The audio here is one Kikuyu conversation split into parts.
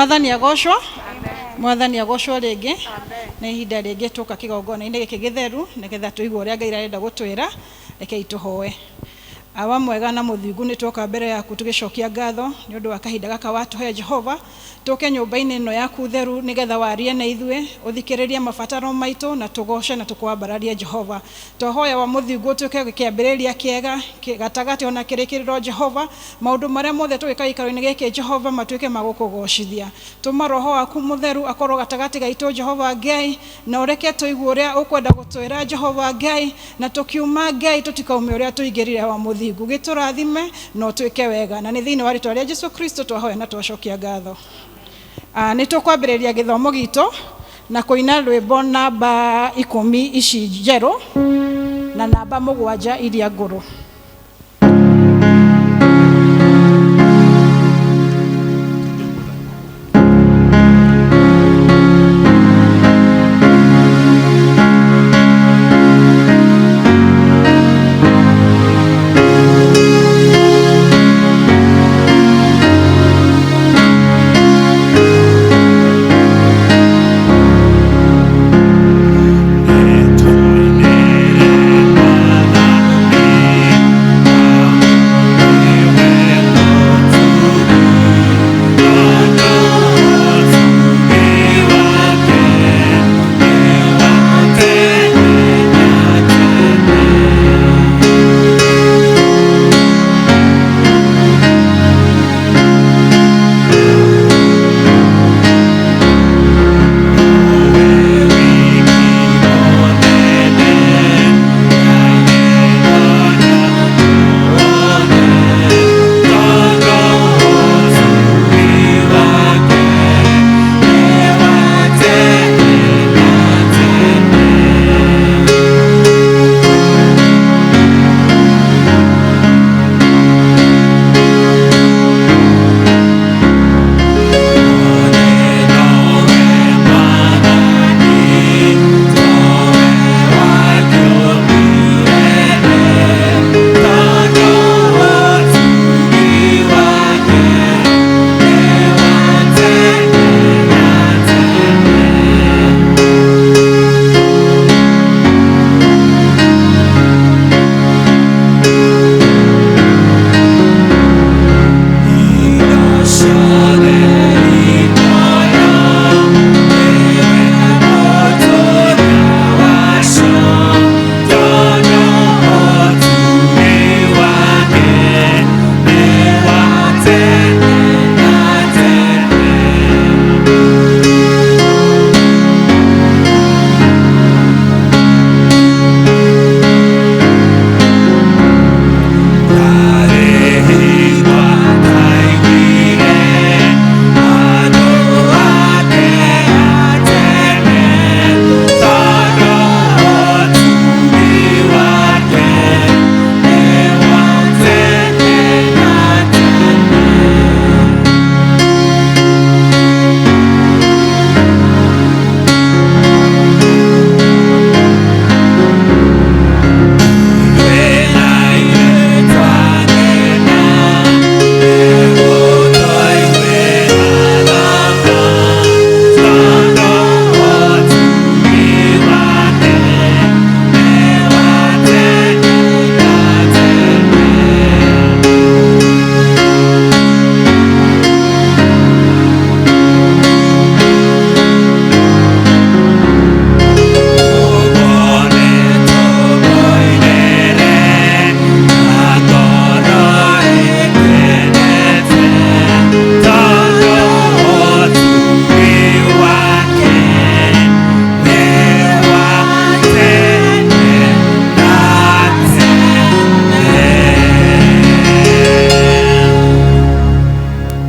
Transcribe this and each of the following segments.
Mwathani agocwo. Mwathani agocwo rĩngĩ. Nĩ ihinda rĩngĩ tũka kĩgongona-inĩ gĩkĩ gĩtheru nĩgetha tũigue ũrĩa Ngai arenda gũtwĩra. Rekei tũhoe. Awa mwega na mũthingu, nĩ twoka mbere yaku tũgĩcokia ngatho nĩ ũndũ wa kahinda gaka watũhe Jehova, tũke nyũmba-inĩ ĩno yaku theru nĩgetha warie na ithuĩ, ũthikĩrĩrie mabataro maitũ na tũgoce na tũkwambararie Jehova. Twahoya wa mũthingu ũtuĩke kĩambĩrĩria kĩega, gatagatĩ ona kĩrĩkĩrĩro Jehova, maũndũ marĩa mothe tũgĩka gĩikaro-inĩ gĩkĩ Jehova matuĩke ma gũkũgocithia. Tũma Roho waku mũtheru akorwo gatagatĩ gaitũ Jehova Ngai, na ũreke tũigue ũrĩa ũkwenda gũtwĩra Jehova Ngai, na tũkiuma Ngai tũtikaume ũrĩa tũingĩrire wa mũthingu. Gĩtũrathime na ũtwĩke wega, na nĩ thĩinĩ wa rĩtwa rĩa Jesu Kristo twahoya na twacokia ngatho. Nĩ tũkwambĩrĩria gĩthomo gitũ na kũina rwĩmbo namba 10 ici njerũ na namba 7 iria ngũrũ.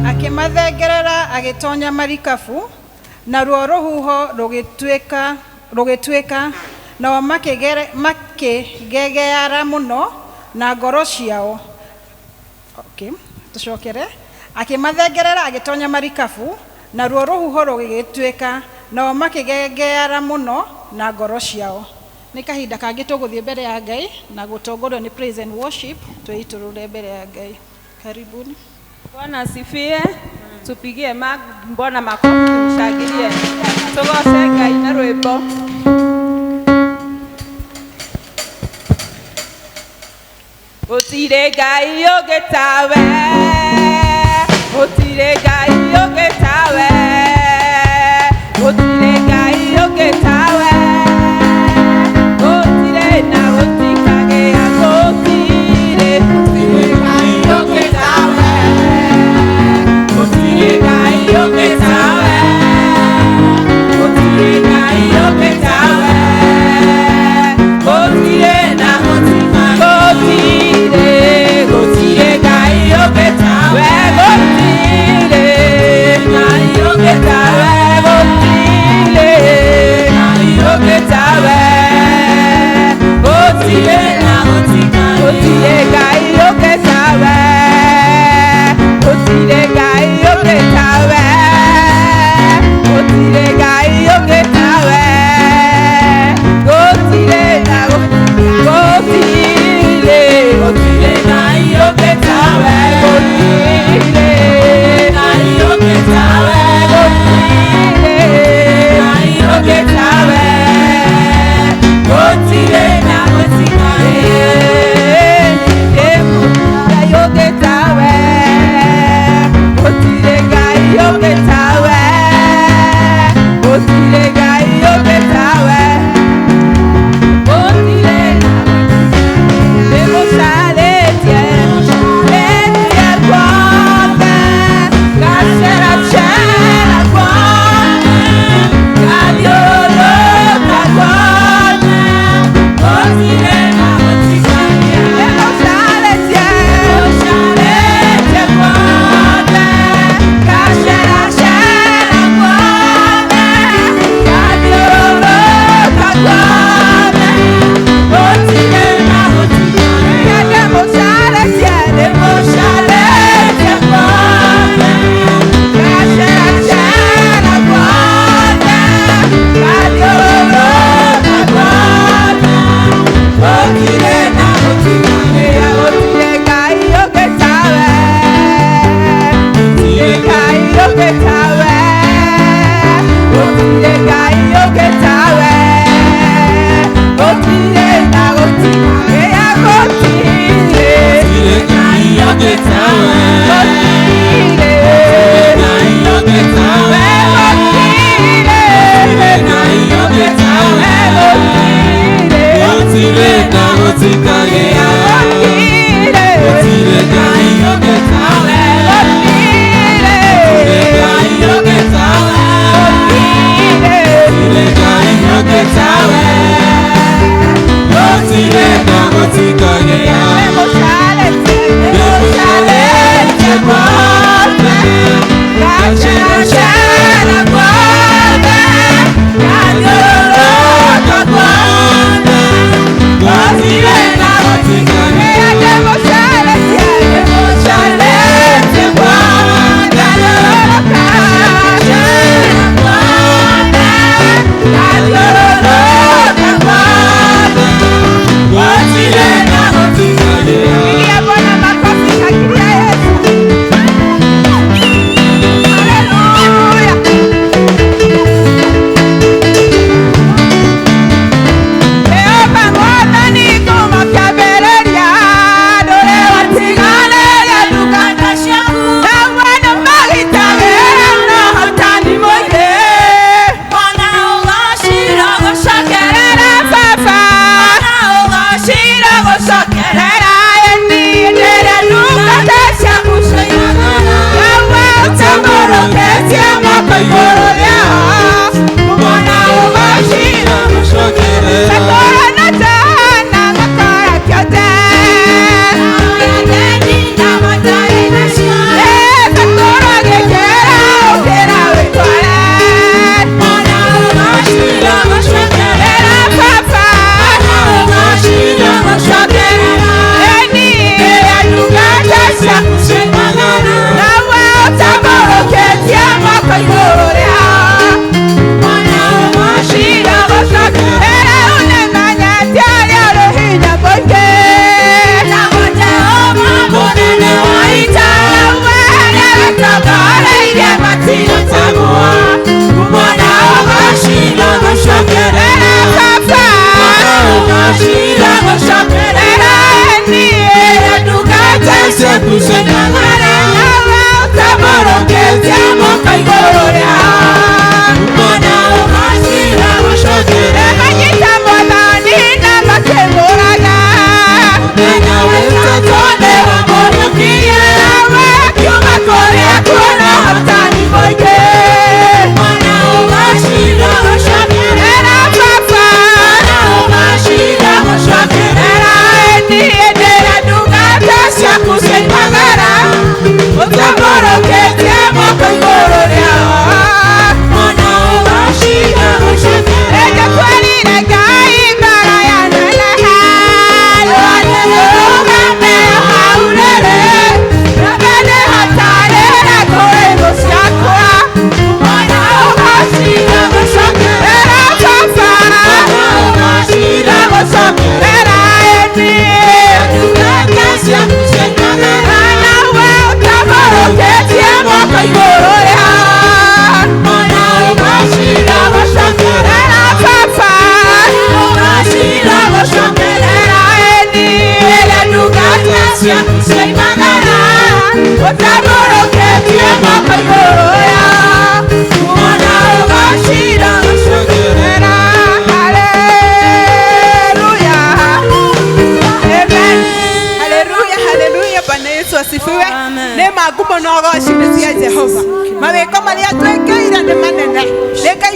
Akĩmathengerera agĩtonya marikabu, naruo rũhuho rũgĩtuĩka, nao makĩgegeara mũno na ngoro ciao. Okay, tũcokere. Akĩmathengerera agĩtonya marikabu, naruo rũhuho rũgĩtuĩka, nao makĩgegeara mũno na ngoro ciao. Nĩ kahinda kangĩ tũgũthiĩ mbere ya Ngai na gũtongorio nĩ praise and worship, twĩitũrũre mbere ya Ngai. Karibuni. Bwana asifiwe. Tupigie Bwana makofi, tumshangilie. Tugoce Ngai na rwĩmbo. Gũtirĩ Ngai ũngĩ tawe, gũtirĩ Ngai ũngĩ tawe, gũtirĩ Ngai ũngĩ tawe, gũtirĩ na gũtikagĩa, gũtirĩ, gũtirĩ Ngai ũngĩ tawe, gũtirĩ Ngai ũngĩ tawe, gũtirĩ Ngai ũngĩ tawe, gũtirĩ na gũtirĩ, gũtirĩ Ngai ũngĩ tawe, gũtirĩ Ngai ũngĩ tawe, gũtirĩ Ngai ũngĩ tawe, gũtirĩ na gũtirĩ Ngai ũngĩ tawe, gũtirĩ Ngai ũngĩ tawe, gũtirĩ Ngai ũngĩ tawe, gũtirĩ na gũtirĩ, gũtirĩ Ngai ũngĩ tawe, gũtirĩ Ngai ũngĩ tawe, gũtirĩ Ngai ũngĩ tawe, gũtirĩ na gũtirĩ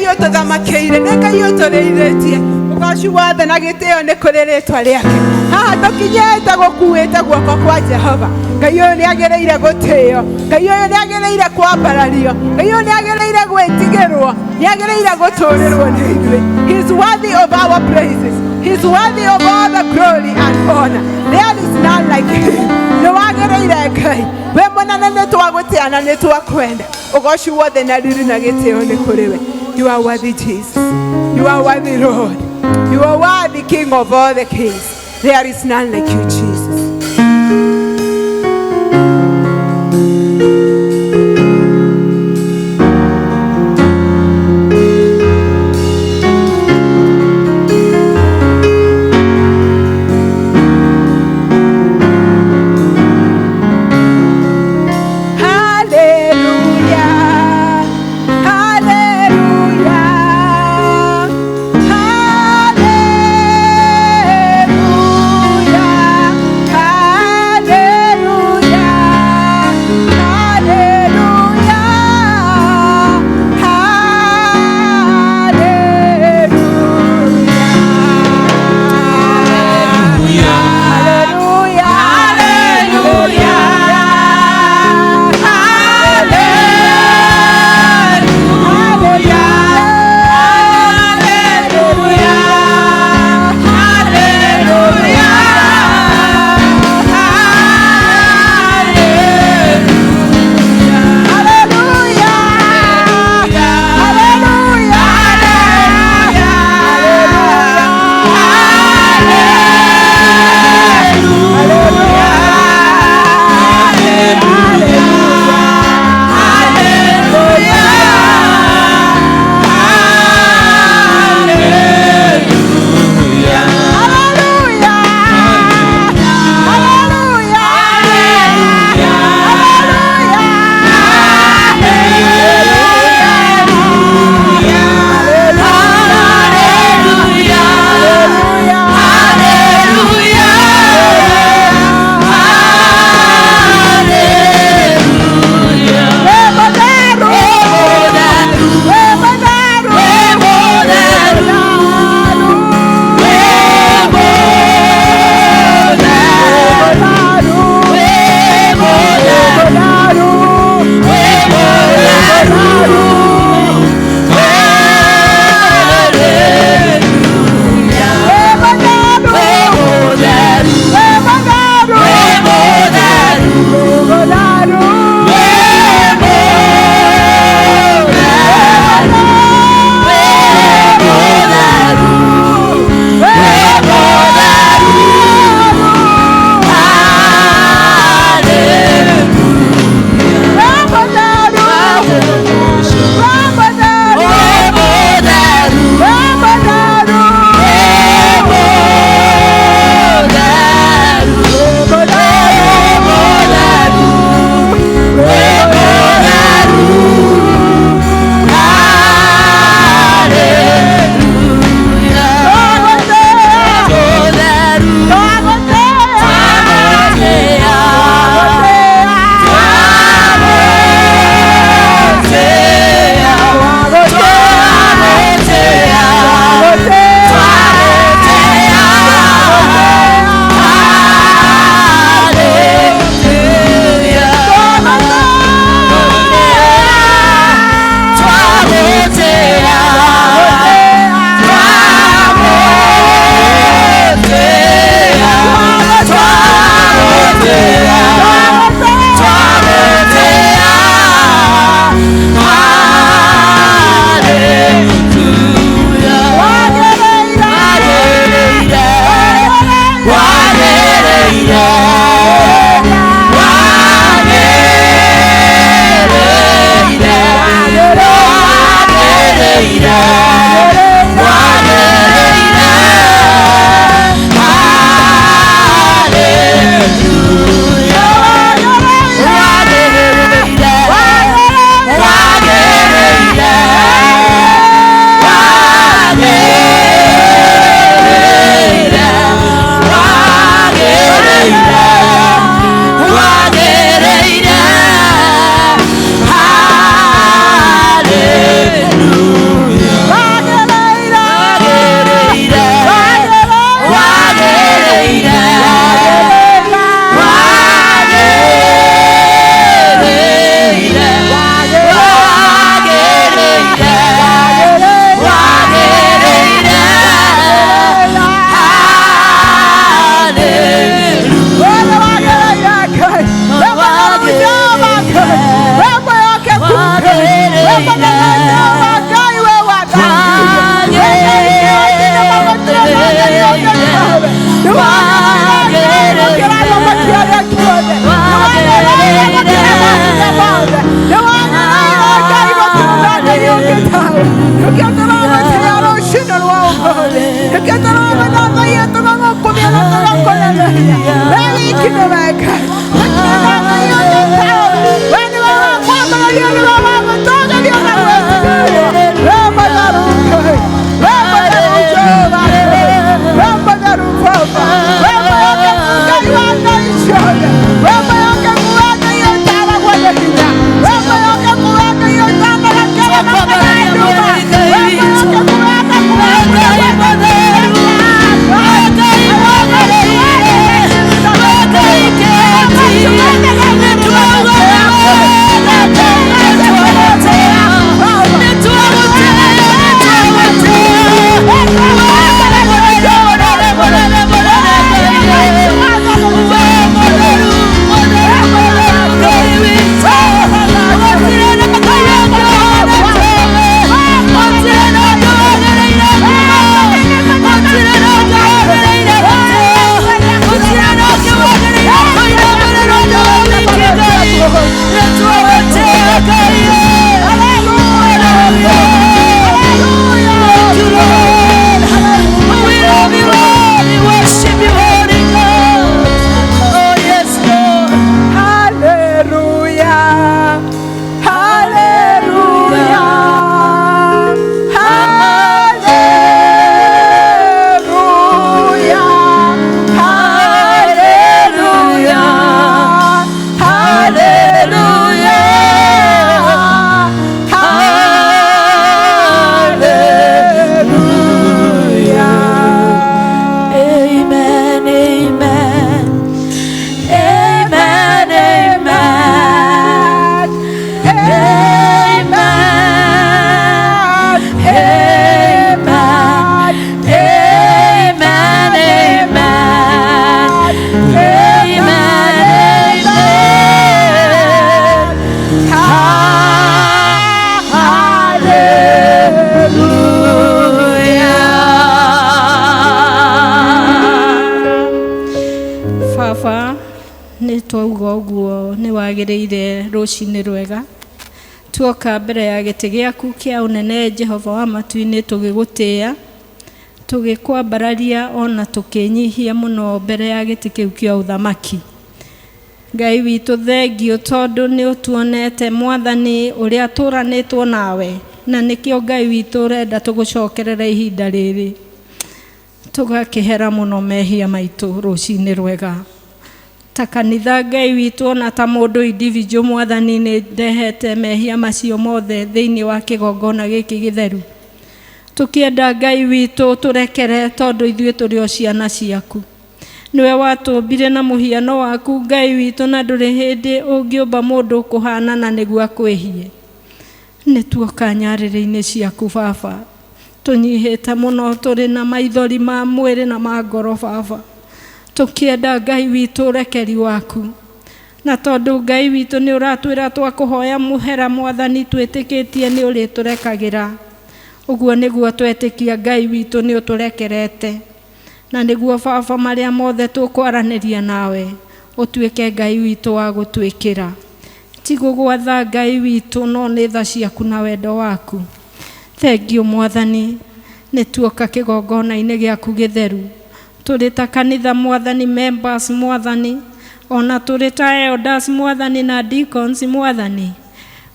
Ngai ũtũthamakĩire, nĩ Ngai ũtũrĩithĩtie. Ũgoci wothe na gĩtĩo nĩ kũrĩ rĩtwa rĩake. Haha tũkinyĩte gũkuĩte guoko kwa Jehova. Ngai ũyũ nĩ agĩrĩire gũtĩo, Ngai ũyũ nĩ agĩrĩire kwambarario, Ngai ũyũ nĩ agĩrĩire gwĩtigĩrwo, nĩ agĩrĩire gũtũrĩrwo nĩ ithuĩ. He is worthy of our praises. He is worthy of all the glory and honor. There is none like him. Nĩ wagĩrĩire Ngai, wĩ mũnene, nĩ twagũtĩa na nĩ twakwenda. Ũgoci wothe na riri na gĩtĩo nĩ kũrĩ we. You are worthy, Jesus. You are worthy, Lord. You are worthy, King of all the kings. There is none like you, Jesus. Hallelujah. Hallelujah. Hallelujah. Hallelujah. wagĩrĩire rũcinĩ rwega. Tuoka mbere ya gĩtĩ gĩaku kĩa ũnene Jehova wa matu-inĩ, tũgĩgũtĩĩa, tũgĩkwambararia ona tũkĩnyihia mũno mbere ya gĩtĩ kĩu kĩa ũthamaki. Ngai witũ, thengiũ tondũ nĩ ũtuonete Mwathani ũrĩa tũranĩtwo nawe, na nĩkĩo Ngai witũ ũrenda tũgũcokerere ihinda rĩrĩ. Tũgakĩhera mũno mehia maitũ rũcinĩ rwega. Ta kanitha Ngai witũ, ona ta mũndũ individual Mwathani, nĩ ndehete mehia macio mothe thĩinĩ wa kĩgongona gĩkĩ gĩtheru. Tũkĩenda Ngai witũ tũrekere, tondũ ithuĩ tũrĩ o ciana ciaku. Nĩwe watũmbire na mũhiano waku Ngai witũ, na ndũrĩ hĩndĩ ũngĩũmba mũndũ kũhanana nĩguo akwĩhie. Nĩ tuoka nyarĩrĩ-inĩ ciaku Baba, tũnyihĩte mũno, tũrĩ na maithori ma mwĩrĩ na ma ngoro Baba, tũkĩenda Ngai witũ ũrekeri waku. Na tondũ Ngai witũ nĩ ũratwĩra twakũhoya mũhera Mwathani, twĩtĩkĩtie nĩ ũrĩtũrekagĩra. Ũguo nĩguo twetĩkia Ngai witũ nĩ ũtũrekerete, na nĩguo Baba marĩa mothe tũkwaranĩria nawe ũtuĩke Ngai witũ wa gũtwĩkĩra. Ti gũgwatha Ngai witũ, no nĩ tha ciaku na wendo waku. Thengiũ Mwathani, nĩ tuoka kĩgongona-inĩ gĩaku gĩtheru, tũrĩ ta kanitha Mwathani, members Mwathani, ona tũrĩ ta elders Mwathani na deacons Mwathani,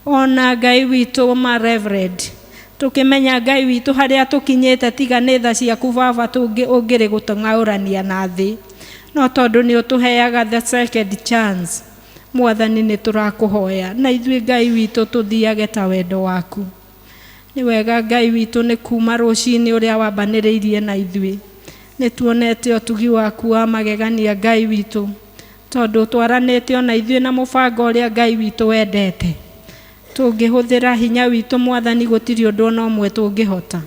ona Ngai witũ ma reverend, tũkĩmenya Ngai witũ harĩa tũkinyĩte tiga nĩ tha ciaku Baba ũngĩrĩ gũtũng'aũrania na thĩ, no tondũ nĩ ũtũheaga the second chance Mwathani, nĩ tũrakũhoya na ithuĩ Ngai witũ tũthiage ta wendo waku. Nĩ wega Ngai witũ nĩ kuma rũcinĩ ũrĩa wambanĩrĩirie na ithuĩ, nĩ tuonete ũtugi waku wa magegania Ngai witũ, tondũ twaranĩte ona ithuĩ na mũbango ũrĩa Ngai witũ wendete. Tũngĩhũthĩra hinya witũ Mwathani, gũtirĩ ũndũ ona ũmwe tũngĩhota,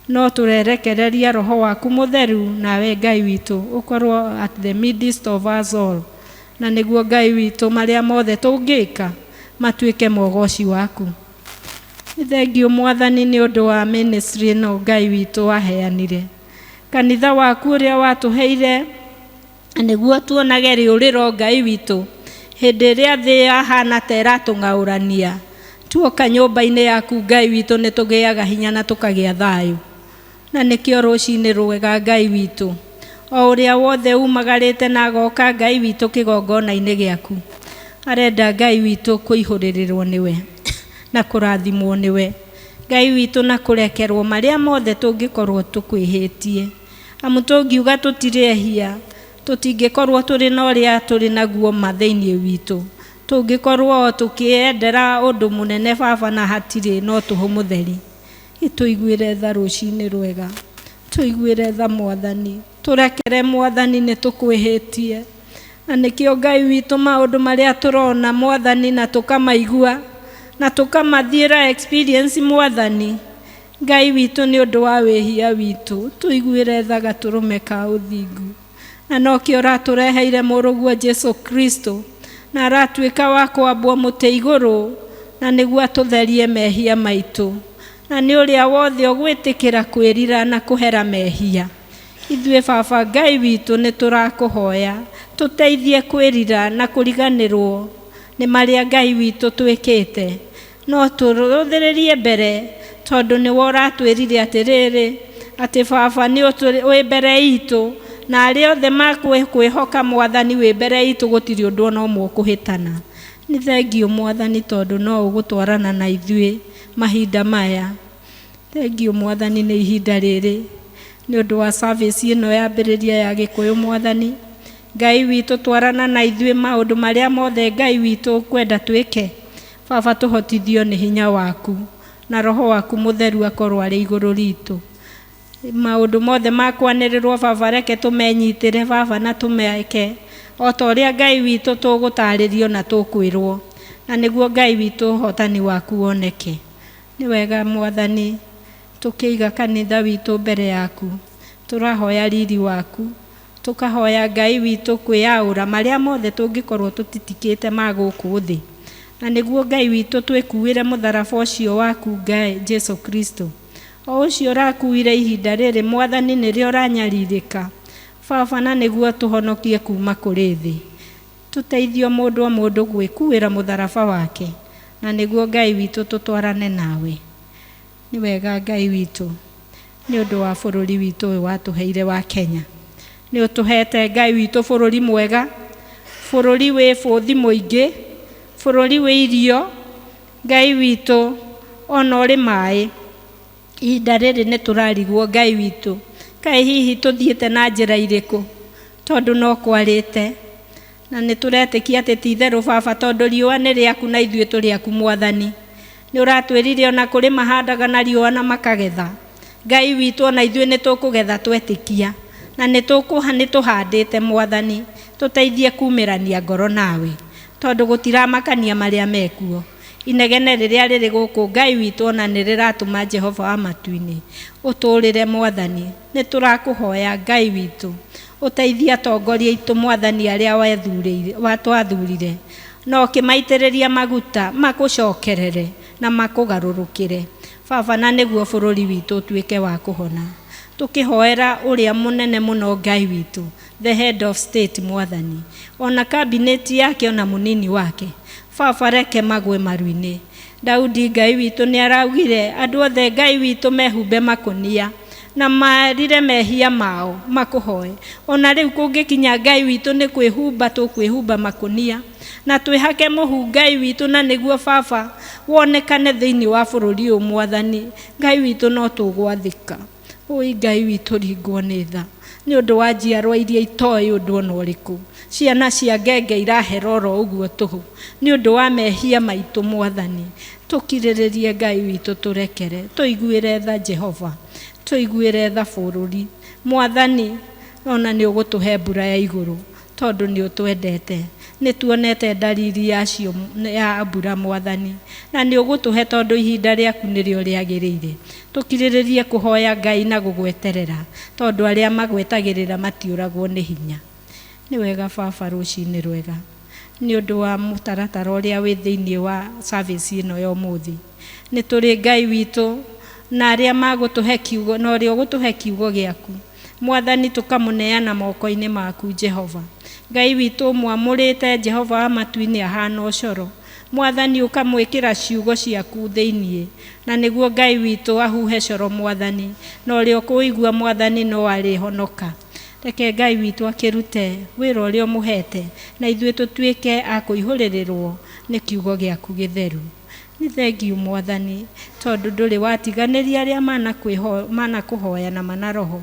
no tũrerekereria roho waku mũtheru, nawe Ngai witũ ũkorwo at the midst of us all, na nĩguo Ngai witũ marĩa mothe tũngĩka matuĩke mogoci waku. Nĩ thengiũ Mwathani nĩ ũndũ wa ministry ĩno Ngai witũ waheanire, kanitha waku ũrĩa watũheire nĩguo tuonage rĩũrĩro Ngai witũ hĩndĩ ĩrĩa thĩ yahana ta ĩratũng'aũrania. Tuoka nyũmba-inĩ yaku Ngai witũ, nĩ tũgĩaga hinya na tũkagĩa thayũ, na nĩkĩo rũcinĩ rwega Ngai witũ, o ũrĩa wothe umagarĩte na agoka Ngai witũ kĩgongona-inĩ gĩaku, arenda Ngai witũ kũihũrĩrĩrwo nĩwe na kũrathimwo nĩwe Ngai witũ, na kũrekerwo marĩa mothe tũngĩkorwo tũkwĩhĩtie. Amu tũngiuga tũtirĩ ehia, tũtingĩkorwo tũrĩ na ũrĩa tũrĩ naguo ma thĩinĩ witũ. Tũngĩkorwo tũkĩendera ũndũ mũnene Baba na hatirĩ no tũhũ mũtheri. Tũiguĩre tha rũcinĩ rwega, tũiguĩre tha Mwathani, tũrekere Mwathani, nĩ tũkwĩhĩtie. Na nĩkĩo Ngai witũ maũndũ marĩa tũrona Mwathani na tũkamaigua na tũkamathiĩra experience Mwathani Ngai witũ, nĩ ũndũ wa wĩhia witũ, tũiguĩre tha gatũrũme ka ũthingu. Na nokĩo ũratũreheire mũrũguo Jesu Kristo, na aratuĩka wa kwambwo mũtĩ igũrũ, na nĩguo atũtherie mehia maitũ. Na nĩ ũrĩa wothe ũgwĩtĩkĩra kwĩrira na kũhera mehia, ithuĩ Baba Ngai witũ nĩ tũrakũhoya tũteithie kwĩrira na kũriganĩrwo nĩ marĩa Ngai witũ twĩkĩte, no tũrũthĩrĩrie mbere, tondũ nĩwe ũratwĩrire atĩrĩrĩ, atĩ Baba nĩ wĩ mbere itũ, na arĩa othe makwĩhoka Mwathani wĩ mbere itũ, gũtirĩ ũndũ ona ũmwe ũkũhĩtana. Nĩ thengiũ Mwathani, tondũ no ũgũtwarana na ithuĩ mahinda maya. Thengiũ Mwathani nĩ ihinda rĩrĩ, nĩ ũndũ wa service ĩno yambĩrĩria ya Gĩkũyũ. Mwathani Ngai witũ, twarana na ithuĩ maũndũ marĩa mothe Ngai witũ ũkwenda twĩke. Baba, tũhotithio nĩ hinya waku na roho waku mũtheru akorwo arĩ igũrũ ritũ. Maũndũ mothe makwanĩrĩrwo Baba, reke tũmenyitĩre Baba, na tũmeke o ta ũrĩa Ngai witũ tũgũtarĩrio na tũkwĩrwo, na nĩguo Ngai witũ ũhotani waku woneke. Nĩ wega Mwathani, tũkĩiga kanitha witũ mbere yaku, tũrahoya riri waku, tũkahoya Ngai witũ kwĩyaũra marĩa mothe tũngĩkorwo tũtitikĩte ma gũkũ thĩ, na nĩguo Ngai witũ twĩkuĩre mũtharaba ũcio waku Ngai Jesu Kristo, o ũcio ũrakuire ihinda rĩrĩ Mwathani nĩrĩo ũranyarirĩka Baba, na nĩguo tũhonokie kuma kũrĩ thĩ. Tũteithio mũndũ o mũndũ gwĩkuĩra mũtharaba wake, na nĩguo Ngai witũ tũtwarane nawe. Nĩ wega Ngai witũ, nĩ ũndũ wa bũrũri witũ ũyũ watũheire wa Kenya. Nĩ ũtũhete Ngai witũ bũrũri mwega, bũrũri wĩ bũthi mũingĩ, bũrũri wĩ irio, Ngai witũ ona ũrĩ maĩ. Ihinda rĩrĩ nĩ tũrarigwo Ngai witũ, kaĩ hihi tũthiĩte na njĩra irĩkũ, tondũ no kwarĩte. Na nĩ tũretĩkia atĩ ti itherũ baba, tondũ riũa nĩ rĩaku na ithuĩ tũrĩ aku Mwathani. Nĩ ũratwĩrire ona kũrĩ mahandaga na riũa na makagetha. Ngai witũ ona ithuĩ nĩ tũkũgetha twetĩkia, na nĩ tũhandĩte Mwathani, tũteithie kumĩrania ngoro nawe, tondũ gũtiramakania marĩa mekuo. Inegene rĩrĩa rĩrĩ gũkũ Ngai witũ ona nĩ rĩratũma Jehova wa matu-inĩ ũtũrĩre Mwathani. Nĩ tũrakũhoya Ngai witũ ũteithie atongoria aitũ Mwathani arĩa watwathurire, na ũkĩmaitĩrĩria maguta makũcokerere na makũgarũrũkĩre baba, na nĩguo bũrũri witũ ũtuĩke wa kũhona. Tũkĩhoera ũrĩa mũnene mũno Ngai witũ, the head of state Mwathani, ona kabineti yake ona mũnini wake baba, reke magwe maru-inĩ. Daudi Ngai witũ nĩ araugire andũ othe Ngai witũ mehumbe makũnia na marire mehia mao makũhoe. Ona rĩu kũngĩkinya Ngai witũ nĩ kwĩhumba tũkwĩhumba makũnia na twĩhake mũhu Ngai witũ, na nĩguo baba wonekane thĩinĩ wa bũrũri ũyũ Mwathani. Ngai witũ no tũgwathĩka. Ũi Ngai witũ ringwo nĩ tha nĩ ũndũ wa njiarwa iria itoĩ ũndũ ona ũrĩkũ, ciana cia ngenge irahera oro ũguo tũhũ nĩ ũndũ wa mehia maitũ Mwathani. Tũkirĩrĩrie Ngai witũ, tũrekere, tũiguĩre tha Jehova, tũiguĩre tha bũrũri Mwathani. Ona nĩ ũgũtũhe mbura ya igũrũ tondũ nĩ ũtwendete. Nĩ tuonete ndariri yacio ya mbura Mwathani, na nĩ ũgũtũhe tondũ ihinda rĩaku nĩrĩo rĩagĩrĩire. Tũkirĩrĩrie kũhoya Ngai na gũgweterera, tondũ arĩa magwetagĩrĩra matiũragwo nĩ hinya. Nĩ wega baba, rũcinĩ rwega nĩ ũndũ wa mũtaratara ũrĩa wĩ thĩinĩ wa service ĩno ya ũmũthĩ. Nĩ tũrĩ Ngai witũ na arĩa magũtũhe kiugo, na ũrĩa ũgũtũhe kiugo gĩaku Mwathani, tũkamũneana moko-inĩ maku Jehova. Ngai witũ mwamũrĩte Jehova wa matu-inĩ ahana ũcoro Mwathani, ũkamwĩkĩra ciugo ciaku thĩinĩ, na nĩguo Ngai witũ ahuhe coro Mwathani, na ũrĩa ũkũigua Mwathani no arĩhonoka. Reke Ngai witũ akĩrute wĩra ũrĩa ũmũhete, na ithuĩ tũtuĩke a kũihũrĩrĩrwo nĩ kiugo gĩaku gĩtheru. Nĩ thengiũ Mwathani, tondũ ndũrĩ watiganĩria arĩa manakũhoya na manaroho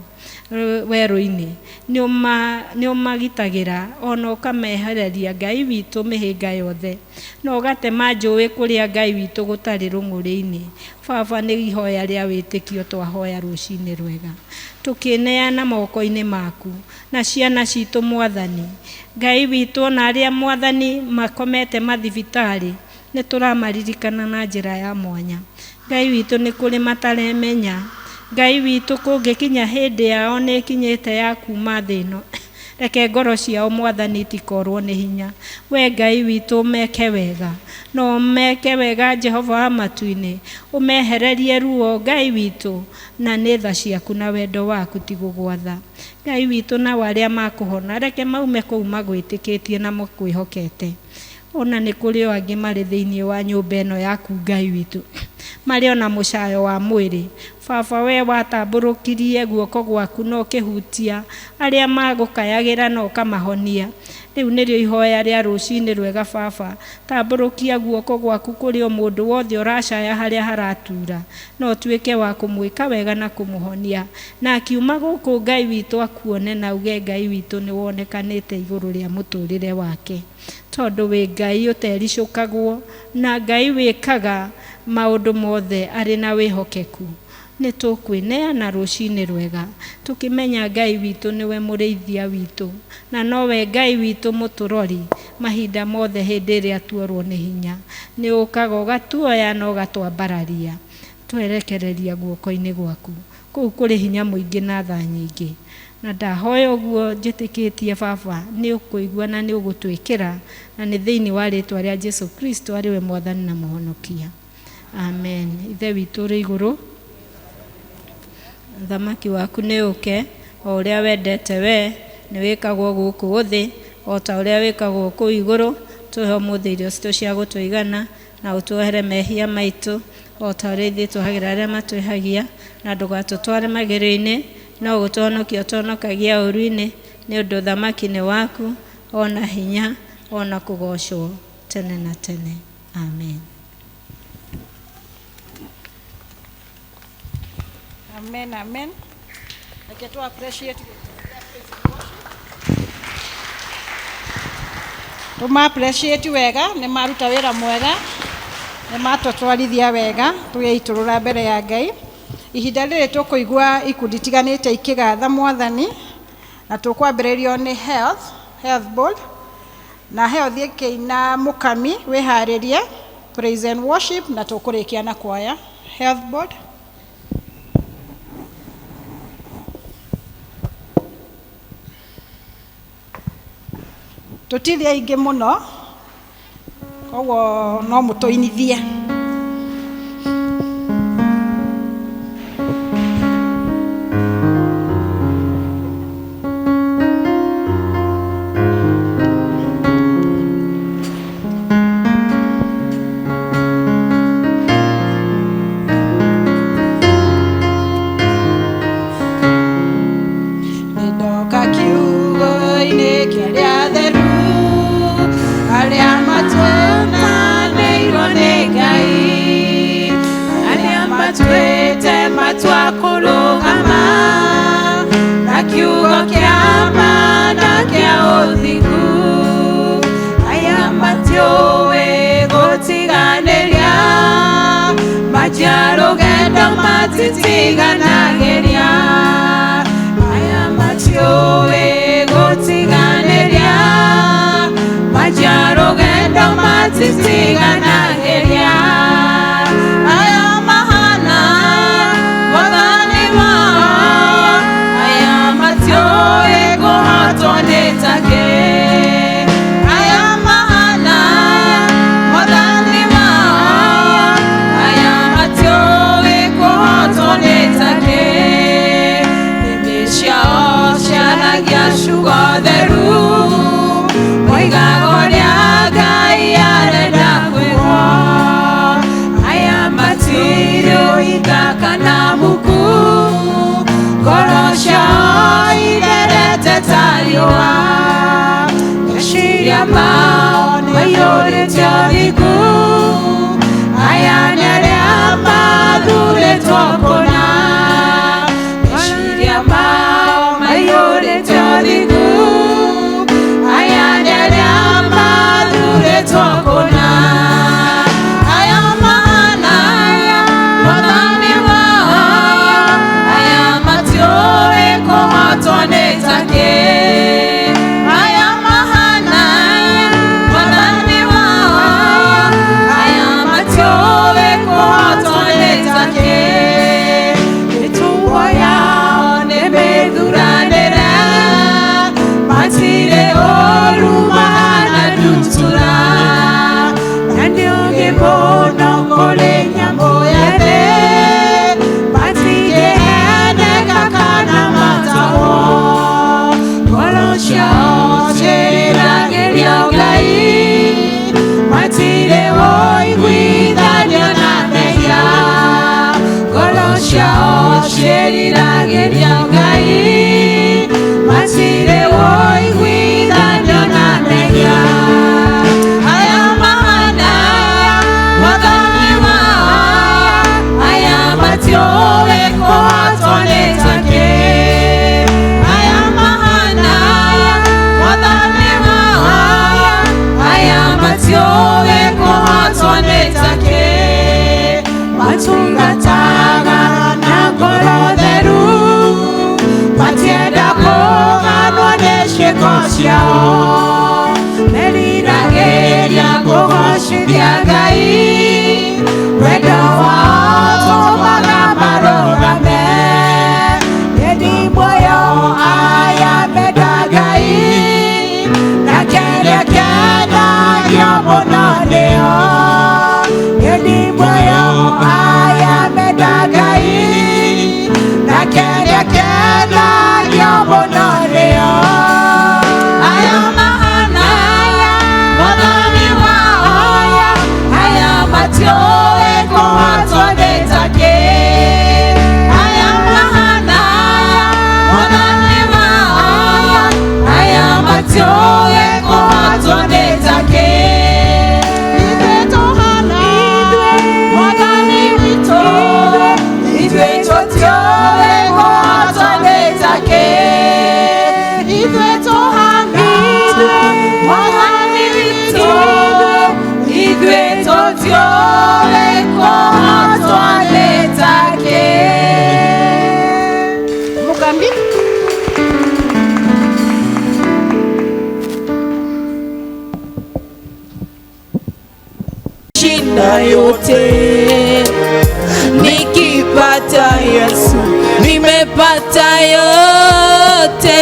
werũ-inĩ. Nĩ ũmagitagĩra ona ũkamehereria Ngai witũ mĩhĩnga yothe, na ũgatema njũĩ kũrĩa Ngai witũ gũtarĩ rũng'ũrĩ-inĩ. Baba, nĩ ihoya rĩa wĩtĩkio twahoya rũcinĩ rwega, tũkĩneana moko-inĩ maku na ciana citũ Mwathani. Ngai witũ ona arĩa Mwathani makomete mathibitarĩ, nĩ tũramaririkana na njĩra ya mwanya. Ngai witũ nĩ kũrĩ mataremenya. Ngai witũ kũngĩkinya hĩndĩ yao nĩ ĩkinyĩte ya kuma thĩ ĩno, reke ngoro ciao Mwathani itikorwo nĩ hinya. We Ngai witũ ũmeke wega, na ũmeke wega Jehova wa matu-inĩ, ũmehererie ruo Ngai witũ, na nĩ tha ciaku na wendo waku ti gũgwatha. Ngai witũ nao arĩa makũhona, reke maume kũu magwĩtĩkĩtie na makwĩhokete. Ona nĩ kũrĩ o angĩ marĩ thĩinĩ wa nyũmba ĩno yaku Ngai witũ, marĩ ona mũcayo wa mwĩrĩ. Baba, we watambũrũkirie guoko gwaku na ũkĩhutia arĩa magũkayagĩra na ũkamahonia. Rĩu nĩrĩo ihoya rĩa rũcinĩ rwega baba, tambũrũkia guoko gwaku kũrĩ o mũndũ wothe ũracaya harĩa haratura, na ũtuĩke wa kũmwĩka wega na kũmũhonia, na akiuma gũkũ Ngai witũ akuone na uge Ngai witũ nĩ wonekanĩte igũrũ rĩa mũtũrĩre wake, tondũ wĩ Ngai ũtericũkagwo na Ngai wĩkaga maũndũ mothe arĩ na wĩhokeku. Nĩ tũkwĩneana rũcinĩ rwega, tũkĩmenya Ngai witũ nĩwe mũrĩithia witũ, na nowe Ngai witũ mũtũrori mahinda mothe hĩndĩ ĩrĩa tuorwo nĩ hinya. Nĩ ũkaga ũgatuoya na ũgatwambararia, twerekereria guoko-inĩ gwaku. Kũu kũrĩ hinya mũingĩ na tha nyingĩ. Na ndahoya ũguo njĩtĩkĩtie baba nĩ ũkũigua na nĩ ũgũtwĩkĩra, na nĩ thĩinĩ wa rĩtwa rĩa Jesu Kristo arĩ we Mwathani na Mũhonokia. Amen. Ithe witũ ũrĩ igũrũ, thamaki waku nĩ ũke, o ũrĩa wendete we nĩ wĩkagwo gũkũ thĩ O ta ũrĩa wĩkagwo kũu igũrũ. Tũhe ũmũthĩ irio citũ cia gũtũigana, na ũtuohere mehia maitũ o ta ũrĩa ithuĩ tuohagĩra arĩa matwĩhagia, na ndũgatũtware magerio-inĩ, no gũtũhonokia ũtũhonokagia ũũru-inĩ, nĩ ũndũ ũthamaki nĩ waku, ona hinya, ona kũgoocwo tene na tene. Amen. Amen, amen. Reke tu appreciate, tũma appreciate wega, nĩ maruta wĩra mwega, nĩ matũtwarithia wega tũgĩitũrũra mbere ya Ngai. Ihinda rĩrĩ tũkũigua ikundi itiganĩte ikĩgatha Mwathani, na tũkwambĩrĩrio nĩ Health Board, na Health ĩkĩina Mũkami wĩharĩrie praise and worship, na tũkũrĩkia na kwaya Health Board. Tũtirĩ aingĩ mũno, koguo no mũtũinithie. Nĩndoka kiugo-inĩ kĩa arĩa atheru, arĩa matũnanĩirwo nĩ Ngai, arĩa matuĩte matua kũrũgama na kiugo kĩa ma na kĩa ũthingu, aya matiũĩ gũtiganĩria, manjia rũgendo matitiganagĩria, aya matiũĩ gũtiganĩria, manjia rũgendo matitiganagĩria, aya mahana wathani wao, aya matiũĩ kũhotwo nĩ takĩ, aya mahana wathani wao, aya matiũĩ kũhotwo nĩ takĩ, nĩmĩ ciao ciaragia ciugo theru, moigaga ũrĩa Ngai arenda kwĩrwo, aya matirĩ ũhinga kana muku, ngoro ciao itherete ta riũa, meciria mao maiyũrĩte ũthingu, aya nĩ arĩa mathurĩtwo kũna, meciria mao maiyũrĩte ũthingu, aya nĩ arĩa mathurĩtwo kũna, aya mahana wathani wao, aya matiũĩ kũhotwo nĩ takĩ, aya mahana wathani wao, aya matiũĩ kũhotwo nĩ takĩ, mĩtugo yao nĩ mĩthuranĩre, matirĩ ũũru mahana ndutura, na nĩ ũũgĩ mũno kũrĩ nyamũ ya thĩ, matingĩheneka kana matahwo, ngoro ciao ciĩriragĩria Ngai, matirĩ ũiguithanio na mehia, ngoro ciao ciĩriragĩria Ngai, matirĩ ũiguithanio na mehia, aya mahana wathani wao, aya matiũĩ kũhotwo nĩ takĩ, aya mahana wathani wao, aya matiũĩ kũhotwo nĩ takĩ, matungataga na ngoro theru, matienda kũganwo nĩ ciĩko ciao, meriragĩria kũgoocithia Ngai, wendo wao tũmaga marũgame, nĩ muoyo aya menda Ngai, na kĩrĩa kĩendagio mũno nĩo, nĩ muoyo aya menda Ngai, na kĩrĩa kĩendagio mũno nĩo, aya mahana nimepata yote.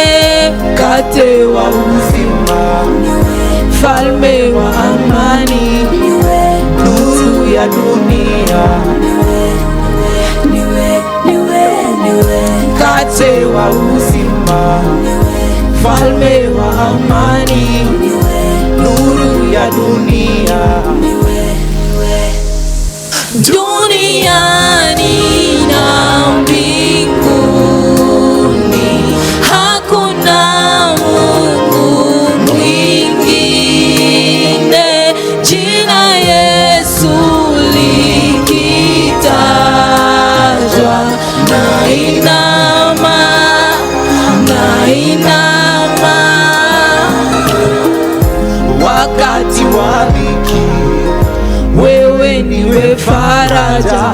Mkate wa uzima, falme wa amani, nuru ya dunia. Mkate wa uzima, falme wa amani, nuru ya dunia. Duniani na mbinguni hakuna Mungu mwingine, jina Yesu likitajwa nainama, nainama. Wakati wa dhiki, wewe niwe faraja.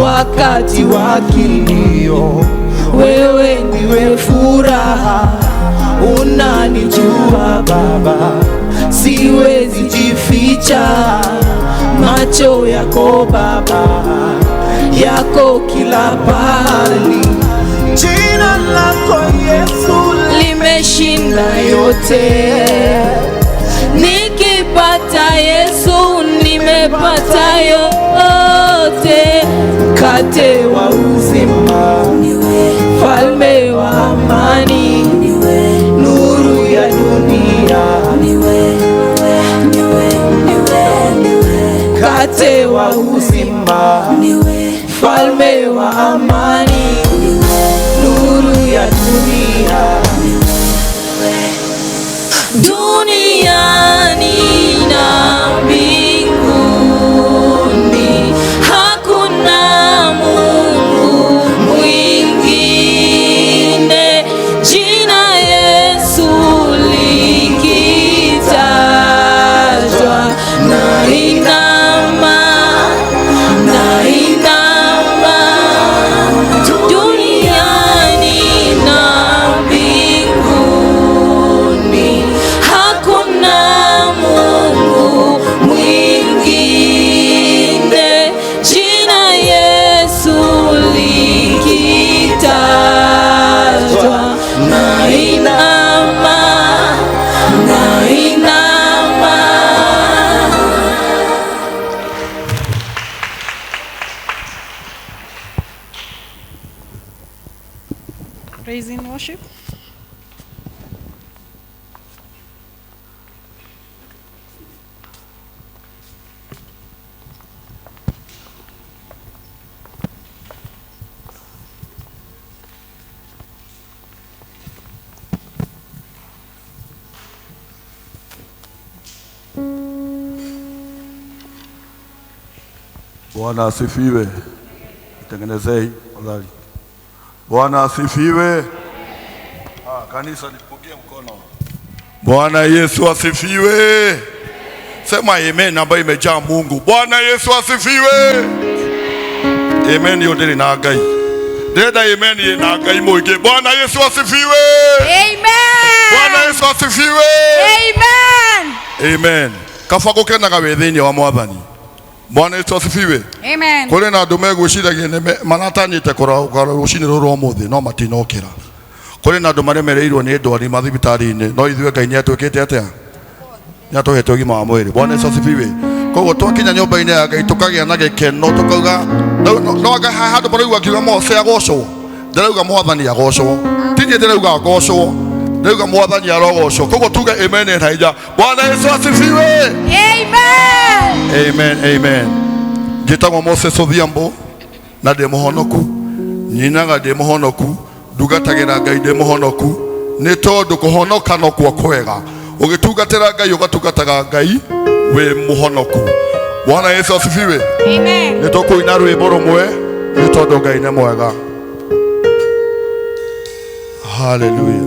Wakati wa kilio, wewe niwe furaha. Unanijua Baba, siwezi jificha. Macho yako Baba, yako kila pahali. Jina lako Yesu limeshinda yote. Nikipata Yesu nimepata yote. Mkate wa uzima, falme wa amani, nuru ya dunia. Mkate wa uzima, falme wa amani, nuru ya dunia. Duniani na mbinguni hakuna Mungu mwingine, jina Yesu likitajwa nainama, nainama. Duniani na mbinguni hakuna Mungu mwingine, jina Yesu likitajwa nainama, nainama. Praise and worship. Bwana asifiwe. Tengenezei tafadhali. Bwana asifiwe. Kanisa nipungie mkono. Bwana Yesu asifiwe. Sema amen ambayo imejaa Mungu. Bwana Yesu asifiwe. Amen yo ndiri na Ngai. Ndĩrenda amen ĩ na Ngai mũingĩ. Bwana Yesu asifiwe. Amen. Bwana Yesu asifiwe. Amen. Amen. Kaba gũkenaga wĩ thĩinĩ wa Mwathani. Bwana Yesu asifiwe. Amen. Kũrĩ na andũ megwĩciragia maratanyĩte kũrauka rũcinĩ rũrũ rwa ũmũthĩ no matinokĩra. Kũrĩ na andũ maremereirwo nĩ ndwari mathibitarĩ-inĩ no ithuĩ Ngai nĩatwĩkĩte atĩa? Nĩatũhete ũgima wa mwĩrĩ. Bwana Yesu asifiwe. Koguo twakinya nyũmba-inĩ ya Ngai tũkagĩa na gĩkeno tũkauga no anga handũ marauga akiuga Mose agocwo. Ndĩrauga Mwathani agocwo. Ti niĩ ndĩrauga ngocwo. Ndĩrauga Mwathani arogocwo. Koguo tuge amen na hinya. Bwana Yesu asifiwe. Amen. Amen, amen. Njĩtagwo Moses Odhiambo na ndĩ mũhonoku. Nyinaga ndĩ mũhonoku, ndungatagĩra Ngai ndĩ mũhonoku, nĩ tondũ kũhonoka no kuo kwega. Ũgĩtungatĩra Ngai ũgatungataga Ngai wĩ mũhonoku. Bwana Yesu asifiwe. Amen. Nĩ tũkũina rwĩmbo rũmwe nĩ tondũ Ngai nĩ mwega. Hallelujah.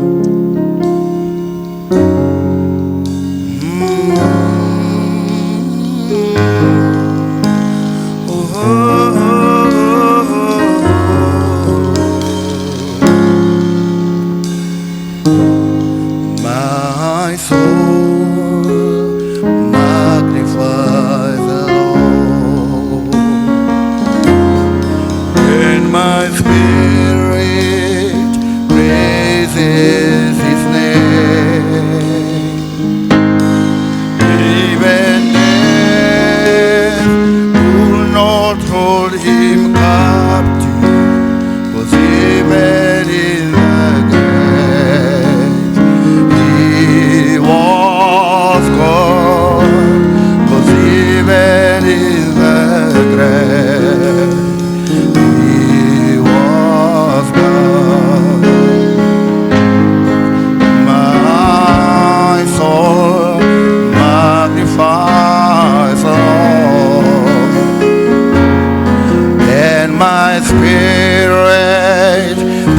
My soul magnifies the Lord, and my spirit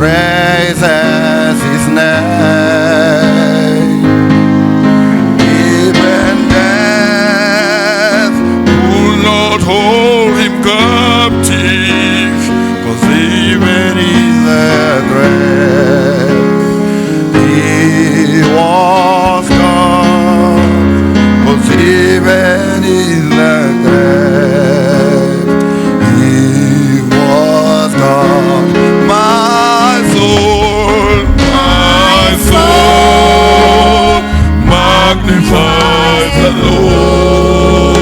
Praises his name. Even death could not hold him captive, 'cause even in the grave he was God. 'Cause even in the grave he was God. My soul magnifies the Lord,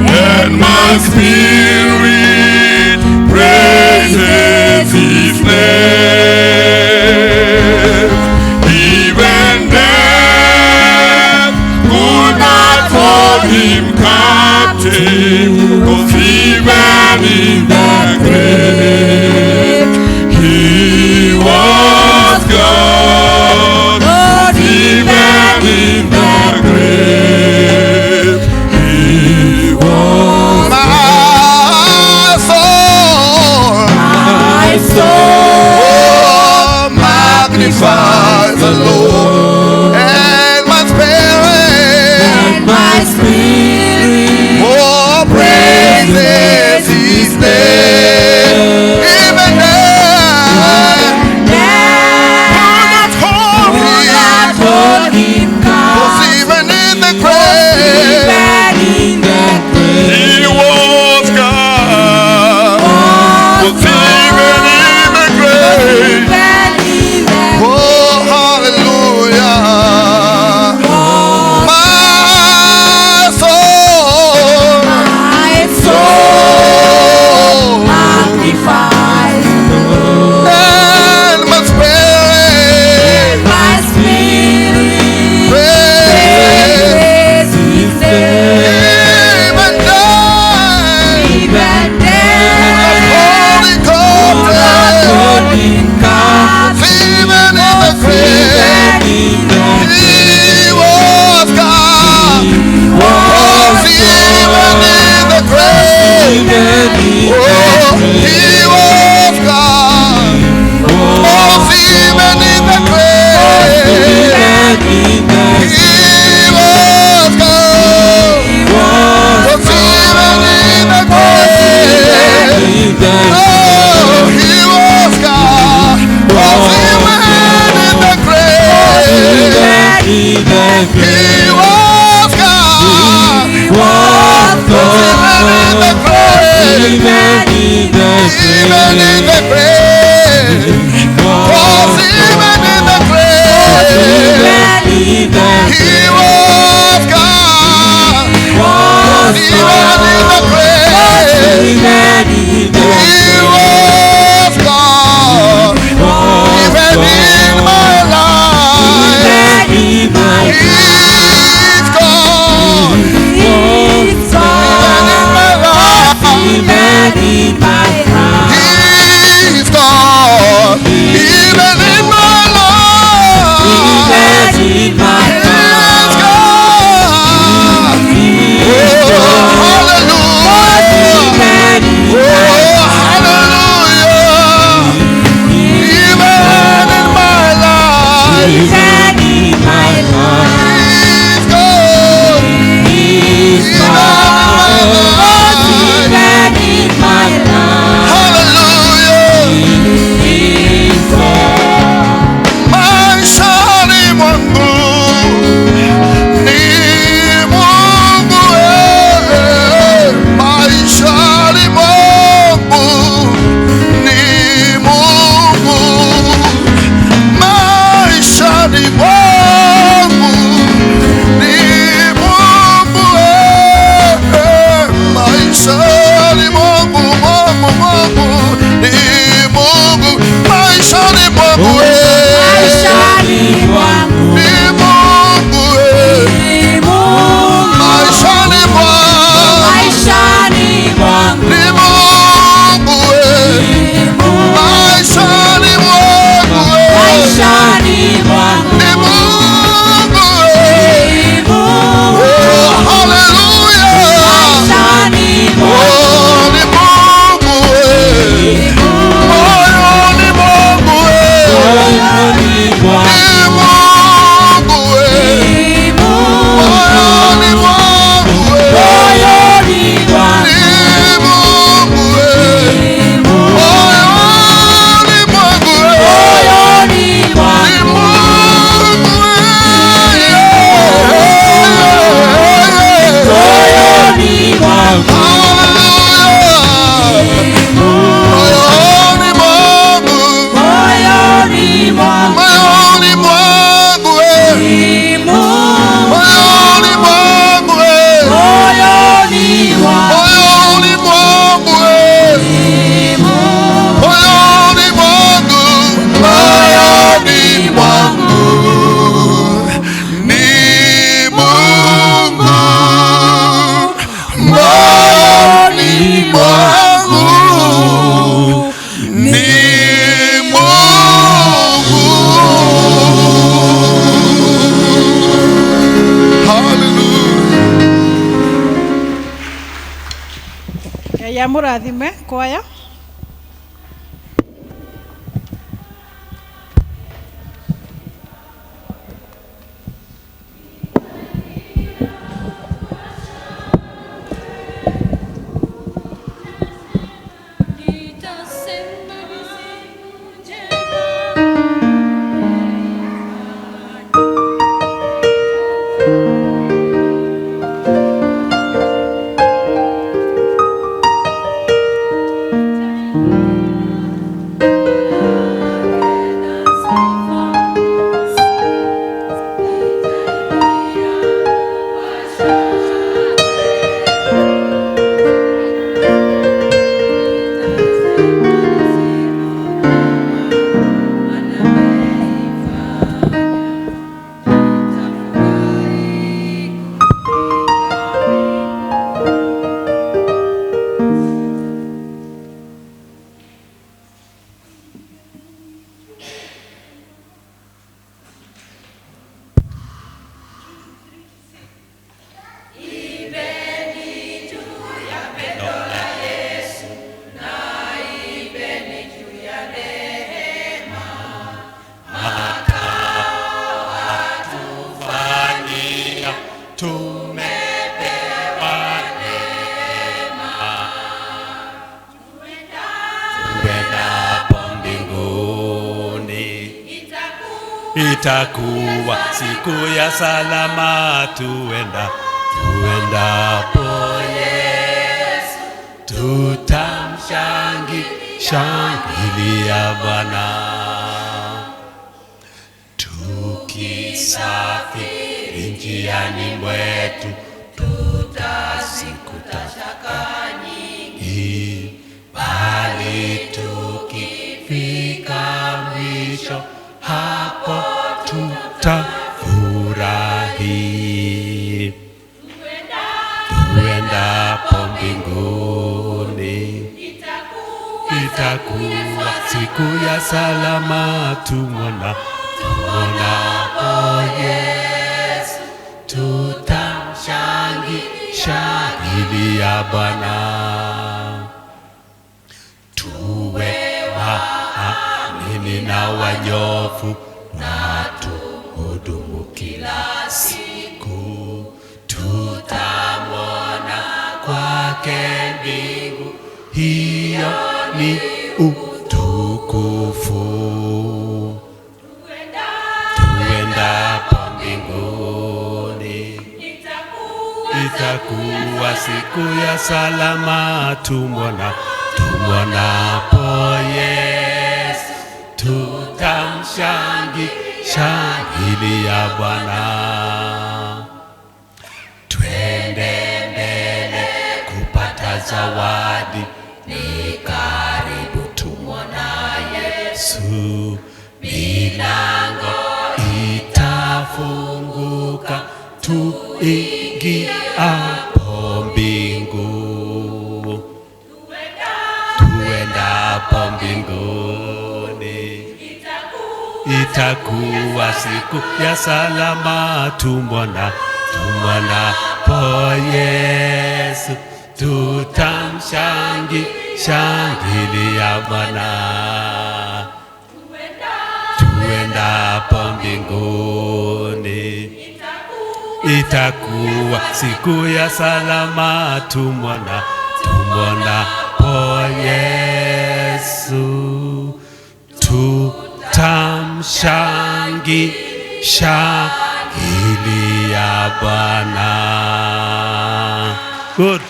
and my spirit praises his name. Even death could not hold him captive, 'cause even in the grave he was God. Even in the grave he was My soul, My soul oh, magnifies the Lord, and my spirit, and my spirit oh, praises his name. Even death death could not not hold him 'cause captive. even in the grave, Even in the grave He was God. 'Cause even in the grave even in the oh, hallelujah. My soul, My soul magnifies the Lord. and my spirit My spirit praises praises his name. even death. Even death Holy could not God, hold him captive. even in the grave, Even in the he was God. Was even in the grave, oh, he was God. Was even in the grave, he was God. Was even in the grave, oh, he was God. Was even in the grave, he was God. Was even in the grave, even in the grave, was even in the grave, he was God. Was even in the grave, he was God. Even in my life, he's God. Even in my life, he's God. Even in my life, he's God. Oh, hallelujah. Oh, hallelujah. Even in my life, he's God. Even in my life, hallelujah. Maishani mwangu Amũrathime kwaya. Tuendapo mbinguni itakuwa siku ya salama, tuendapo Yesu tutamshangilia Bwana, tukisafiri njiani mwetu tutazikuta shaka nyingi, bali tukifika mwisho hapo tutafurahi. Tuendapo mbinguni itakuwa siku ya salama, tumwonapo Yesu tutamshangilia Bwana. Tuwe waamini na wanyofu na tuhudumu kila siku, tutamwona kwake mbingu, hiyo ni utukufu. Tuendapo mbinguni itakuwa siku ya salama, tumwonapo Yesu tutamshangilia Bwana. Twende mbele kupata zawadi, ni karibu tumwona Yesu, milango itafunguka tuingiapo mbingu. Tuendapo mbinguni itakuwa siku ya salama, tumwonapo Yesu tutamshangilia Bwana. Tuendapo mbinguni itakuwa siku ya salama, tumwonapo Yesu tutamshangilia Bwana. Good.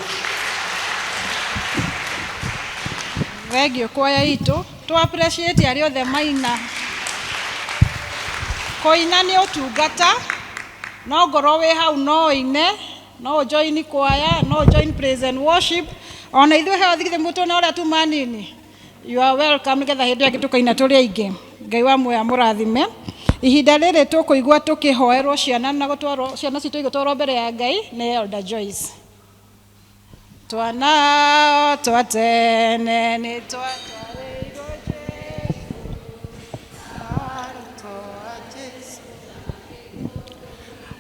Thengio kwaya itũ, tũ appreciate arĩa othe maina. Kũina nĩ ũtungata, no ngorwo wĩ hau no ũine, no ũjoin kwaya, no ũjoin praise and worship. Ona ithuĩ heo thigithĩ mũtũ na ũrĩa tuma nini. You are welcome, nĩgetha hĩndĩ ĩyo ĩngĩ tũkaina tũrĩ aingĩ. Ngai wa muoyo amũrathime. Ihinda rĩrĩ tũkũigua tũkĩhoerwo ciana na gũtwarwo ciana citũ igĩtwarwo mbere ya Ngai nĩ Elder Joyce. Twana twa tene nĩ twatwarĩirwo Jesũ.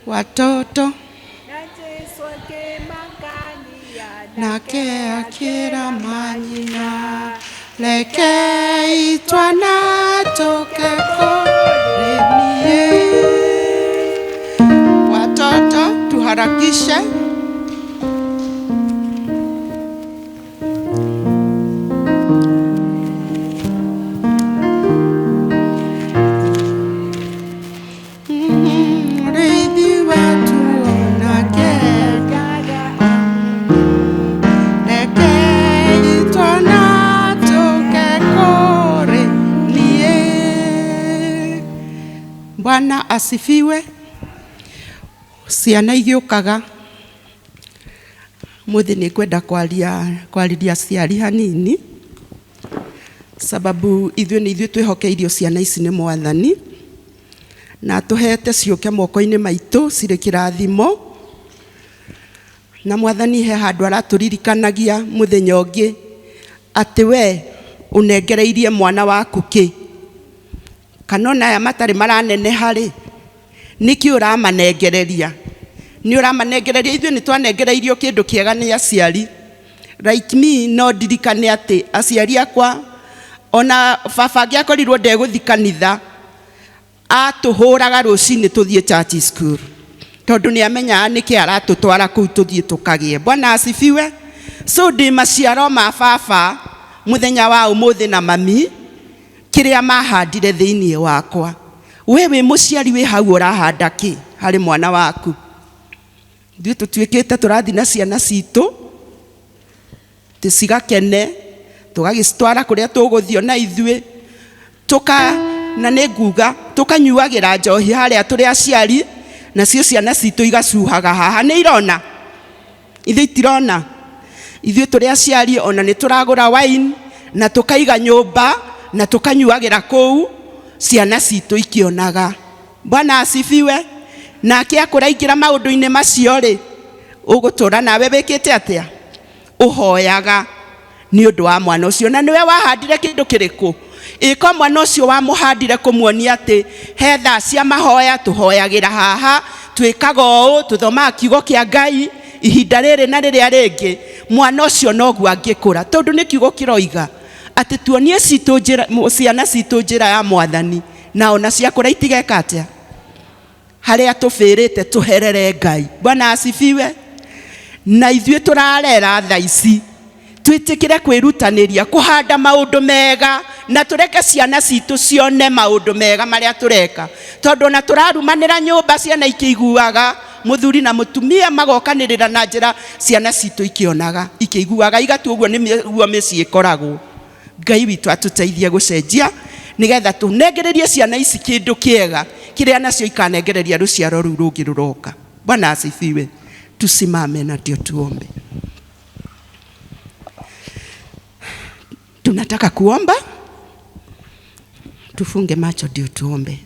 Watoto Na Yesu akĩmakania na Nake akĩra manyina, rekei twana tũke kũrĩ niĩ. Watoto tuharakishe. Mũrĩithi wetu onake, rekei twana tũke kũrĩ niĩ. Bwana asifiwe. Ciana igĩũkaga mũthĩ nĩ ngwenda kwaria kwarĩria aciari hanini, sababu ithuĩ nĩ ithuĩ twĩhokeirio ciana ici nĩ Mwathani, na atũhete ciũke moko-inĩ maitũ cirĩ kĩrathimo. Na Mwathani he handũ aratũririkanagia mũthenya ũngĩ atĩ we ũnengereirie mwana waku kĩ, kana ona aya matarĩ maraneneha rĩ, nĩkĩ ũramanengereria? Nĩ ũramanengereria? Ithuĩ nĩ twanengereirio kĩndũ kĩega nĩ aciari. Like me, no ndirikane atĩ aciari akwa, ona baba angĩakorirwo ndegũthi kanitha, atũhũraga rũcinĩ tũthiĩ church school, tondũ nĩ amenyaga nĩkĩ aratũtwara kũu tũthiĩ tũkagĩe. Bwana asifiwe. So ndĩ maciaro ma baba mũthenya wa ũmũthĩ na mami, kĩrĩa mahandire thĩinĩ wakwa. We wĩ mũciari wĩ hau ũrahanda kĩ harĩ mwana waku? Ithuĩ tũtuĩkĩte tũrathiĩ na ciana citũ cigakene, tũgagĩcitwara kũrĩa tũgũthiĩ ona ithuĩ tũka, na nĩ nguga tũkanyuagĩra njohi harĩa tũrĩ aciari, nacio ciana citũ igacuhaga haha. Nĩ irona? Ithuĩ itirona. Ithuĩ tũrĩ aciari ona nĩ tũragũra wine na tũkaiga nyũmba na tũkanyuagĩra kũu, ciana citũ ikĩonaga. Bwana asifiwe. Nake akũraingĩra maũndũ-inĩ macio rĩ, ũgũtũra nawe wĩkĩte atĩa? Ũhoyaga nĩ ũndũ wa mwana ũcio. Na nĩwe wahandire kĩndũ kĩrĩkũ? Ĩko mwana ũcio wamũhandire kũmuonia atĩ he thaa cia mahoya tũhoyagĩra haha, twĩkaga ũũ, tũthomaga kiugo kĩa Ngai ihinda rĩrĩ na rĩrĩa rĩngĩ, mwana ũcio noguo angĩkũra, tondũ nĩ kiugo kĩroiga atĩ tuonie citũ njĩra, ciana citũ njĩra ya Mwathani, na ona ciakũra itigeka atĩa? Harĩa tũbĩrĩte tũherere Ngai. Bwana asifiwe. Na ithuĩ tũrarera thaa ici, twĩtĩkĩre kwĩrutanĩria kũhanda maũndũ mega, na tũreke ciana citũ cione maũndũ mega marĩa tũreka, tondũ ona tũrarumanĩra nyũmba ciana ikĩiguaga, mũthuri na mũtumia magokanĩrĩra na njĩra ciana citũ ikĩonaga, ikĩiguaga, igatua ũguo nĩguo mĩciĩ ĩkoragwo. Ngai witũ atũteithie gũcenjia nĩgetha tũnengererie ciana ici kĩndũ kĩega kĩrĩa nacio ikanengereria rũciaro rũu rũngĩ rũroka. Bwana asifiwe. Tusimame na ndio tuombe. Tunataka kuomba, tufunge macho ndio tuombe.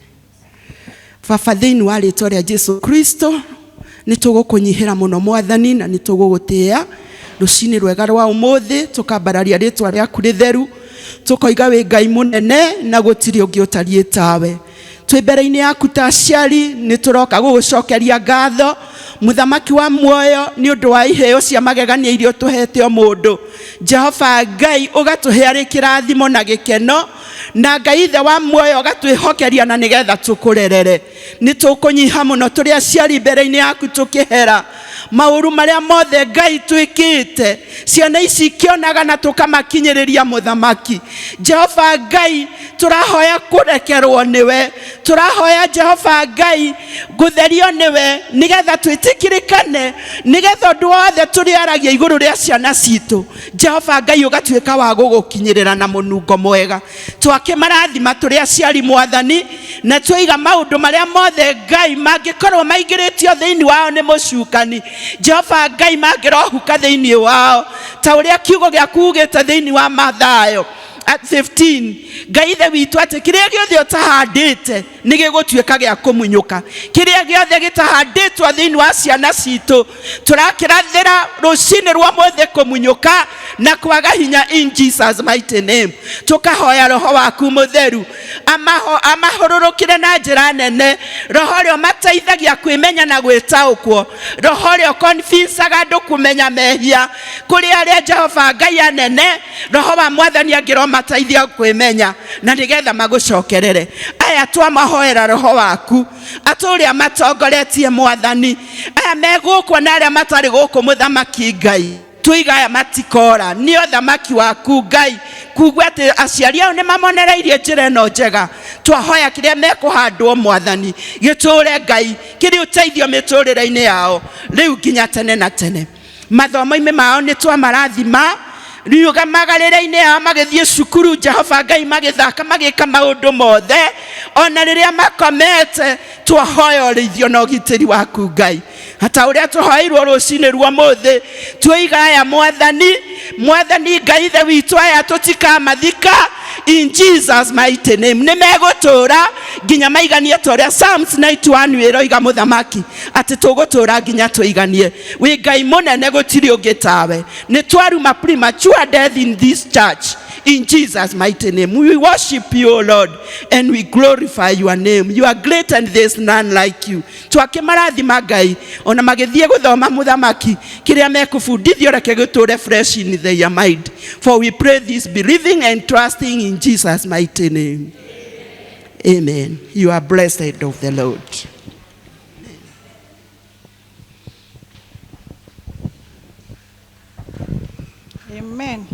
Baba, thĩinĩ wa rĩtwa rĩa Jesu Kristo, nĩ tũgũkũnyihĩra mũno Mwathani, na nĩ tũgũgũtĩĩa rũcinĩ rwega rwa ũmũthĩ, tũkambararia rĩtwa rĩaku rĩtheru, tũkoiga wĩ Ngai mũnene na gũtirĩ ũngĩ ũtariĩ tawe. Twĩ mbere-inĩ yaku ta aciari, nĩ tũroka gũgũcokeria ngatho Mũthamaki wa muoyo nĩ ũndũ wa iheo cia magegania iria ũtũhete o mũndũ. Jehova Ngai, ũgatũhe arĩ kĩrathimo na gĩkeno, na Ngai ithe wa muoyo ũgatwĩhokeria na nĩgetha tũkũrerere. Nĩ tũkũnyiha mũno tũrĩ aciari mbere-inĩ yaku, tũkĩhera maũru marĩa mothe Ngai twĩkĩte, ciana ici ikĩonaga na tũkamakinyĩrĩria. Mũthamaki Jehova Ngai, tũrahoya kũrekerwo nĩwe, tũrahoya Jehova Ngai gũtherio nĩwe, nĩgetha twĩtĩkĩrĩkane, nĩgetha ũndũ wothe tũrĩaragia igũrũ rĩa ciana citũ, Jehova Ngai, ũgatuĩka wa gũgũkinyĩrĩra na mũnungo mwega. Twakĩmarathima tũrĩ aciari Mwathani, na twaiga maũndũ marĩa mothe Ngai mangĩkorwo maingĩrĩtio thĩinĩ wao nĩ mũcukani, Jehova Ngai, mangĩrohuka thĩinĩ wao ta ũrĩa kiugo gĩaku ugĩte thĩinĩ wa Mathayo at 15, Ngai ithe witũ, atĩ kĩrĩa gĩothe ũtahandĩte nĩ gĩgũtuĩka gĩa kũmunyũka. Kĩrĩa gĩothe gĩtahandĩtwo thĩinĩ wa ciana citũ, tũrakĩrathĩra rũcinĩ rwa mũthĩ kũmunyũka na kwaga hinya in Jesus mighty name. Tũkahoya roho waku mũtheru. Amahũrũrũkĩre na njĩra nene. Roho ũrĩa ũmateithagia kwĩmenya na gwĩtaũkwo, roho ũrĩa ũconvincaga andũ kũmenya mehia kũrĩ arĩa Jehova Ngai anene, roho wa mwathani angĩromateithia kwĩmenya na nĩgetha magũcokerere. Aya twamahoera roho waku atũrĩa matongoretie mwathani, aya me gũkũ na arĩa matarĩ gũkũ mũthamaki Ngai, tuiga aya matikora nĩ ũthamaki waku Ngai, kuga atĩ aciari ao nĩ mamonereirie njĩra ĩno njega. Twahoya kĩrĩa mekũhandwo mwathani gĩtũre Ngai kĩrĩ ũteithio mĩtũrĩre-inĩ yao rĩu nginya tene na tene. Mathomo-inĩ mao nĩ twamarathima, riũgamagarĩre-inĩ yao magĩthiĩ cukuru Jehova Ngai, magĩthaka magĩka maũndũ mothe, ona rĩrĩa makomete twahoya ũrĩithio na ũgitĩri waku Ngai, hata ũrĩa tũhoeirwo rũcinĩ rwa ũmũthĩ. Tuiga aya mwathani, mwathani Ngai ithe witũ, aya tũtikamathika in Jesus mighty name, nĩ megũtũra nginya maiganie ta ũrĩa Psalms 91 ĩroiga mũthamaki atĩ tũgũtũra nginya tũiganie. Wĩ Ngai mũnene, gũtirĩ ũngĩ tawe. Nĩ twaruma premature death in this church in Jesus mighty name. We worship you, O Lord, and we glorify your name. You are great and there is none like you. Twakĩmarathima Ngai ona magĩthiĩ gũthoma mũthamaki, kĩrĩa mekũbundithio reke gĩtũre fresh in their mind, for we pray this believing and trusting in Jesus mighty name. Amen. You are blessed of the Lord. Amen.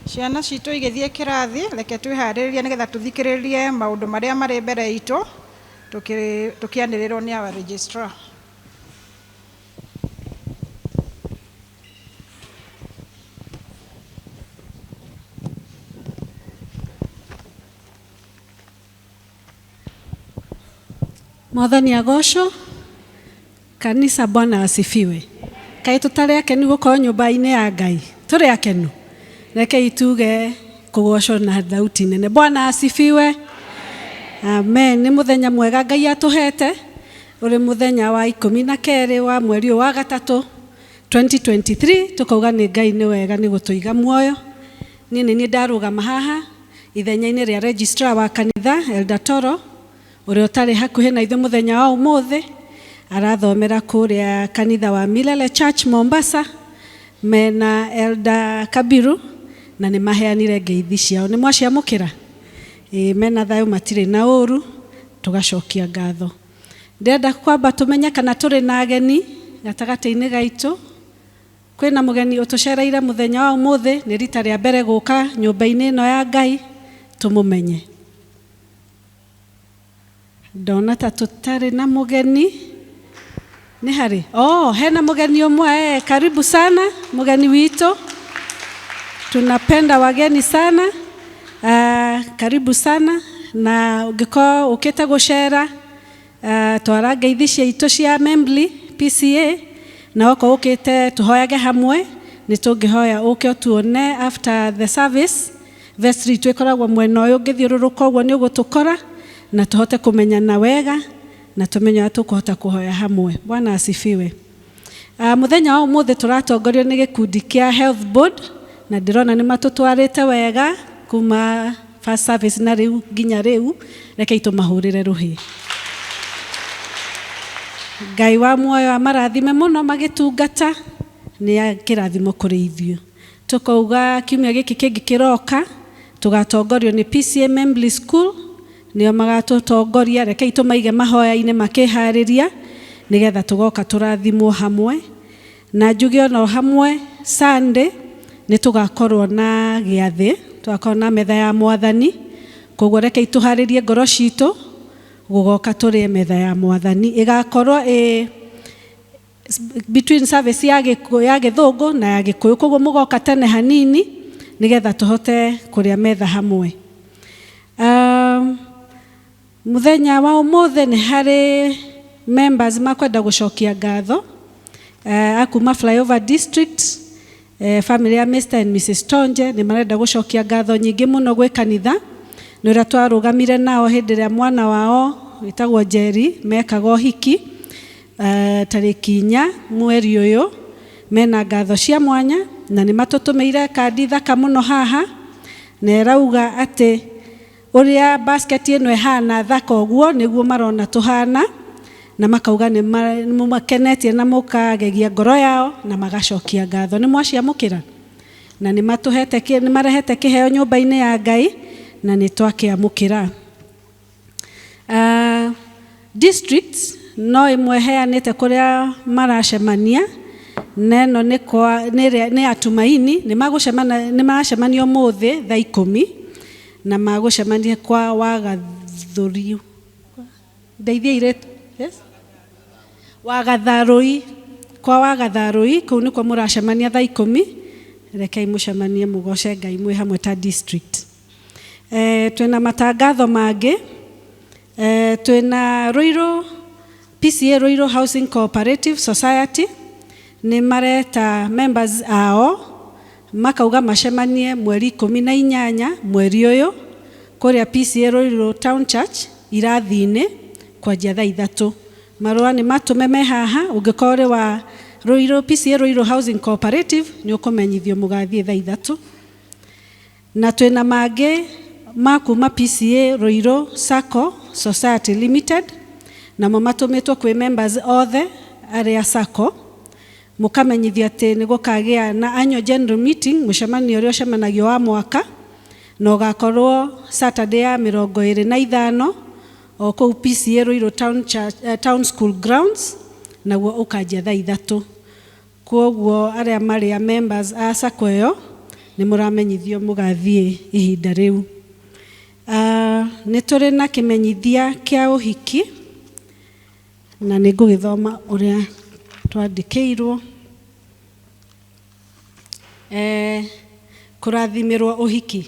Ciana citũ igĩthiĩ kĩrathi, reke twĩharĩrĩrie nĩgetha tũthikĩrĩrie maũndũ marĩa marĩ mbere itũ tũkĩanĩrĩrwo nĩ our registrar. Mwathani agocwo. Kanisa, Bwana asifiwe. Kaĩ tũtarĩ akenu gũkorwo nyũmba-inĩ ya Ngai? Tũrĩ akenu. Rekei tuge kũgocwo na thauti nene. Bwana asifiwe. Amen. Nĩ mũthenya mwega Ngai atũhete, ũrĩ mũthenya wa 12 wa mweri ũyũ wa gatatũ 2023. Tũkauga nĩ Ngai nĩ wega nĩ gũtũiga muoyo. Niĩ nĩ niĩ ndarũgama haha ithenya-inĩ rĩa registrar wa kanitha Elder Toro, ũrĩa ũtarĩ hakuhĩ na ithuĩ mũthenya wa ũmũthĩ, arathomera kũrĩa kanitha wa Milele Church Mombasa mena Elder Kabiru, na nĩ maheanire ngeithi ciao. Nĩ mwaciamũkĩra? Ĩĩ, mena thayũ, matirĩ na ũru, tũgacokia ngatho. Ndĩrenda kwamba tũmenye kana tũrĩ na ageni gatagatĩ-inĩ gaitũ. Kwĩna mũgeni ũtũcereire mũthenya wa ũmũthĩ, nĩ rita rĩa mbere gũka nyũmba-inĩ ĩno ya Ngai, tũmũmenye. Ndona ta tũtarĩ na mũgeni. Nĩ harĩ? Oh, hena mũgeni ũmwe. Karibu sana mũgeni witũ, tunapenda wageni sana. Karibu sana, na ũngĩkorwo ũkĩte gũcera, twara ngeithi ciitũ cia Membli PCA, na okorwo ũkĩte tũhoyage hamwe, nĩ tũngĩhoya ũke ũtuone after the service. Vestry itũ ĩkoragwo mwena ũyũ, ũngĩthiũrũrũka ũguo nĩ ũgũtũkora na tũhote kũmenyana wega na tũmenye ũrĩa tũkũhota kũhoya hamwe. Bwana asifiwe. Mũthenya wa ũmũthĩ tũratongorio nĩ gĩkundi kĩa Health Board, na ndĩrona nĩ matũtwarĩte wega kuma first service na rĩu nginya rĩu. Rekei tũmahũrĩre rũhĩ. Ngai wa muoyo amarathime mũno magĩtungata, nĩ kĩrathimo kũrĩ ithuĩ. Tũkauga kiumia gĩkĩ kĩngĩ kĩroka tũgatongorio nĩ PCA Membli School, nĩo magatũtongoria. Rekei tũmaige mahoya-inĩ makĩharĩria nĩgetha tũgoka tũrathimwo hamwe. Na njuge ono hamwe Sunday nĩ tũgakorwo na gĩathĩ, tũgakorwo na metha ya mwathani. Koguo rekei tũharĩrie ngoro citũ gũgoka tũrĩe metha ya mwathani. Ĩgakorwo ĩ between service ya ya gĩthũngũ na ya gĩkũyũ, koguo mũgoka tene hanini nĩgetha tũhote kũrĩa metha hamwe. Mũthenya wa ũmũthĩ nĩ harĩ members makwenda gũcokia ngatho akuma Flyover District, family ya Mr and Mrs Tonje nĩ marenda gũcokia ngatho nyingĩ mũno gwĩ kanitha nĩ ũrĩa twarũgamire nao hĩndĩ ĩrĩa mwana wao wĩtagwo Jerry mekaga ũhiki, tarĩki 4 mweri ũyũ. Mena ngatho cia mwanya na nĩ matũtũmĩire kandi thaka mũno haha, na ĩrauga atĩ Ũrĩa basket ĩno ĩhana thaka ũguo nĩguo marona tũhana, na makauga nĩ mũmakenetie na mũkagegia ngoro yao na magacokia ngatho. Nĩ mwaciamũkĩra? Na nĩ matũhete nĩ marehete kĩheo nyũmba-inĩ ya Ngai na nĩ twakĩamũkĩra. Districts no ĩmwe heanĩte kũrĩa maracemania, na ĩno nĩ kwa nĩ ya Tumaini. Nĩ magũcemana, nĩ maracemania ũmũthĩ thaa 10, na magũcemania kwa Wagathũri, ndeithia irĩtu, yes? Wagatharũi, kwa Wagatharũi, kũu nĩkuo mũracemania thaa 10. Rekei mũcemanie mũgoce Ngai mwĩ hamwe ta district. Twĩna matangatho mangĩ. Twĩna Ruiru PCA Ruiru Housing Cooperative Society, nĩ mareta members ao makauga macemanie mweri 18 mweri ũyũ kũrĩa PCA Ruiru Town Church irathi-inĩ kwanjia thaa 3. Marũa nĩ matũme me haha. Ũngĩkorwo ũrĩ wa Ruiru PCA Ruiru Housing Cooperative, nĩ ũkũmenyithio mũgathiĩ thaa 3. Na twĩna mangĩ ma kuma PCA Ruiru Sacco Society Limited, namo matũmĩtwo kwĩ members othe arĩa Sacco, mũkamenyithio atĩ nĩ gũkagĩa na annual general meeting, mũcemanio ũrĩa ũcemanagio wa mwaka, na ũgakorwo Saturday ya 25 o kũu PCA Ruiru Town, Church, Town School grounds, naguo ũkanjia thaa 3. Koguo arĩa marĩ a members a Sacco ĩyo nĩ mũramenyithio mũgathiĩ ihinda rĩu. Nĩ tũrĩ na kĩmenyithia kĩa ũhiki, na nĩ ngũgĩthoma ũrĩa twandĩkĩirwo. Kũrathimĩrwo ũhiki.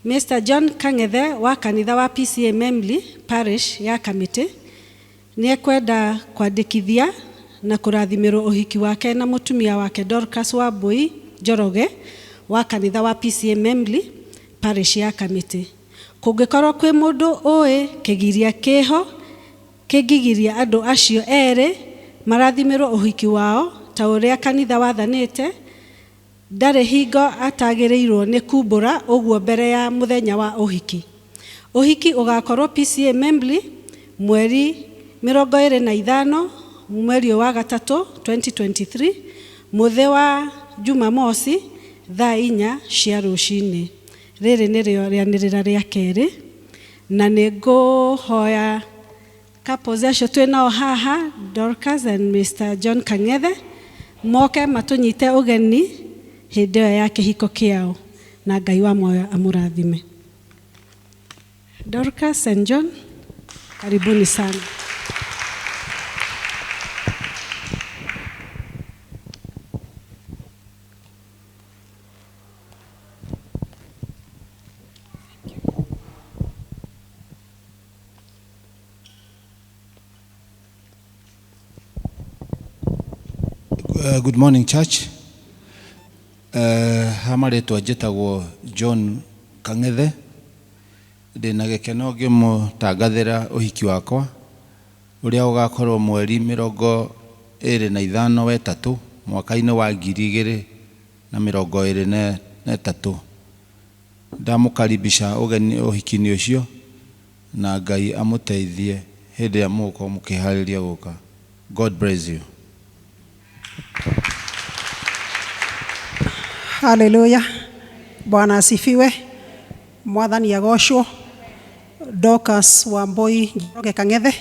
Mr. John Kang'ethe wa kanitha wa PCA Memli Parish ya Kamĩtĩ nĩ ekwenda kwandĩkithia na kũrathimĩrwo ũhiki wake na mũtumia wake Dorcas Wambui Njoroge wa kanitha wa PCA Memli Parish ya Kamĩtĩ. Kũngĩkorwo kwĩ mũndũ ũĩ kĩgiria kĩho kĩngĩgiria andũ acio erĩ marathimĩrwo ũhiki wao ta ũrĩa kanitha wathanĩte, ndarĩ hingo atagĩrĩirwo nĩ kumbũra ũguo mbere ya mũthenya wa ũhiki. Ũhiki ũgakorwo PCA Membley mweri 25 mweri wa gatatũ 2023, mũthĩ wa Jumamosi thaa 4 cia rũcinĩ. Rĩrĩ nĩrĩo rĩanĩrĩra rĩa kerĩ, na nĩ ngũhoya couples acio twĩ nao haha, Dorcas and Mr. John Kang'ethe, moke matũnyite ũgeni hĩndĩ ĩyo ya kĩhiko kĩao, na Ngai wa muoyo amũrathime. Dorcas and John, karibuni sana. Good morning, church. Ha marĩtwa njĩtagwo John Kang'ethe. Ndĩna gĩkeno ngĩmũtangathĩra ũhiki wakwa ũrĩa ũgakorwo mweri 25 wetatũ mwaka-inĩ wa 2023. Ndamũkaribisha ũgeni ũhiki-inĩ ũcio, na Ngai amũteithie hĩndĩ ĩrĩa mũgũkorwo mũkĩharĩria gũka. God bless you. Haleluya. Bwana asifiwe. Mwathani agocwo. Dorcas Wambui Njoroge Kang'ethe,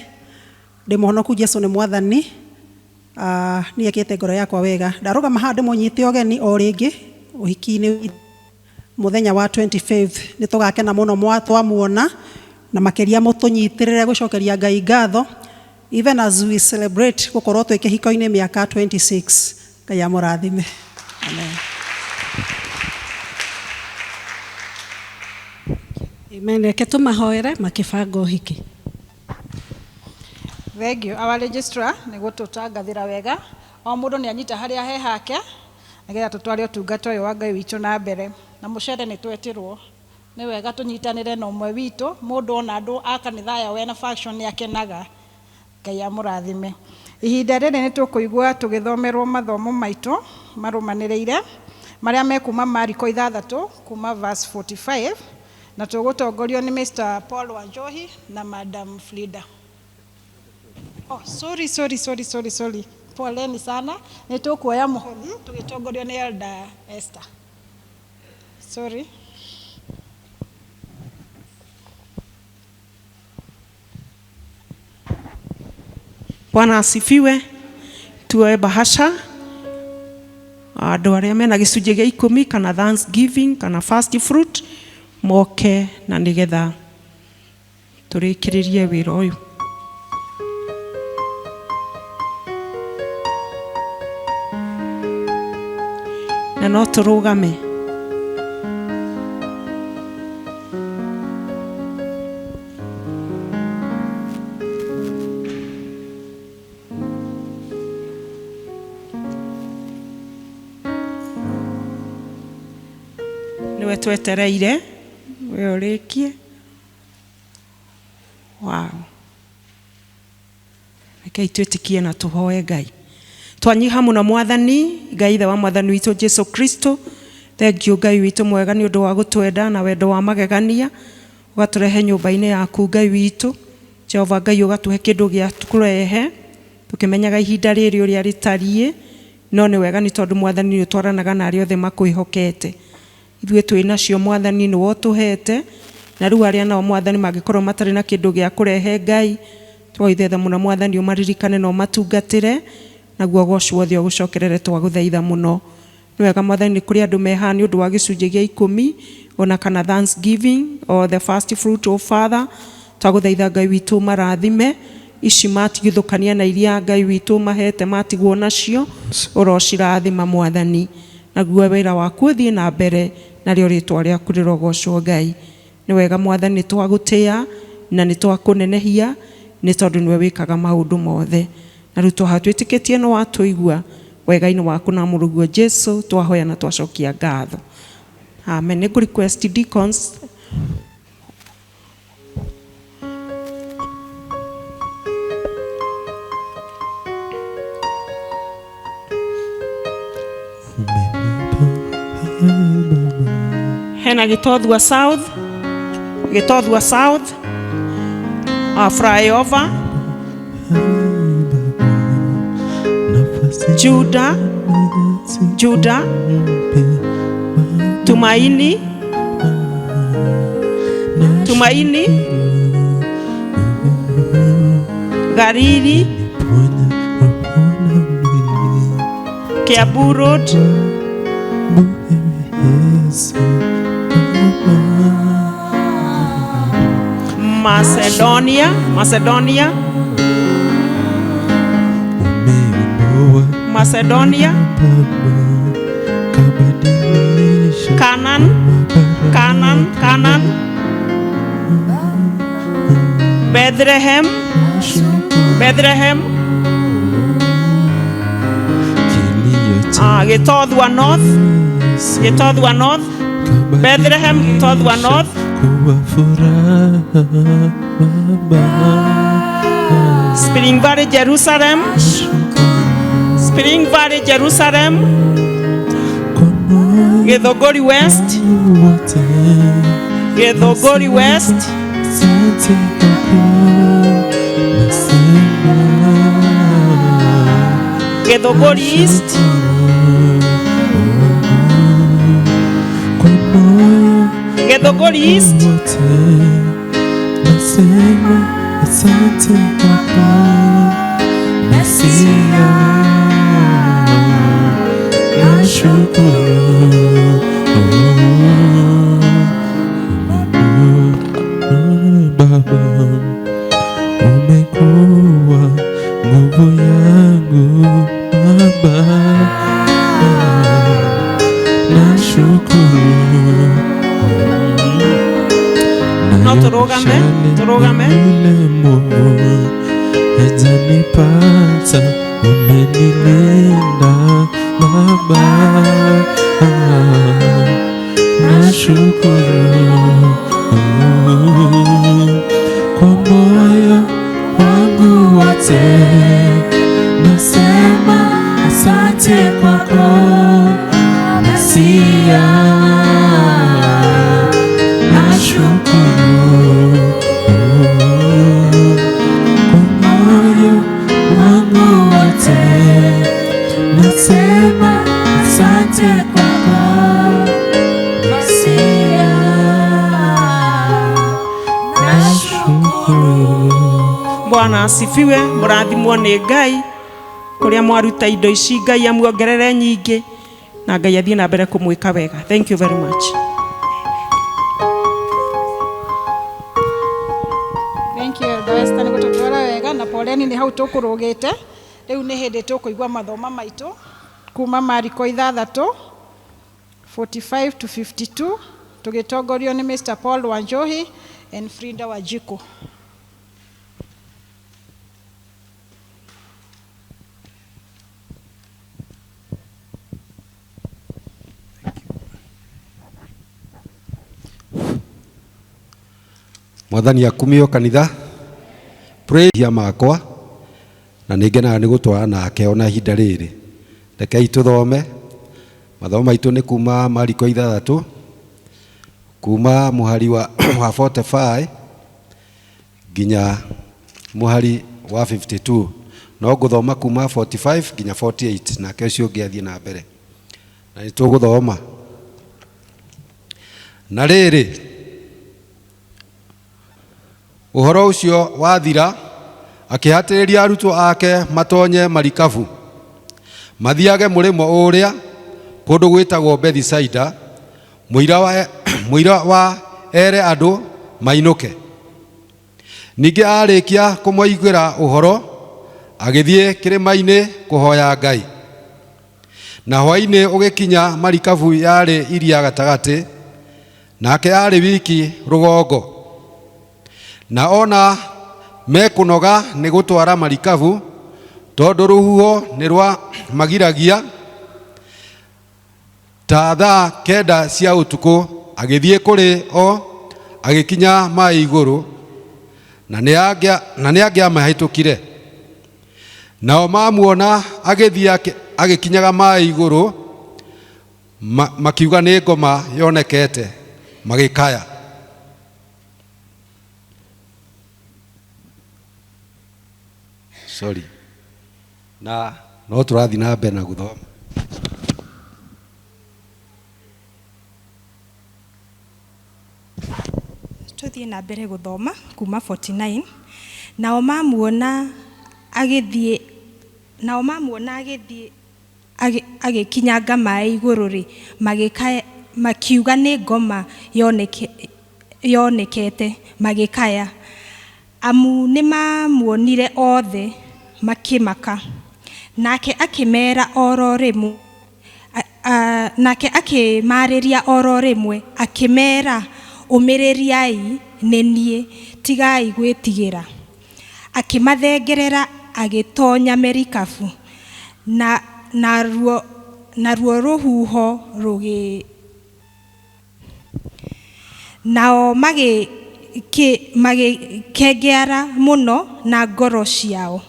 ndĩ mũhonoku, Jesu nĩ mwathani. Nĩ ekĩte ngoro yakwa wega. Ndarũgama haha ndĩmũnyite ũgeni o rĩngĩ ũhiki-inĩ mũthenya wa 25th. Nĩ tũgakena mũno twamuona, na makĩria mũtũnyitĩrĩre gũcokeria Ngai ngatho even as we celebrate gũkorwo twĩ kĩhiko-inĩ mĩaka 26. Ngai amũrathime. Amen. Amen. Reke tũmahoere makĩbanga ũhiki. Thank you, our registrar, nĩ gũtũtangathĩra wega. O mũndũ nĩ anyita harĩa he hake nĩgetha tũtware ũtungata ũyũ wa Ngai witũ na mbere. Na mũcere nĩ twetĩrwo. Nĩ wega tũnyitanĩre na ũmwe witũ, mũndũ ona andũ a kanitha aya wena function nĩ akenaga. Ngai amũrathime. Ihinda rĩrĩ nĩ tũkũigua tũgĩthomerwo mathomo maitũ marũmanĩrĩire marĩa me kuma Mariko 6 kuma verse 45. Na tũgũtongorio nĩ Mr. Paul Wanjohi na Madam Frida. Oh, sorry, sorry, sorry, sorry, sorry. Poleni sana. Nĩ tũkuoya mũhothi tũgĩtongorio nĩ Elder Esther. Sorry. Bwana asifiwe. Tuoe bahasha andũ arĩa mena gĩcunjĩ gĩa ikũmi kana thanksgiving kana first fruit moke na nĩgetha tũrĩkĩrĩrie wĩra ũyũ. Na no tũrũgame. Nĩwe twetereire we ũrĩkie. Wow. Rekei twĩtĩkie na tũhoe Ngai. Twanyiha mũno Mwathani Ngai ithe wa Mwathani witũ Jesu Kristo. Thengiũ Ngai witũ mwega nĩ ũndũ wa gũtwenda na wendo wa magegania, ũgatũrehe nyũmba-inĩ yaku Ngai witũ. Jehova Ngai ũgatũhe kĩndũ gĩa kũrehe tũkĩmenyaga ihinda rĩrĩ ũrĩa rĩtariĩ, no nĩ wega nĩ tondũ Mwathani nĩ ũtwaranaga na arĩa othe makwĩhokete. Ithuĩ twĩ nacio Mwathani nĩwe ũtũhete, na rĩu arĩa nao Mwathani mangĩkorwo matarĩ na kĩndũ gĩa kũrehe Ngai, twagũthaitha mũno Mwathani ũmaririkane na ũmatungatĩre, naguo ũgoco wothe ũgũcokerere twagũthaitha mũno. Nĩ wega Mwathani nĩ kũrĩ andũ me haha nĩ ũndũ wa gĩcunjĩ gĩa ikũmi ona kana thanksgiving or the first fruit of Father, twagũthaitha Ngai witũ marathime ici matigithũkania na iria Ngai witũ mahete matigwo nacio, ũrocirathima Mwathani, naguo wĩra waku ũthiĩ na mbere narĩo rĩtwa rĩaku rĩrogocwo Ngai. Nĩ wega Mwathani twagũtĩa na nĩ twakũnenehia nĩ tondũ nĩwe wĩkaga maũndũ mothe. Na rĩu twaha twĩtĩkĩtie nĩ watũigua wega-inĩ waku na mũrũguo Jesu twahoya na twacokia ngatho. Amen. Nĩ ngũ request deacons hena Gĩtothua South, Gĩtothua South, flyover, Juda, Juda, Tumaini, Tumaini, Gariri, Kiambu Road, Macedonia, Macedonia, Macedonia, Canaan, Canaan, Canaan, Bethlehem, Bethlehem, Gĩtothua North, Gĩtothua North, Bethlehem, Gĩtothua North, Spring Valley, Jerusalem, Spring Valley, Jerusalem, Githogori West, Githogori West, Githogori East, Githogori East, Baba, umekuwa nguvu yangu Baba, nashukuru. No tũrũgame, tũrũgame. Hajanipata, umenilinda Baba, nashukuru kwa moyo wangu wote, nasema asante kwako Mesia, nashukuru. huru. Bwana asifiwe. Mũrathimwo nĩ Ngai kũrĩa mwaruta indo ici, Ngai amuongerere nyingĩ na Ngai athiĩ na mbere kũmwĩka wega. Thank you very much. Thank you Elder Esther nĩ gũtũtwara wega na poleni nĩ hau tũkũrũgĩte. Rĩu nĩ hĩndĩ tũkũigua mathoma maitũ kuma Mariko 6 45 to 52 tũgĩtongorio nĩ Mr. Paul Wanjohi and Frida Wanjiku. Mwathani akumio kanitha. Praise makwa na nĩ ngenaga nĩ gũtwara nake ona ihinda rĩrĩ. Rekei tũthome mathomo maitũ nĩ kuma Mariko 6 kuma mũhari wa 45 nginya mũhari wa 52. No ngũthoma kuma 45 nginya 48 nake ũcio ũngĩ athiĩ na mbere. Na nĩ tũgũthoma. Na rĩrĩ, ũhoro ũcio wathira, akĩhatĩrĩria arutwo ake matonye marikabu mathiage mũrĩmo ũrĩa kũndũ gwĩtagwo Bethisaida, mũira wa ere andũ mainũke. Ningĩ arĩkia kũmoigĩra ũhoro, agĩthiĩ kĩrĩma-inĩ kũhoya Ngai. Na hwaĩ-inĩ ũgĩkinya marikabu yarĩ iria gatagatĩ, nake arĩ wiki rũgongo. Na ona mekũnoga nĩ gũtwara marikabu, tondũ rũhuho nĩ rwa magiragia. Ta thaa 9 cia ũtukũ agĩthiĩ kũrĩ o, agĩkinya maĩ igũrũ, na nĩ angĩamahĩtũkire. Nao mamuona agĩthiĩ agĩkinyaga maĩ igũrũ, makiuga nĩ ngoma yonekete, magĩkaya. Sorry. Na no tũrathiĩ na mbere na gũthoma. Tũthiĩ na mbere gũthoma kuma 49. Nao mamuona agĩthiĩ agĩkinyanga maĩ igũrũ rĩ, makiuga nĩ ngoma yonekete, magĩkaya. Amu nĩmamuonire othe makĩmaka. Nake akĩmera oro rĩmwe, nake akĩmarĩria oro rĩmwe, akĩmera, ũmĩrĩriai, nĩ niĩ, tigai gwĩtigĩra. Akĩmathengerera agĩtonya merikabu, na naruo rũhuho rũgĩ. Nao magĩkengeara mũno na ngoro ciao,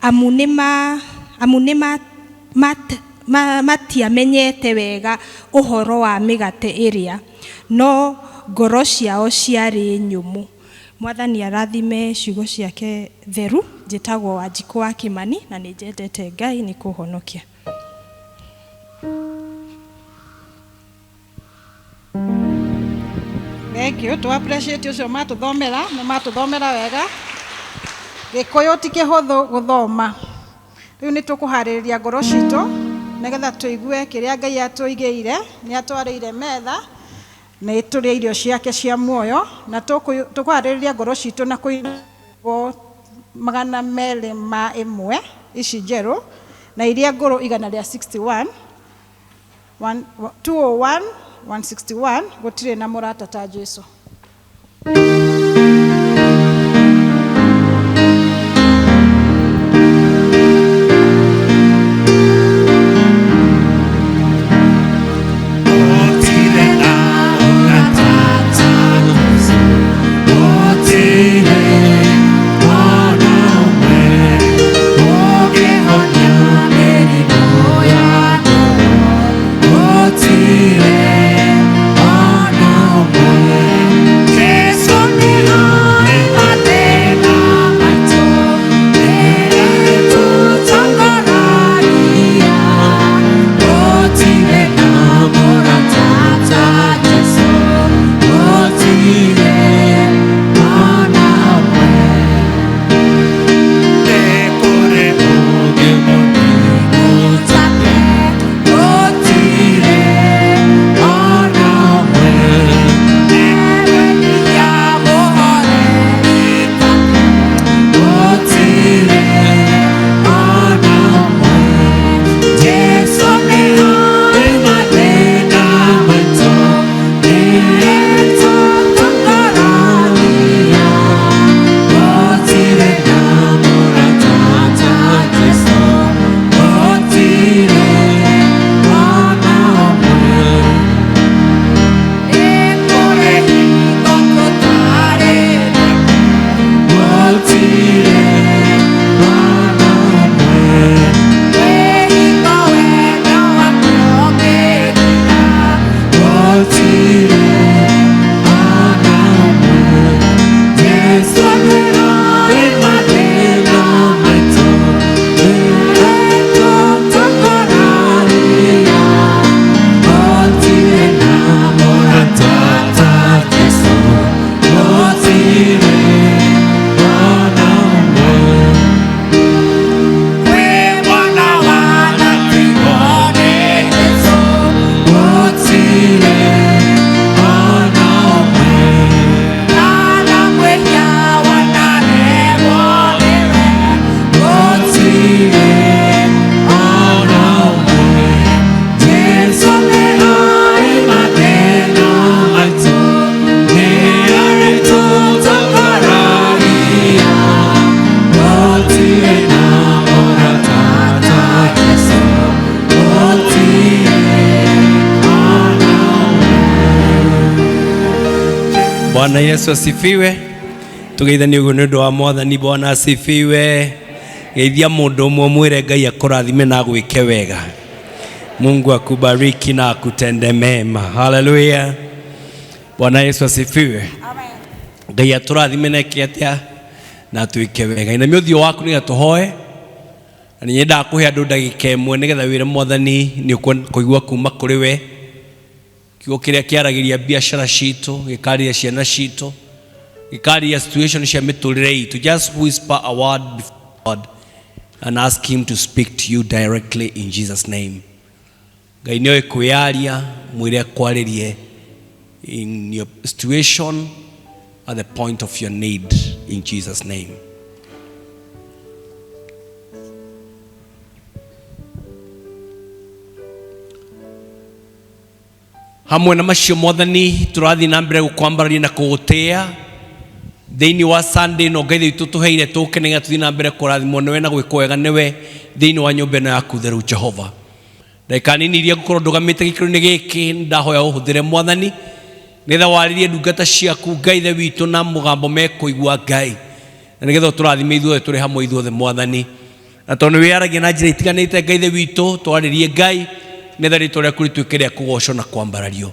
amu nĩ matiamenyete wega ũhoro wa mĩgate ĩrĩa, no ngoro ciao ciarĩ nyũmũ. Mwathani arathime ciugo ciake theru. Njĩtagwo Wanjikũ wa Kĩmani na nĩ njendete Ngai nĩ kũhonokia. Thank you. To appreciate ũcio matũthomera, nĩ matũthomera wega. Gĩkũyũ ti kĩhũthũ gũthoma. Rĩu nĩ tũkũharĩrĩria ngoro citũ nĩgetha tũigue kĩrĩa Ngai atũigĩire. Nĩ atwarĩire metha, nĩ tũrĩe irio ciake cia muoyo, na tũkũharĩrĩria ngoro citũ na kũina 201 ici njerũ na iria ngũrũ 161 201 161 gũtirĩ na mũrata ta Jesu. Tire, ona umwe. Bwana Yesu asifiwe. Tugeithanie ũguo nĩ ũndũ wa Mwathani. Bwana asifiwe. Geithia mũndũ ũmwe mwĩre Ngai akũrathime na agwĩke wega. Mungu akubariki na akutende mema. Haleluya. Bwana Yesu asifiwe. Ngai atũrathime na eke atĩa na atwĩke wega. Inamia ũthiũ waku nĩgetha tũhoe. Na nĩ nyendaga kũhe andũ ndagĩka ĩmwe nĩgetha wĩre Mwathani nĩ ũkũigua kuma kũrĩ we. Kiugo kĩrĩa kĩaragĩria biacara citũ, gĩkarĩria ciana citũ, gĩkarĩria situation cia mĩtũrĩre itũ. Just whisper a word before God and ask him to speak to you directly in Jesus name. Ngai nĩoĩ kwĩyaria, mwĩre akwarĩrie in your situation at the point of your need in Jesus name. Hamwe na macio Mwathani tũrathiĩ na mbere gũkwambararia na kũgũtĩĩa thĩinĩ wa Sunday ĩno Ngai witũ tũheire tũke nĩgetha tũthiĩ na mbere kũrathimwo nĩwe na gwĩkwo wega nĩwe thĩinĩ wa nyũmba ĩno yaku theru Jehova. Ndagĩka nini iria ngũkorwo ndũgamĩte gĩkĩro-inĩ gĩkĩ ndahoya ũhũthĩre Mwathani nĩgetha warĩrie ndungata ciaku Ngai ithe witũ na mũgambo mekũigua Ngai, na nĩgetha ũtũrathime ithuothe tũrĩ hamwe ithuothe Mwathani. Na tondũ nĩ wĩyaragia na njĩra itiganĩte Ngai ithe witũ, twarĩrie Ngai nĩgetha rĩtwa rĩaku rĩtuĩke rĩa kũgocwo na kwambarario.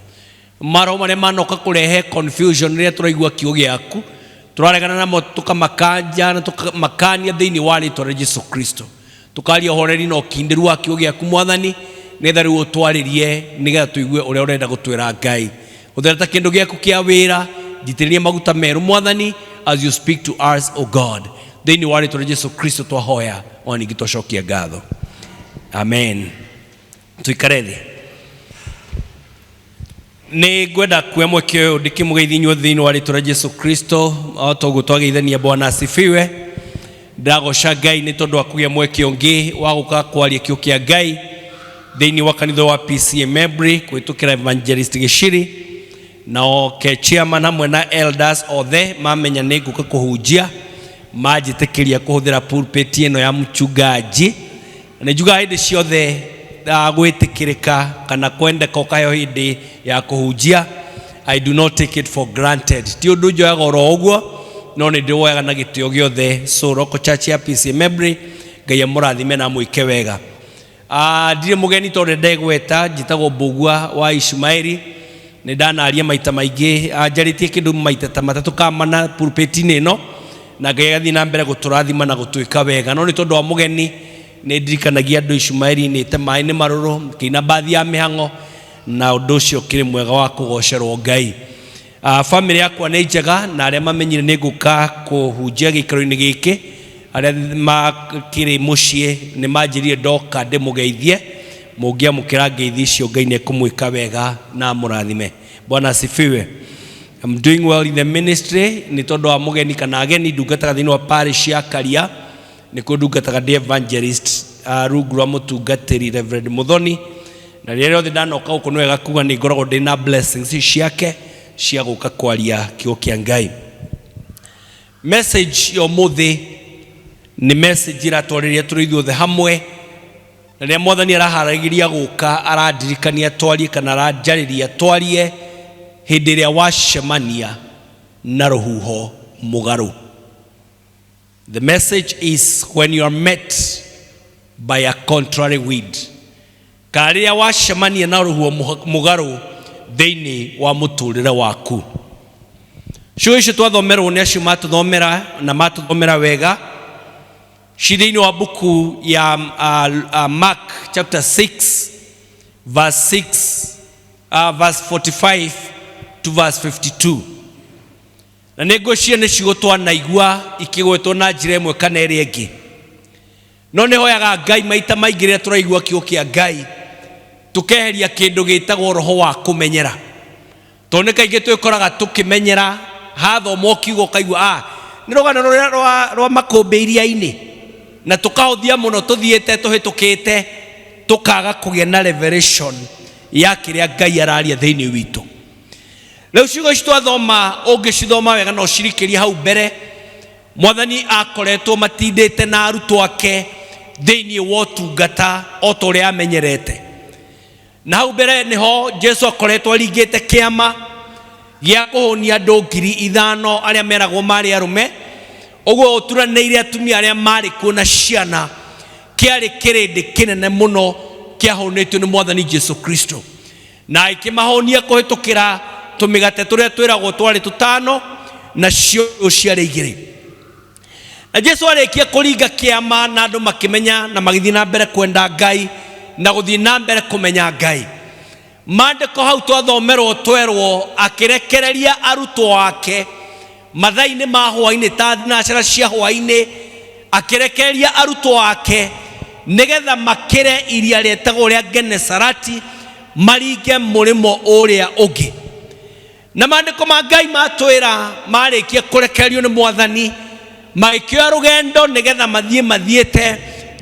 Maroho marĩa manoka kũrehe confusion rĩrĩa tũraigua kiugo gĩaku tũraregana namo, tũkamakanja na tũkamakania thĩinĩ wa rĩtwa rĩa Jesu Kristo. Tũkaria ũhoreri na ũkindĩru wa kiugo gĩaku Mwathani, nĩgetha rĩu ũtwarĩrie nĩgetha tũigue ũrĩa ũrenda gũtwĩra Ngai. Hũthĩra ta kĩndũ gĩaku kĩa wĩra, njitĩrĩrie maguta merũ Mwathani, as you speak to us, O God. Thĩinĩ wa rĩtwa rĩa Jesu Kristo twahoya, ona ningĩ twacokia ngatho. Amen. Tuikare thĩ. Nĩ ngwenda kuoya mweke ũyũ ndĩkĩmũgeithie inyuothe thĩinĩ wa rĩtwa rĩa Jesu Kristo, o ta ũguo twageithania. Bwana asifiwe. Ndagoca Ngai nĩ tondũ wa kũgĩa mweke ũngĩ wa gũka kwaria kiugo kĩa Ngai thĩinĩ wa kanitha wa PCEA Membley kũhĩtũkĩra Evangelist Gĩciri, nao ke chairman hamwe na elders othe mamenya nĩ ngũka kũhunjia, manjĩtĩkĩria kũhũthĩra pulpit ĩno ya mchungaji. Na nĩ njugaga hĩndĩ ciothe gwĩtĩkĩrĩka kana kwendeka ũkaheo hĩndĩ ya kũhunjia, I do not take it for granted. Ti ũndũ njoyaga oro ũguo, no nĩ ndĩwoyaga na gĩtĩo gĩothe. So Local Church ya PCEA Membley, Ngai amũrathime na amwĩke wega. Ndirĩ mũgeni tondũ ndegweta, njĩtagwo Mbũgua wa Ishumaeli. Nĩ ndanaria maita maingĩ, njarĩtie kĩndũ maita ta matatũ kana mana pulpit-inĩ ĩno, na Ngai agathiĩ na mbere gũtũrathima na gũtwĩka wega. No nĩ tondũ wa mũgeni, nĩ ndirikanagia andũ Ishumaeli nĩte maĩ nĩ marũrũ, ngĩina mbathi ya mĩhang'o, na ũndũ ũcio ũkĩrĩ mwega wa kũgocerwo Ngai. Famĩlĩ yakwa nĩ njega, na arĩa mamenyire nĩ ngũka kũhunjia gĩikaro-inĩ gĩkĩ, arĩa makĩrĩ mũciĩ nĩ manjĩrire ndoka ndĩmũgeithie. Mũngĩamũkĩra ngeithi icio, Ngai nĩ ekũmwĩka wega na amũrathime. Bwana asifiwe. I'm doing well in the ministry nĩ tondũ wa mũgeni kana ageni ndungataga thĩinĩ wa parish ya Karia, nĩkuo ndungataga ndĩ evangelist rungu rwa mũtungatĩri Reverend Muthoni, na rĩrĩa rĩothe ndanoka gũkũ nĩ wega kuga nĩ ngoragwo ndĩ na blessings ciake cia gũka kwaria kiugo kĩa Ngai. Message ya ũmũthĩ nĩ message ĩratwarĩria tũrĩ ithuothe hamwe, na rĩrĩa Mwathani araharagĩria gũka arandirikania twarie kana aranjarĩria twarie hĩndĩ ĩrĩa wacemania na rũhuho mũgarũ. The message is when you are met by a contrary wind. Kana rĩrĩa wacemania na rũhuho mũgarũ thĩinĩ wa mũtũrĩre waku. Ciugo icio twathomerwo nĩ acio matũthomera na matũthomera wega, ci thĩinĩ wa buku ya Mark chapter 6 verse 6, verse 45 to verse 52. Na nĩ ngwĩciria nĩ ciugo twanaigua ikĩgwetwo na njĩra ĩmwe kana ĩrĩa ĩngĩ, no nĩ hoyaga Ngai maita maingĩ rĩrĩa tũraigua kiugo kĩa Ngai tũkeheria kĩndũ gĩtagwo roho wa kũmenyera, tondũ nĩ kaingĩ twĩkoraga tũkĩmenyera hathomwo kiugo ũkaigua nĩ rũgano rũrĩa rwa makũmbĩ iria-inĩ, na tũkahũthia mũno tũthiĩte tũhĩtũkĩte tũkaga kũgĩa na revelation ya kĩrĩa Ngai araria thĩinĩ witũ. Rĩu ciugo ici twathoma, ũngĩcithoma wega na ũcirikĩrie hau mbere, Mwathani akoretwo matindĩte na arutwo ake thĩinĩ wa ũtungata o ta ũrĩa amenyerete. Na hau mbere nĩho Jesu akoretwo aringĩte kĩama Gĩa kũhũnia andũ 5,000 arĩa meragwo marĩ arũme, ũguo ũturanĩire atumia arĩa marĩ kuo na ciana, kĩarĩ kĩrĩndĩ kĩnene mũno kĩahũnĩtio nĩ Mwathani Jesu Kristo, na akĩmahũnia kũhĩtũkĩra tũmĩgate tũrĩa twĩragwo twarĩ tũtano na cio ciarĩ igĩrĩ. Na Jesu arĩkia kũringa kĩama na andũ makĩmenya na magĩthiĩ na mbere kwenda Ngai na gũthiĩ na mbere kũmenya Ngai. Maandĩko hau twathomerwo twerwo akĩrekereria arutwo ake mathaa-inĩ ma hwaĩ-inĩ ta thinacara cia hwaĩ-inĩ, akĩrekereria arutwo ake nĩgetha makĩre iria rĩetagwo rĩa Genesarati maringe mũrĩmo ũrĩa ũngĩ. Na maandĩko ma Ngai matwĩra marĩkia kũrekererio nĩ Mwathani magĩkĩoya rũgendo nĩgetha mathiĩ mathiĩte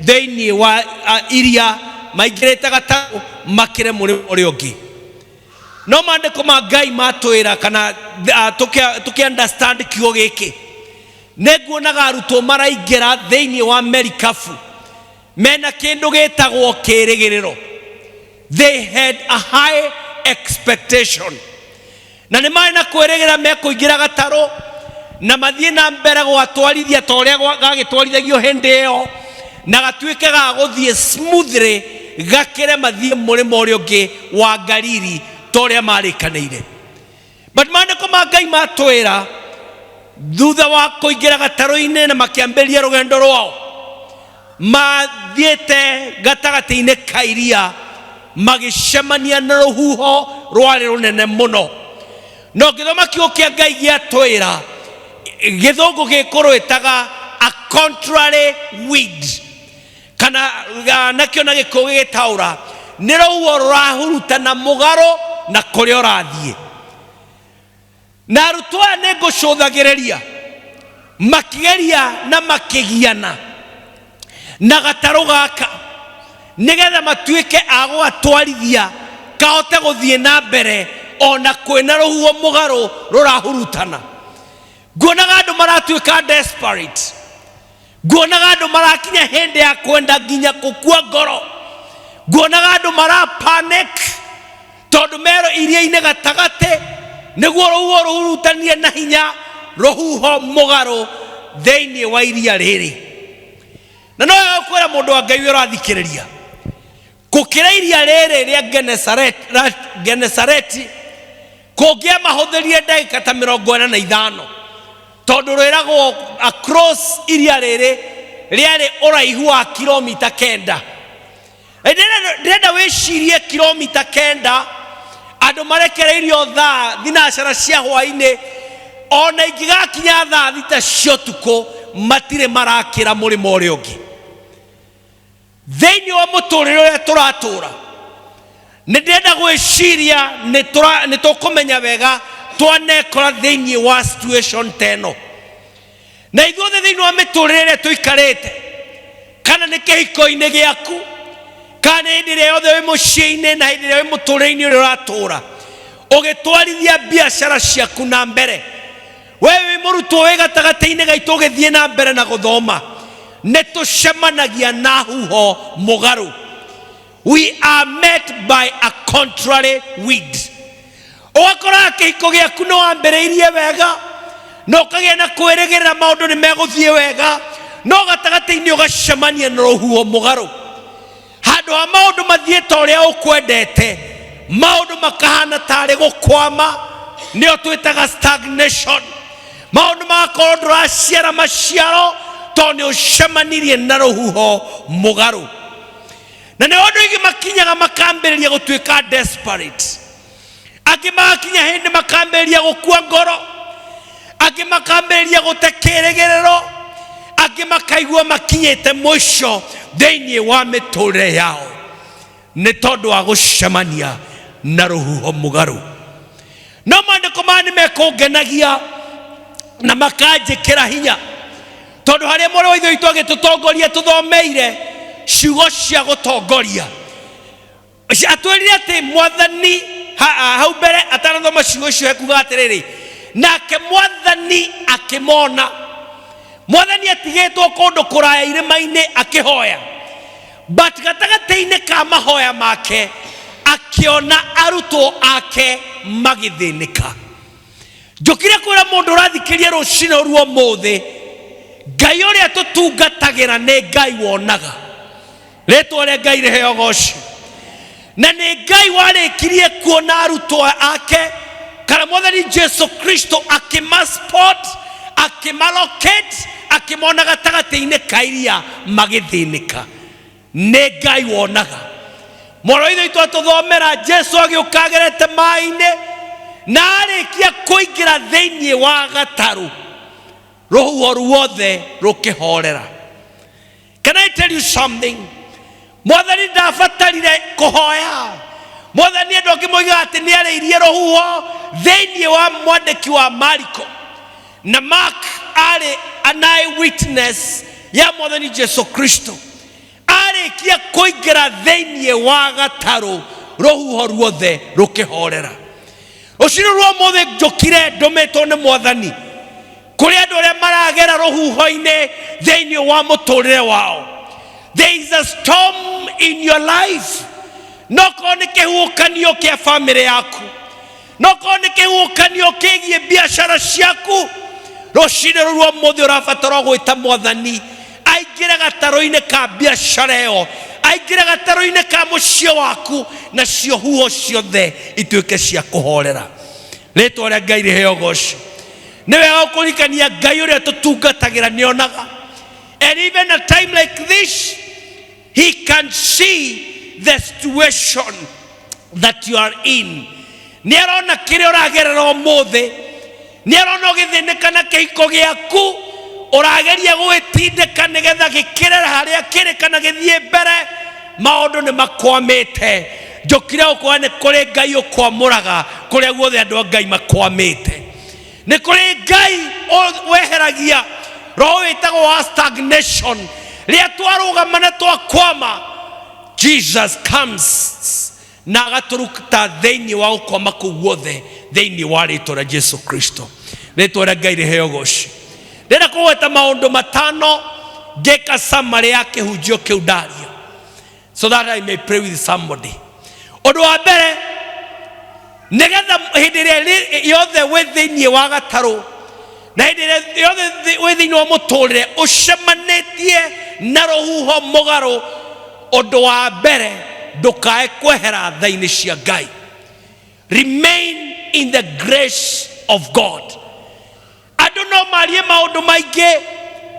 thĩinĩ wa iria maingĩrĩte gatarũ makĩre mũrĩmo ũrĩa ũngĩ. No maandĩko ma Ngai matwĩra kana tũkĩ understand kiugo gĩkĩ, nĩ nguonaga arutwo maraingĩra thĩinĩ wa merikabu mena kĩndũ gĩtagwo kĩrĩgĩrĩro. They had a high expectation, na nĩ marĩ na kwĩrĩgĩra mekũingĩra gatarũ na mathiĩ na mbere gwatwarithia ta ũrĩa gagĩtwarithagio hĩndĩ ĩyo, na gatuĩke ga gũthiĩ smoothly gakĩre mathiĩ mũrĩmo ũrĩa ũngĩ wa Galili ta ũrĩa marĩkanĩire. But maandĩko ma Ngai matwĩra thutha wa kũingĩra gatarũ-inĩ na makĩambĩrĩria rũgendo rwao, mathiĩte gatagatĩ-inĩ ka iria magĩcemania na rũhuho rwarĩ rũnene mũno. Na ũngĩthoma kiugo kĩa Ngai gĩatwĩra gĩthũngũ gĩkũrwĩtaga a contrary wind, kana nakĩo na gĩkũyũ gĩgĩtaũra nĩ rũhuho rũrahurutana mũgarũ na kũrĩa ũrathiĩ. Na arutwo aya nĩ ngũcũthagĩrĩria makĩgeria na makĩgiana na gatarũ gaka nĩgetha matuĩke a gũgatwarithia kahote gũthiĩ na mbere ona kwĩna rũhuho mũgarũ rũrahurutana. Nguonaga andũ maratuĩka desperate, nguonaga andũ marakinya hĩndĩ ya kwenda nginya gũkua ngoro, nguonaga andũ mara panic tondũ mero iria-inĩ gatagatĩ nĩguo rũhuho rũhurutanie na hinya, rũhuho mũgarũ thĩinĩ wa iria rĩrĩ. Na no wega kwĩra mũndũ wa Ngai ũrĩa ũrathikĩrĩria, gũkĩra iria rĩrĩ rĩa Genesareti kũngĩamahũthĩrire ndagĩka ta 45, tondũ rwĩragwo across iria rĩrĩ rĩarĩ ũraihu wa kilomita 9. Ndĩrenda wĩcirie kilomita 9, andũ marekereirio thaa thinacara cia hwaĩ-inĩ, ona ingĩgakinya thaa 6 cia ũtukũ matirĩ marakĩra mũrĩmo ũrĩa ũngĩ. Thĩinĩ wa mũtũrĩre ũrĩa tũratũra, nĩ ndĩrenda gwĩciria nĩ tũkũmenya wega twanekora thĩinĩ wa situation ta ĩno. Na ithuothe thĩinĩ wa mĩtũrĩre ĩrĩa tũikarĩte, kana nĩ kĩhiko-inĩ gĩaku, kana nĩ hĩndĩ ĩrĩa yothe wĩ mũciĩ-inĩ na hĩndĩ ĩrĩa wĩ mũtũrĩre-inĩ ũrĩa ũratũra, ũgĩtwarithia biacara ciaku na mbere, we wĩ mũrutwo wĩ gatagatĩ-inĩ gaitũ ũgĩthiĩ na mbere na gũthoma, nĩ tũcemanagia na huho mũgarũ. We are met by a contrary wind. Ũgakora kĩhiko gĩaku nĩ wambĩrĩirie wega na ũkagĩa na kwĩrĩgĩrĩra maũndũ nĩ megũthiĩ wega, no gatagatĩ-inĩ ũgacemania na rũhuho mũgarũ. Handũ ha maũndũ mathiĩ ta ũrĩa ũkwendete, maũndũ makahana tarĩ gũkwama, nĩyo twĩtaga stagnation. Maũndũ magakorwo ndũraciara maciaro tondũ nĩ ũcemanirie na rũhuho mũgarũ. Na nĩ andũ aingĩ makinyaga makambĩrĩria gũtuĩka desperate, angĩ magakinya hĩndĩ makambĩrĩria gũkua ngoro, angĩ makambĩrĩria gũte kĩrĩgĩrĩro, angĩ makaigua makinyĩte mũico thĩinĩ wa mĩtũrĩre yao nĩ tondũ wa gũcemania na rũhuho mũgarũ. No maandĩko maya nĩ mekũngenagia na makanjĩkĩra hinya, tondũ harĩa mwarĩ wa Ithe witũ agĩtũtongoria tũthomeire ciugo cia gũtongoria, atwĩrire atĩ Mwathani hau mbere atanathoma ciugo icio ekuga atĩrĩrĩ, nake Mwathani akĩmona. Mwathani atigĩtwo kũndũ kũraya irĩma-inĩ akĩhoya, but gatagatĩ-inĩ ka mahoya make akĩona arutwo ake magĩthĩnĩka. Njũkire kwĩra mũndũ ũrathikĩria rũcinĩ ruo mũthĩ, Ngai ũrĩa tũtungatagĩra nĩ Ngai wonaga. Rĩtwa rĩa Ngai rĩheo goci. Na nĩ Ngai warĩkirie kuona arutwo ake kana Mwathani Jesu Kristo akĩmaspot, akĩmalocate, akĩmona gatagatĩ-inĩ ka iria magĩthĩnĩka. Nĩ Ngai wonaga. Mwarĩ wa Ithe witũ atũthomera Jesu agĩũka agerete maĩ-inĩ na arĩkia kũingĩra thĩinĩ wa gatarũ, rũhuho ruothe rũkĩhorera. Can I tell you something? Mwathani ndabatarire kũhoya. Mwathani andũ angĩ moigaga atĩ nĩ arĩirie rũhuho thĩinĩ wa mwandĩki wa Mariko. Na Mark arĩ an eye witness ya Mwathani Jesu Kristo. Arĩkia kũingĩra thĩinĩ wa gatarũ, rũhuho ruothe rũkĩhorera. Rũcinĩ rwa ũmũthĩ njũkire ndũmĩtwo nĩ Mwathani kũrĩ andũ arĩa maragera rũhuho-inĩ thĩinĩ wa mũtũrĩre wao. There is a storm in your life. No korwo nĩ kĩhuhũkanio kĩa bamĩrĩ yaku, no korwo nĩ kĩhuhũkanio kĩgiĩ biacara ciaku, rũcinĩ rũu rwa ũmũthĩ ũrabatara gwĩta Mwathani aingĩre gatarũ-inĩ ka biacara ĩyo, aingĩre gatarũ-inĩ ka mũciĩ waku, nacio huho ciothe ituĩke cia kũhorera. Rĩtwa rĩa Ngai rĩheo goci. Nĩ wega gũkũririkania Ngai ũrĩa tũtungatagĩra nĩonaga. And even a time like this, he can see the situation that you are in. Nĩ arona kĩrĩa ũragerera ũmũthĩ, nĩ arona ũgĩthĩnĩka na kĩhiko gĩaku, ũrageria gũgĩtindĩka nĩgetha gĩkĩre harĩa kĩrĩ kana gĩthiĩ mbere, maũndũ nĩ makwamĩte. Njũkire gũkwĩra nĩ kũrĩ Ngai ũkwamũraga kũrĩa guothe andũ a Ngai makwamĩte. Nĩ kũrĩ Ngai weheragia roho wĩtagwo wa stagnation. Rĩrĩa twarũgama na twakwama, Jesus comes na agatũruta thĩinĩ wa gũkwama kũu guothe thĩinĩ wa rĩtwa rĩa Jesu Kristo. Rĩtwa rĩa Ngai rĩheo goci. Ndĩrenda kũgweta maũndũ matano ngĩka summary ya kĩhunjio kĩu ndaria, so that I may pray with somebody. Ũndũ wa mbere, nĩgetha hĩndĩ ĩrĩa yothe wĩ thĩinĩ wa gatarũ na hĩndĩ ĩrĩa yothe wĩ thĩinĩ wa mũtũrĩre ũcemanĩtie na rũhuho mũgarũ, ũndũ wa mbere ndũkae kwehera tha-inĩ cia Ngai. Remain in the grace of God. Andũ no marie maũndũ maingĩ,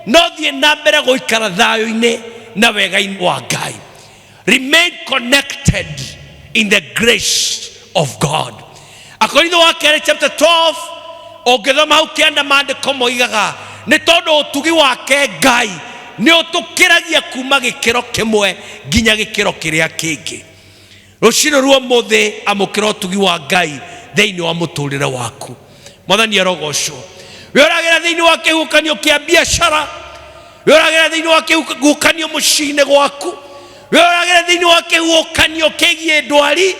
no thiĩ na mbere gũikara thayũ-inĩ na wega-inĩ wa Ngai. Remain connected in the grace of God. Akorintho wa kerĩ chapter 12, ũngĩthoma hau kĩanda maandĩko moigaga nĩ tondũ ũtugi wake Ngai nĩ ũtũkĩragia kuma gĩkĩro kĩmwe nginya gĩkĩro kĩrĩa kĩngĩ. Rũcinĩ rwa ũmũthĩ amũkĩra ũtugi wa Ngai thĩinĩ wa mũtũrĩre waku. Mwathani arogocwo. We ũragera thĩinĩ wa kĩhuhũkanio kĩa biacara, we ũragera thĩinĩ wa kĩhuhũkanio mũciĩ-inĩ gwaku, we ũragera thĩinĩ wa kĩhuhũkanio kĩgiĩ ndwari,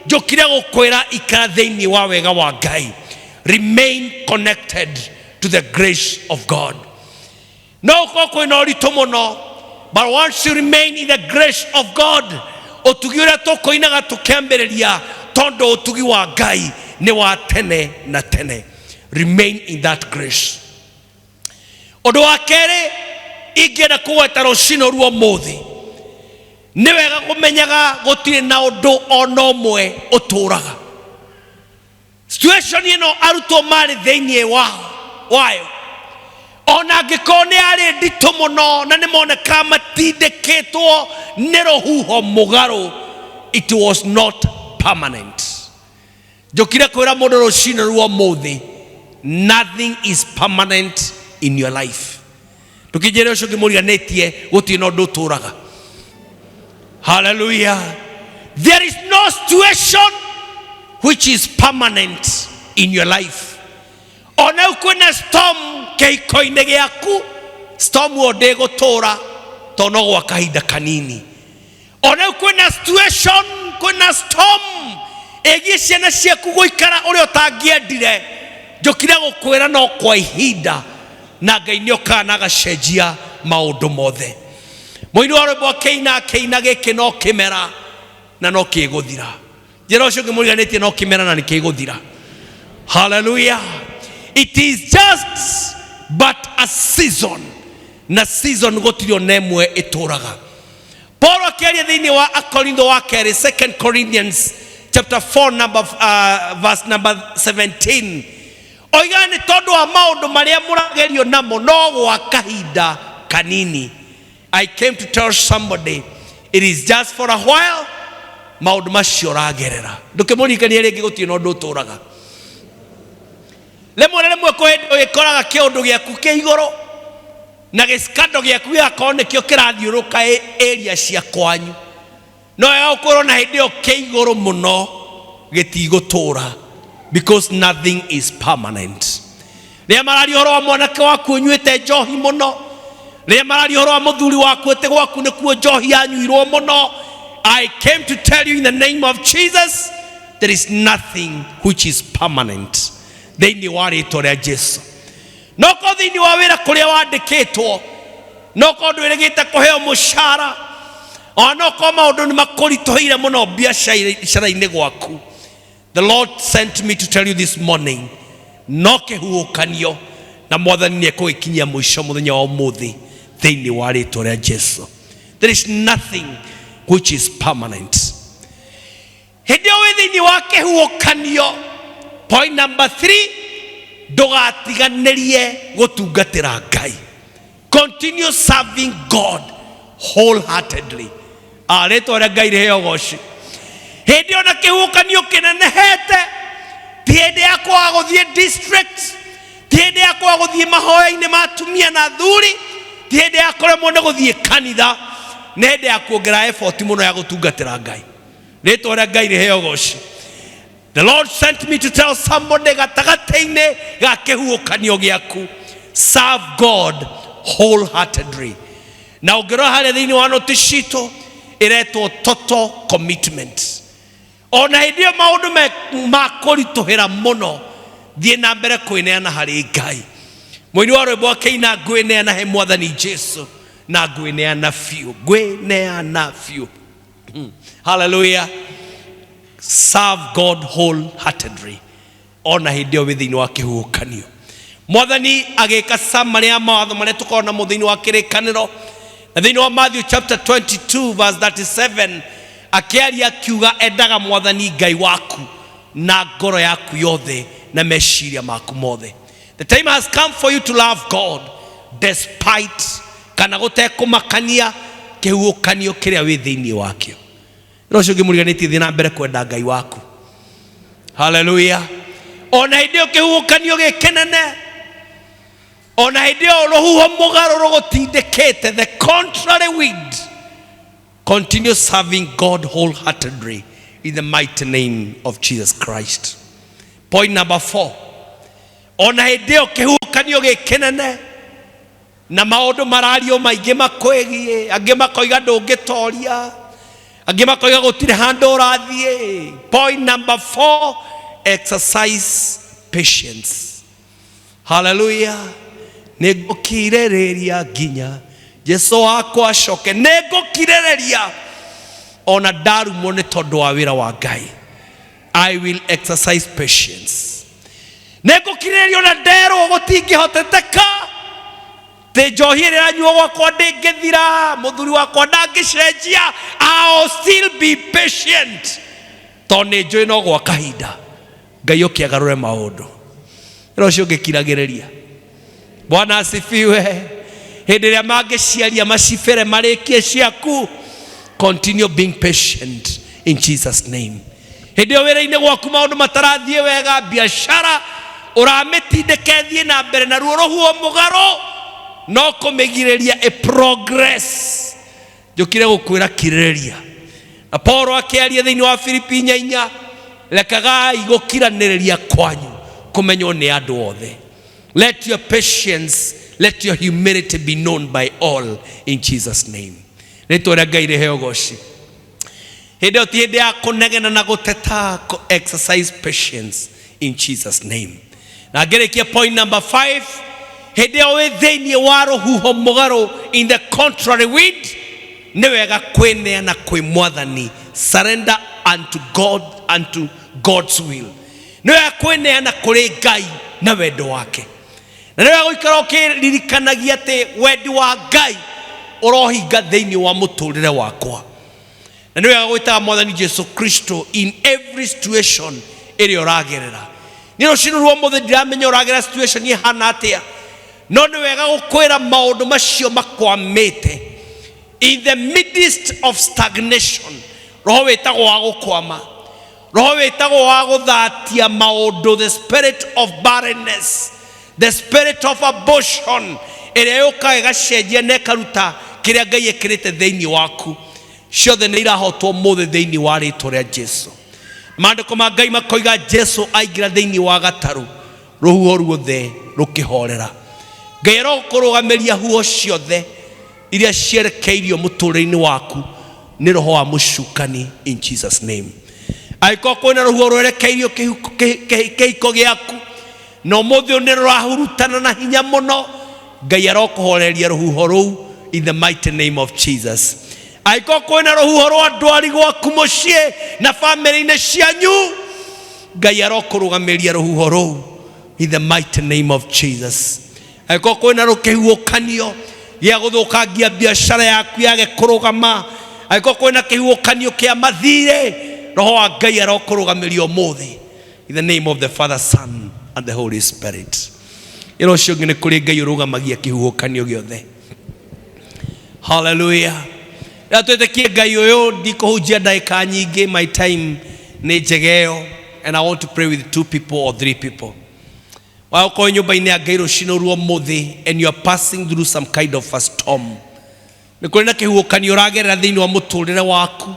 njũkire gũkwĩra ikara thĩinĩ wa wega wa Ngai. Remain connected to the grace of God. No ũkorwo kwĩna ũritũ mũno, but once you remain in the grace of God, ũtugi ũrĩa tũkũinaga tũkĩambĩrĩria, tondũ ũtugi wa Ngai nĩ wa tene na tene. Remain in that grace. Ũndũ wa kerĩ ingĩenda kũgweta rũcinĩ rwa ũmũthĩ, nĩ wega kũmenyaga gũtirĩ na ũndũ ona ũmwe ũtũraga. Situation ĩno arutwo marĩ thĩinĩ wayo, ona angĩkorwo nĩ yarĩ nditũ mũno na nĩ monekaga matindĩkĩtwo nĩ rũhuho mũgarũ, it was not permanent. Njũkire kwĩra mũndũ rũcinĩ rwa ũmũthĩ, nothing is permanent in your life. Ndũkĩnjĩre ũcio ũngĩ mũriganĩtie gũtirĩ na ũndũ ũtũraga. Hallelujah. There is no situation which is permanent in your life. Ona rĩu kwĩna storm kĩhiko-inĩ gĩaku, storm ĩyo ndĩgũtũra tondũ no gwa kahinda kanini. Ona rĩu kwĩna situation, kwĩna storm ĩgiĩ ciana ciaku gũikara ũrĩa ũtangĩendire, njũkire gũkwĩra no kwa ihinda, na Ngai nĩ okaga na agacenjia maũndũ mothe. Mũini wa rwĩmbo akĩina, akĩina gĩkĩ no kĩmera na no kĩgũthira. Njĩra ũcio ũngĩ mũriganĩtie no kĩmera na nĩ kĩgũthira. Hallelujah. It is just but a season, na season gũtirĩ ona ĩmwe ĩtũraga. Paul akĩaria thĩinĩ wa Akorintho wa kerĩ, 2 Corinthians chapter 4 number, verse number 17, oigaga nĩ tondũ wa maũndũ marĩa mũragerio namo no gwa kahinda kanini. I came to tell somebody it is just for a while maũndũ macio ũragerera. Ndũkĩmũririkanie rĩngĩ gũtirĩ na ũndũ ũtũraga. Rĩmwe na rĩmwe kwĩ hĩndĩ ũgĩkoraga kĩũndũ gĩaku kĩ igũrũ na gĩskando gĩaku gĩgakorwo nĩkĩo kĩrathiũrũka area cia kwanyu, no wega gũkorwo na hĩndĩ ĩyo kĩ igũrũ mũno gĩtigũtũra, because nothing is permanent. Rĩrĩa mararia ũhoro wa mwanake waku ũnyuĩte njohi mũno, rĩrĩa mararia ũhoro wa mũthuri waku atĩ gwaku nĩkuo njohi yanyuirwo mũno, I came to tell you in the name of Jesus, there is nothing which is permanent thĩinĩ wa rĩtwa rĩa Jesu. No korwo thĩinĩ wa wĩra kũrĩa wandĩkĩtwo, no korwo ndwĩrĩgĩte kũheo mũcara, ona no korwo maũndũ nĩ makũritũhĩire mũno biacara-inĩ gwaku, the Lord sent me to tell you this morning, no kĩhuhũkanio na Mwathani nĩ ekũgĩkinyia mũico mũthenya wa ũmũthĩ thĩinĩ wa rĩtwa rĩa Jesu. There is nothing which is permanent. Hĩndĩ ĩyo wĩ thĩinĩ wa kĩhuhũkanio, point number 3, ndũgatiganĩrie gũtungatĩra Ngai. Continue serving God wholeheartedly. Rĩtwa rĩa Ngai rĩheo ũgoci. Hĩndĩ ĩyo na kĩhuhũkanio kĩnenehete, ti hĩndĩ ya kwaga gũthiĩ district, ti hĩndĩ ya kwaga gũthiĩ mahoya-inĩ ma atumia na athuri, ti hĩndĩ ya kũremwo nĩ gũthiĩ kanitha, nĩ hĩndĩ ya kuongerera effort mũno ya gũtungatĩra Ngai. Rĩtwa rĩa Ngai rĩheo ũgoci. The Lord sent me to tell somebody gatagatĩ-inĩ ga kĩhuhũkanio gĩaku, serve God wholeheartedly. Na ũngĩrora harĩa thĩinĩ wa noti citũ ĩretwo total commitment. Ona hĩndĩ ĩyo maũndũ makũritũhĩra mũno, thiĩ na mbere kwĩneana harĩ Ngai. Mũini wa rwĩmbo akĩina, ngwĩneana he Mwathani Jesu na ngwĩneana biũ, ngwĩneana biũ. Hallelujah. Serve God wholeheartedly. Ona hĩndĩ ĩyo wĩ thĩinĩ wa kĩhuhũkanio. Mwathani agĩka summary ya mawatho marĩa tũkoragwo namo thĩinĩ wa kĩrĩkanĩro, na thĩinĩ wa Matthew chapter 22 verse 37 akĩaria akiuga, endaga Mwathani Ngai waku na ngoro yaku yothe na meciria maku mothe. The time has come for you to love God despite kana gũtekũmakania kĩhuhũkanio kĩrĩa wĩ thĩinĩ wakĩo. Rĩu ũcio ũngĩmũriganĩtie, thiĩ na mbere kwenda Ngai waku. Haleluya. Ona hĩndĩ ĩyo kĩhuhũkanio gĩ kĩnene, ona hĩndĩ ĩyo rũhuho mũgarũ rũgũtindĩkĩte, the contrary wind, continue serving God wholeheartedly in the mighty name of Jesus Christ. Point number 4, ona hĩndĩ ĩyo kĩhuhũkanio gĩ kĩnene na maũndũ marario maingĩ makwĩgiĩ, angĩ makoiga ndũngĩtoria, angĩ makoiga gũtirĩ handũ ũrathiĩ, point number 4, exercise patience. Haleluya. Nĩngũkirĩrĩria nginya Jesu wakwa acoke, nĩngũkirĩrĩria ona ndarumwo nĩ tondũ wa wĩra wa Ngai. I will exercise patience. Nĩngũkirĩrĩria ona nderwo gũtingĩhoteteka, tĩ njohi ĩrĩa ĩranyuo gwakwa ndĩngĩthira, mũthuri wakwa ndangĩcenjia, I'll still be patient, tondũ nĩ njũĩ no gwa kahinda Ngai oke agarũre maũndũ. Ĩno ũcio ũngĩkiragĩrĩria. Bwana asifiwe. Hĩndĩ ĩrĩa mangĩciaria macibĩre marĩkie ciaku, continue being patient in Jesus name. Hĩndĩ ĩyo wĩra-inĩ gwaku maũndũ matarathiĩ wega, biacara ũramĩtindĩka ĩthiĩ na mbere na ruo rũhuho mũgarũ no kũmĩgirĩria ĩ progress, njũkire gũkwĩra kirĩrĩria. Na Paulo akĩaria thĩinĩ wa Filipi 4:4, rekagai gũkiranĩrĩria kwanyu kũmenywo nĩ andũ othe. Let your patience, let your humility be known by all in Jesus name. Rĩtwa rĩa Ngai rĩheo ũgoci. Hĩndĩ ĩyo ti hĩndĩ ya kũnegena na gũteta, exercise patience in Jesus name. Na ngĩrĩkia point number 5, hĩndĩ ĩyo wĩ thĩinĩ wa rũhuho mũgarũ, in the contrary wind, nĩ wega kwĩneana kwĩ Mwathani, surrender unto God, unto God's will. Nĩ wega kwĩneana kũrĩ Ngai. Na wendo wake. Na nĩ wega gũikara ũkĩririkanagia atĩ wendi wa Ngai ũrohinga thĩinĩ wa mũtũrĩre wakwa. Na nĩ wega gwĩtaga Mwathani Jesu Kristo in every situation ĩrĩa ũragerera. Niĩ rũcinĩ rwa ũmũthĩ ndiramenya ũragerera situation ĩhana atĩa, no nĩ wega gũkwĩra maũndũ macio makwamĩte in the midst of stagnation. Roho wĩtagwo wa gũkwama, roho wĩtagwo wa gũthatia maũndũ, the spirit of barrenness, the spirit of abortion, ĩrĩa yũkaga ĩgacenjia na ĩkaruta kĩrĩa Ngai ĩkĩrĩte thĩinĩ waku, ciothe nĩ irahotwo mũthĩ thĩinĩ wa rĩtwa rĩa Jesu. Maandĩko ma Ngai makoiga Jesu aingĩra thĩinĩ wa gatarũ, rũhuho ruothe rũkĩhorera. Ngai arokũrũgamĩria huho ciothe iria cierekeirio mũtũrĩre-inĩ waku nĩ roho wa mũcukani, in Jesus name. Angĩkorwo kwĩna rũhuho rwerekeirio kĩhiko gĩaku na ũmũthĩ ũyũ nĩ rũrahurutana na hinya mũno, Ngai arokũhoreria rũhuho rũu in the mighty name of Jesus. Angĩkorwo kwĩna rũhuho rwa ndwari gwaku mũciĩ na bamĩrĩ-inĩ cianyu, Ngai arokũrũgamĩria rũhuho rũu in the mighty name of Jesus. Angĩkorwo kwĩna rũkĩhuhũkanio gĩa gũthũkangia biacara yaku yage kũrũgama, angĩkorwo kwĩna kĩhuhũkanio kĩa mathirĩ, roho wa Ngai arokũrũgamĩria ũmũthĩ in the name of the Father, Son and the Holy Spirit. Ĩra ũcio ũngĩ nĩ kũrĩ Ngai ũrũgamagia kĩhuhũkanio gĩothe. Hallelujah. Rĩrĩa twĩtĩkie Ngai ũyũ, ndikũhunjia ndagĩka nyingĩ, my time nĩ njega ĩyo, and I want to pray with two people or three people. Wakorwo nyũmba-inĩ ya Ngai rũcinĩ rwa ũmũthĩ and you are passing through some kind of a storm, nĩ kũrĩ na kĩhuhũkanio ũragerera thĩinĩ wa mũtũrĩre waku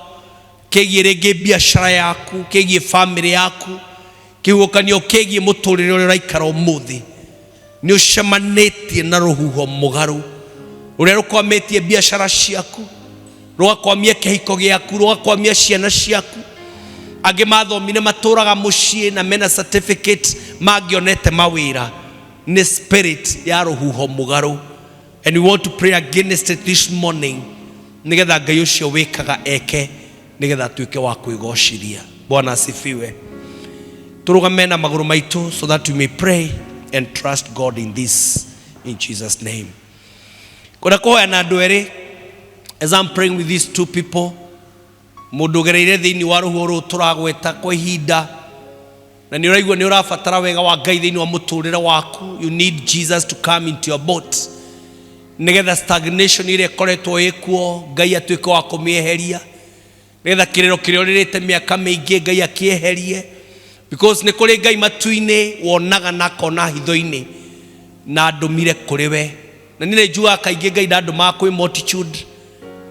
kĩgiĩ rĩngĩ biacara yaku, kĩgiĩ famĩlĩ yaku, kĩhuhũkanio kĩgiĩ mũtũrĩre ũrĩa ũraikara ũmũthĩ, nĩ ũcemanĩtie na rũhuho mũgarũ rũrĩa rũkwamĩtie biacara ciaku, rũgakwamia kĩhiko gĩaku, rũgakwamia ciana ciaku. Angĩ mathomire matũraga mũciĩ na mena certificate mangĩonete mawĩra. Nĩ spirit ya rũhuho mũgarũ, and we want to pray against it this morning, nĩgetha Ngai ũcio wĩkaga eke, nĩgetha atuĩke wa kwĩgocithia. Bwana asifiwe. Tũrũgame na magũrũ maitũ so that we may pray and trust God in this, in Jesus name. Kwenda kũhoya na andũ erĩ. As I'm praying with these two people, mũndũ ũgereire thĩinĩ wa rũhuho rũrũ tũragweta kwa ihinda na nĩ ũraigua nĩ ũrabatara wega wa Ngai thĩinĩ wa mũtũrĩre waku, you need Jesus to come into your boat, nĩgetha stagnation ĩrĩa ĩkoretwo ĩkuo Ngai atuĩke wa kũmĩeheria, nĩgetha kĩrĩro kĩrĩa ũrĩrĩte mĩaka mĩingĩ Ngai akĩeherie, because nĩ kũrĩ Ngai matu-inĩ wonaga na akona hitho-inĩ na andũmire kũrĩ we. Na niĩ nĩ njugaga kaingĩ Ngai ndandũmaga kwĩ multitude,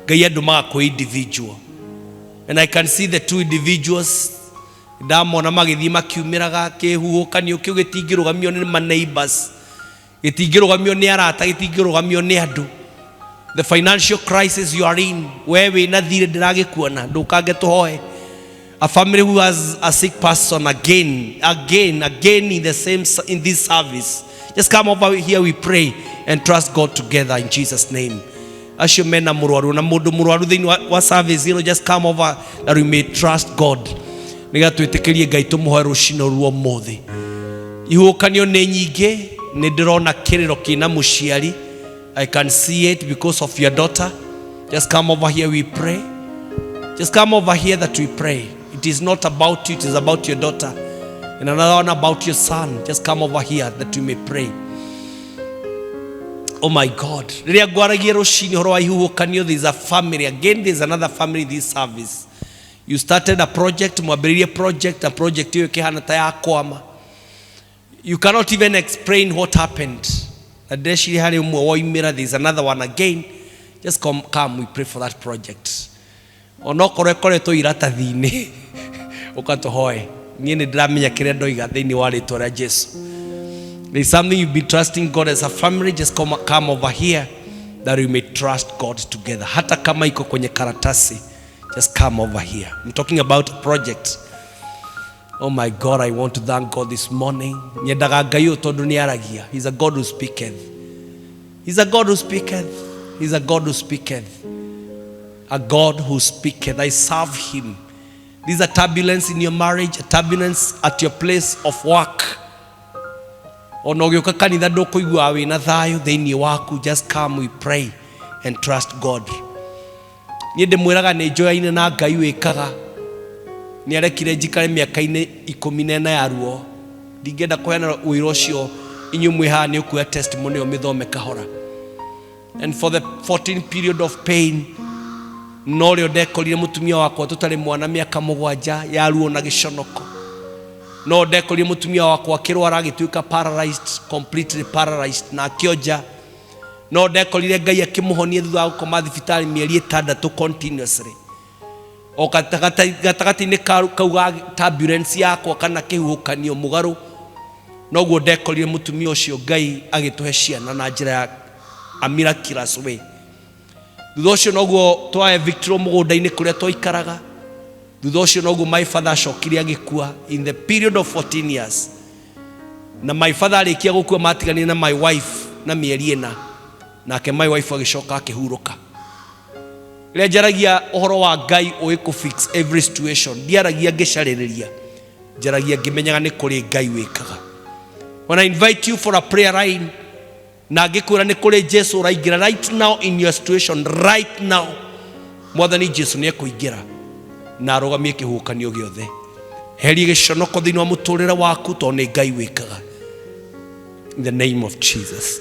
Ngai andũmaga kwĩ individual, and I can see the two individuals. Ndamona magĩthiĩ makiumĩraga kĩhuhũkanio kĩu gĩtingĩrũgamio nĩ ma neighbors, gĩtingĩrũgamio nĩ arata, gĩtingĩrũgamio nĩ andũ. The financial crisis you are in, we wĩna thirĩ ndĩragĩkuona, ndũkange tũhoe. A family who has a sick person, again, again, again, in the same, in this service, just come over here, we pray and trust God together in Jesus name. Acio mena mũrwaru na mũndũ mũrwaru thĩinĩ wa service ĩno, just come over that we may trust God, nĩgetha twĩtĩkĩrie Ngai tũmũhoe rũcinĩ rwa ũmũthĩ. Ihuhũkanio nĩ nyingĩ. Nĩ ndĩrona kĩrĩro kĩna mũciari. I can see it because of your daughter. Just come over here, we pray. Just come over here that we pray. It is not about you, it is about your daughter, and another one about your son. Just come over here that we may pray. Oh my God. Rĩrĩa ngwaragia rũcinĩ ũhoro wa ihuhũkanio, there is a family. Again, there is another family in this service. You started a project, mwambĩrĩirie project, na project ĩyo ĩkĩhana ta yakwama. You cannot even explain what happened. Na ndĩreciria harĩ ũmwe woimĩra, there is another one again. Just come, come, we pray for that project. Onokorwo ĩkoretwo iratathi-inĩ, ũka tũhoe. Niĩ nĩ ndĩramenya kĩrĩa ndoiga thĩinĩ wa rĩtwa rĩa Jesu. There is something you've been trusting God as a family. Just come over here that we may trust God together. Hata kama iko kwenye karatasi, just come over here. I'm talking about a project. Oh my God, I want to thank God this morning. Nyendaga Ngai ũyũ tondũ nĩ aragia. He's a God who speaketh. He's a God who speaketh. He's a God who speaketh. A God who speaketh. I serve him. There's a turbulence in your marriage, a turbulence at your place of work. Ona ũgĩũka kanitha ndũkũigua wĩna thayũ thĩinĩ waku. Just come, we pray and trust God. Niĩ ndĩmwĩraga nĩ njoyaine na Ngai wĩkaga. Nĩ arekire njikare mĩaka-inĩ 14 ya ruo. Ndingĩenda kũheana ũira ũcio, inyuĩ mwĩ haha nĩ ũkuoya testimony ĩyo mĩthome kahora. And for the 14 period of pain, norĩo ndekorire mũtumia wakwa tũtarĩ mwana mĩaka 7 ya ruo na gĩconoko. No ndekorire mũtumia wakwa akĩrwara agĩtuĩka paralyzed, completely paralyzed na akĩonja. No ndekorire Ngai akĩmũhonia thutha wa gũkoma thibitarĩ mĩeri 6 continuously. O gatagatĩ-inĩ kau ga turbulence yakwa kana kĩhuhũkanio mũgarũ, noguo ndekorire mũtumia ũcio Ngai agĩtũhe ciana na njĩra ya a miraculous way. Thutha ũcio noguo twa evictirwo mũgũnda-inĩ kũrĩa twaikaraga. Thutha ũcio noguo my father acokire agĩkua in the period of 14 years. Na my father arĩkia gũkua matiganire na my wife na mĩeri 4, nake my wife agĩcoka akĩhurũka. Rĩrĩa njaragia ũhoro wa Ngai ũĩ kũ fix every situation, ndiaragia ngĩcarĩrĩria, njaragia ngĩmenyaga nĩ kũrĩ Ngai wĩkaga. When I invite you for a prayer line, na ngĩkwĩra nĩ kũrĩ Jesu ũraingĩra right now in your situation, right now, Mwathani Jesu nĩ ekũingĩra na arũgamie kĩhuhũkanio gĩothe. Herie gĩconoko thĩinĩ wa mũtũrĩre waku, tondũ nĩ Ngai wĩkaga. In the name of Jesus.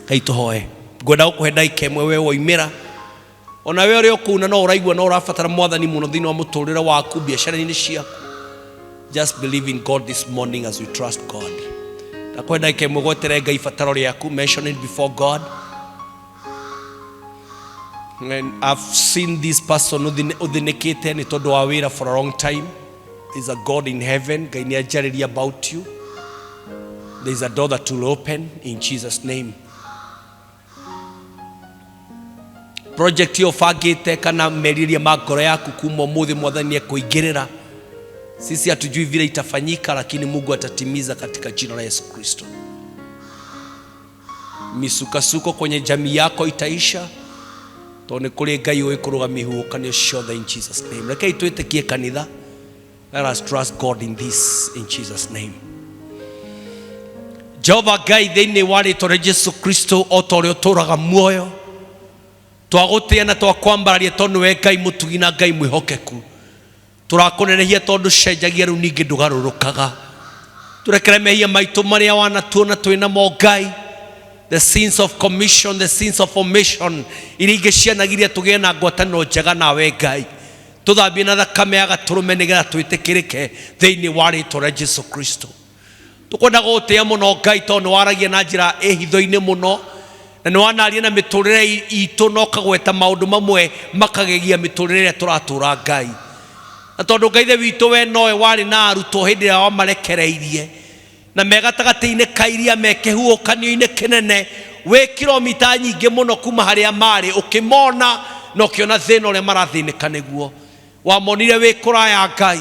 Ngai tũhoe. Ngwenda gũkũhe ndagĩka ĩmwe we woimĩra. Ona we ũrĩa ũkũuna no ũraigua no ũrabatara Mwathani mũno thĩinĩ wa mũtũrĩre waku, biacara-inĩ ciaku. Just believe in God this morning as we trust God. Ndakũhe ndagĩka ĩmwe gweterere Ngai ibataro rĩaku, mention it before God. And I've seen this person ũthĩnĩkĩte nĩ tondũ wa wĩra for a long time. There's a God in heaven. Ngai nĩ anjarĩria about you. There's a door that will open in Jesus' name. Project ĩyo ũbangĩte kana merirĩria ma ngoro yaku kuma ũmũthĩ Mwathani ekũingĩrĩra. Sisi hatujui vile itafanyika, lakini Mungu atatimiza katika jina la Yesu Kristo. Misukasuko kwenye jamii yako itaisha, tondũ nĩ kũrĩ Ngai ũĩ kũrũgamia ihuhũkanio ciothe in Jesus' name. Rekei twĩtĩkie kanitha. Let us trust God in this in Jesus' name. Jehova Ngai, thĩinĩ wa rĩtwa rĩa Jesu Kristo, o ta ũrĩa ũtũũraga muoyo, twagũtĩĩa na twakwambararia tondũ nĩwe Ngai mũtugi na Ngai mwĩhokeku. Tũrakũnenehia tondũ cenjagia rĩu ningĩ ndũgarũrũkaga. Tũrekere mehia maitũ marĩa wanatuona twĩ namo Ngai, the sins of commission, the sins of omission, iria ingĩ cianagiria tũgĩe na ngwatanĩro njega nawe Ngai. Tũthambie na thakame ya gatũrũme nĩgetha twĩtĩkĩrĩke thĩinĩ wa rĩtwa rĩa Jesu Kristo. Tũkwenda gũgũtĩĩa mũno Ngai tondũ nĩ waragia na njĩra ĩhitho-inĩ mũno, na nĩ wanaria na mĩtũrĩre itũ na ũkagweta maũndũ mamwe makagegia mĩtũrĩre ĩrĩa tũratũra Ngai. Na tondũ Ngai Ithe witũ we nowe warĩ na arutwo hĩndĩ ĩrĩa wamarekereirie, na me gatagatĩ-inĩ ka iria me kĩhuhũkanio-inĩ kĩnene, wĩ kilomita nyingĩ mũno kuma harĩa marĩ, ũkĩmona na ũkĩona thĩna ũrĩa marathĩnĩka nĩguo. Wamonire wĩ kũraya Ngai,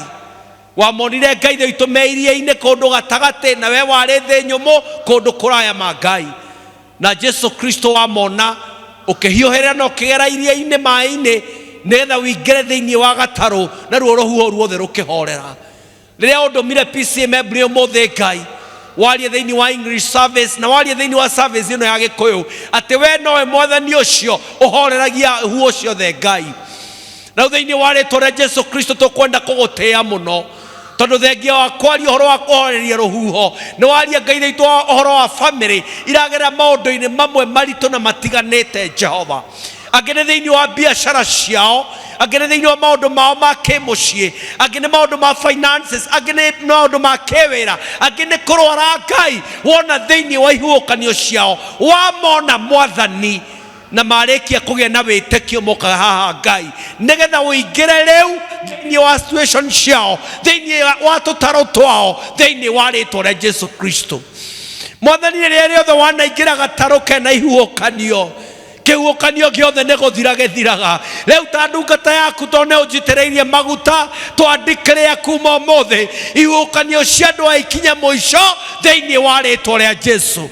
wamonire Ngai Ithe witũ me iria-inĩ kũndũ gatagatĩ, na we warĩ thĩ nyũmũ kũndũ kũraya ma Ngai. Na Jesu Kristo wamona ũkĩhiũhĩrĩra na ũkĩgera iria-inĩ maĩ-inĩ nĩgetha ũingĩre thĩinĩ wa gatarũ, naruo rũhuho ruothe rũkĩhorera. Rĩrĩa ũndũmire PCA Membry ũmũthĩ Ngai, warie thĩinĩ wa English service na warie thĩinĩ wa service ĩno ya Gĩkũyũ atĩ we nowe Mwathani ũcio ũhoreragia huo ciothe Ngai. Rĩu thĩinĩ wa rĩtwa rĩa Jesu Kristo tũkwenda kũgũtĩĩa mũno, tondũ thengia wa kwaria ũhoro wa kũhoreria rũhuho, nĩ waria Ngai witũ ũhoro wa family iragerera maũndũ-inĩ mamwe maritũ na matiganĩte Jehova. Angĩ nĩ thĩinĩ wa biacara ciao, angĩ nĩ thĩinĩ wa maũndũ mao ma kĩmũciĩ, angĩ nĩ maũndũ ma finances, angĩ nĩ maũndũ ma kĩwĩra, angĩ nĩ kũrwara Ngai. Wona thĩinĩ wa ihuhũkanio ciao, wamona Mwathani, na marĩkia kũgĩa na wĩtĩkio mokaga haha Ngai, nĩgetha ũingĩre rĩu thĩinĩ wa situation ciao, thĩinĩ wa tũtarũ twao, thĩinĩ wa rĩtwa rĩa Jesu Kristo. Mwathani, rĩrĩa rĩothe wanaingĩra gatarũ kena ihuhũkanio, kĩhuhũkanio gĩothe nĩ gũthira gĩthiraga. Rĩu ta ndungata yaku, tondũ nĩ ũnjitĩrĩirie maguta, twandĩkĩrĩa kuma ũmũthĩ ihuhũkanio cia andũ a ikinya mũico thĩinĩ wa rĩtwa rĩa Jesu.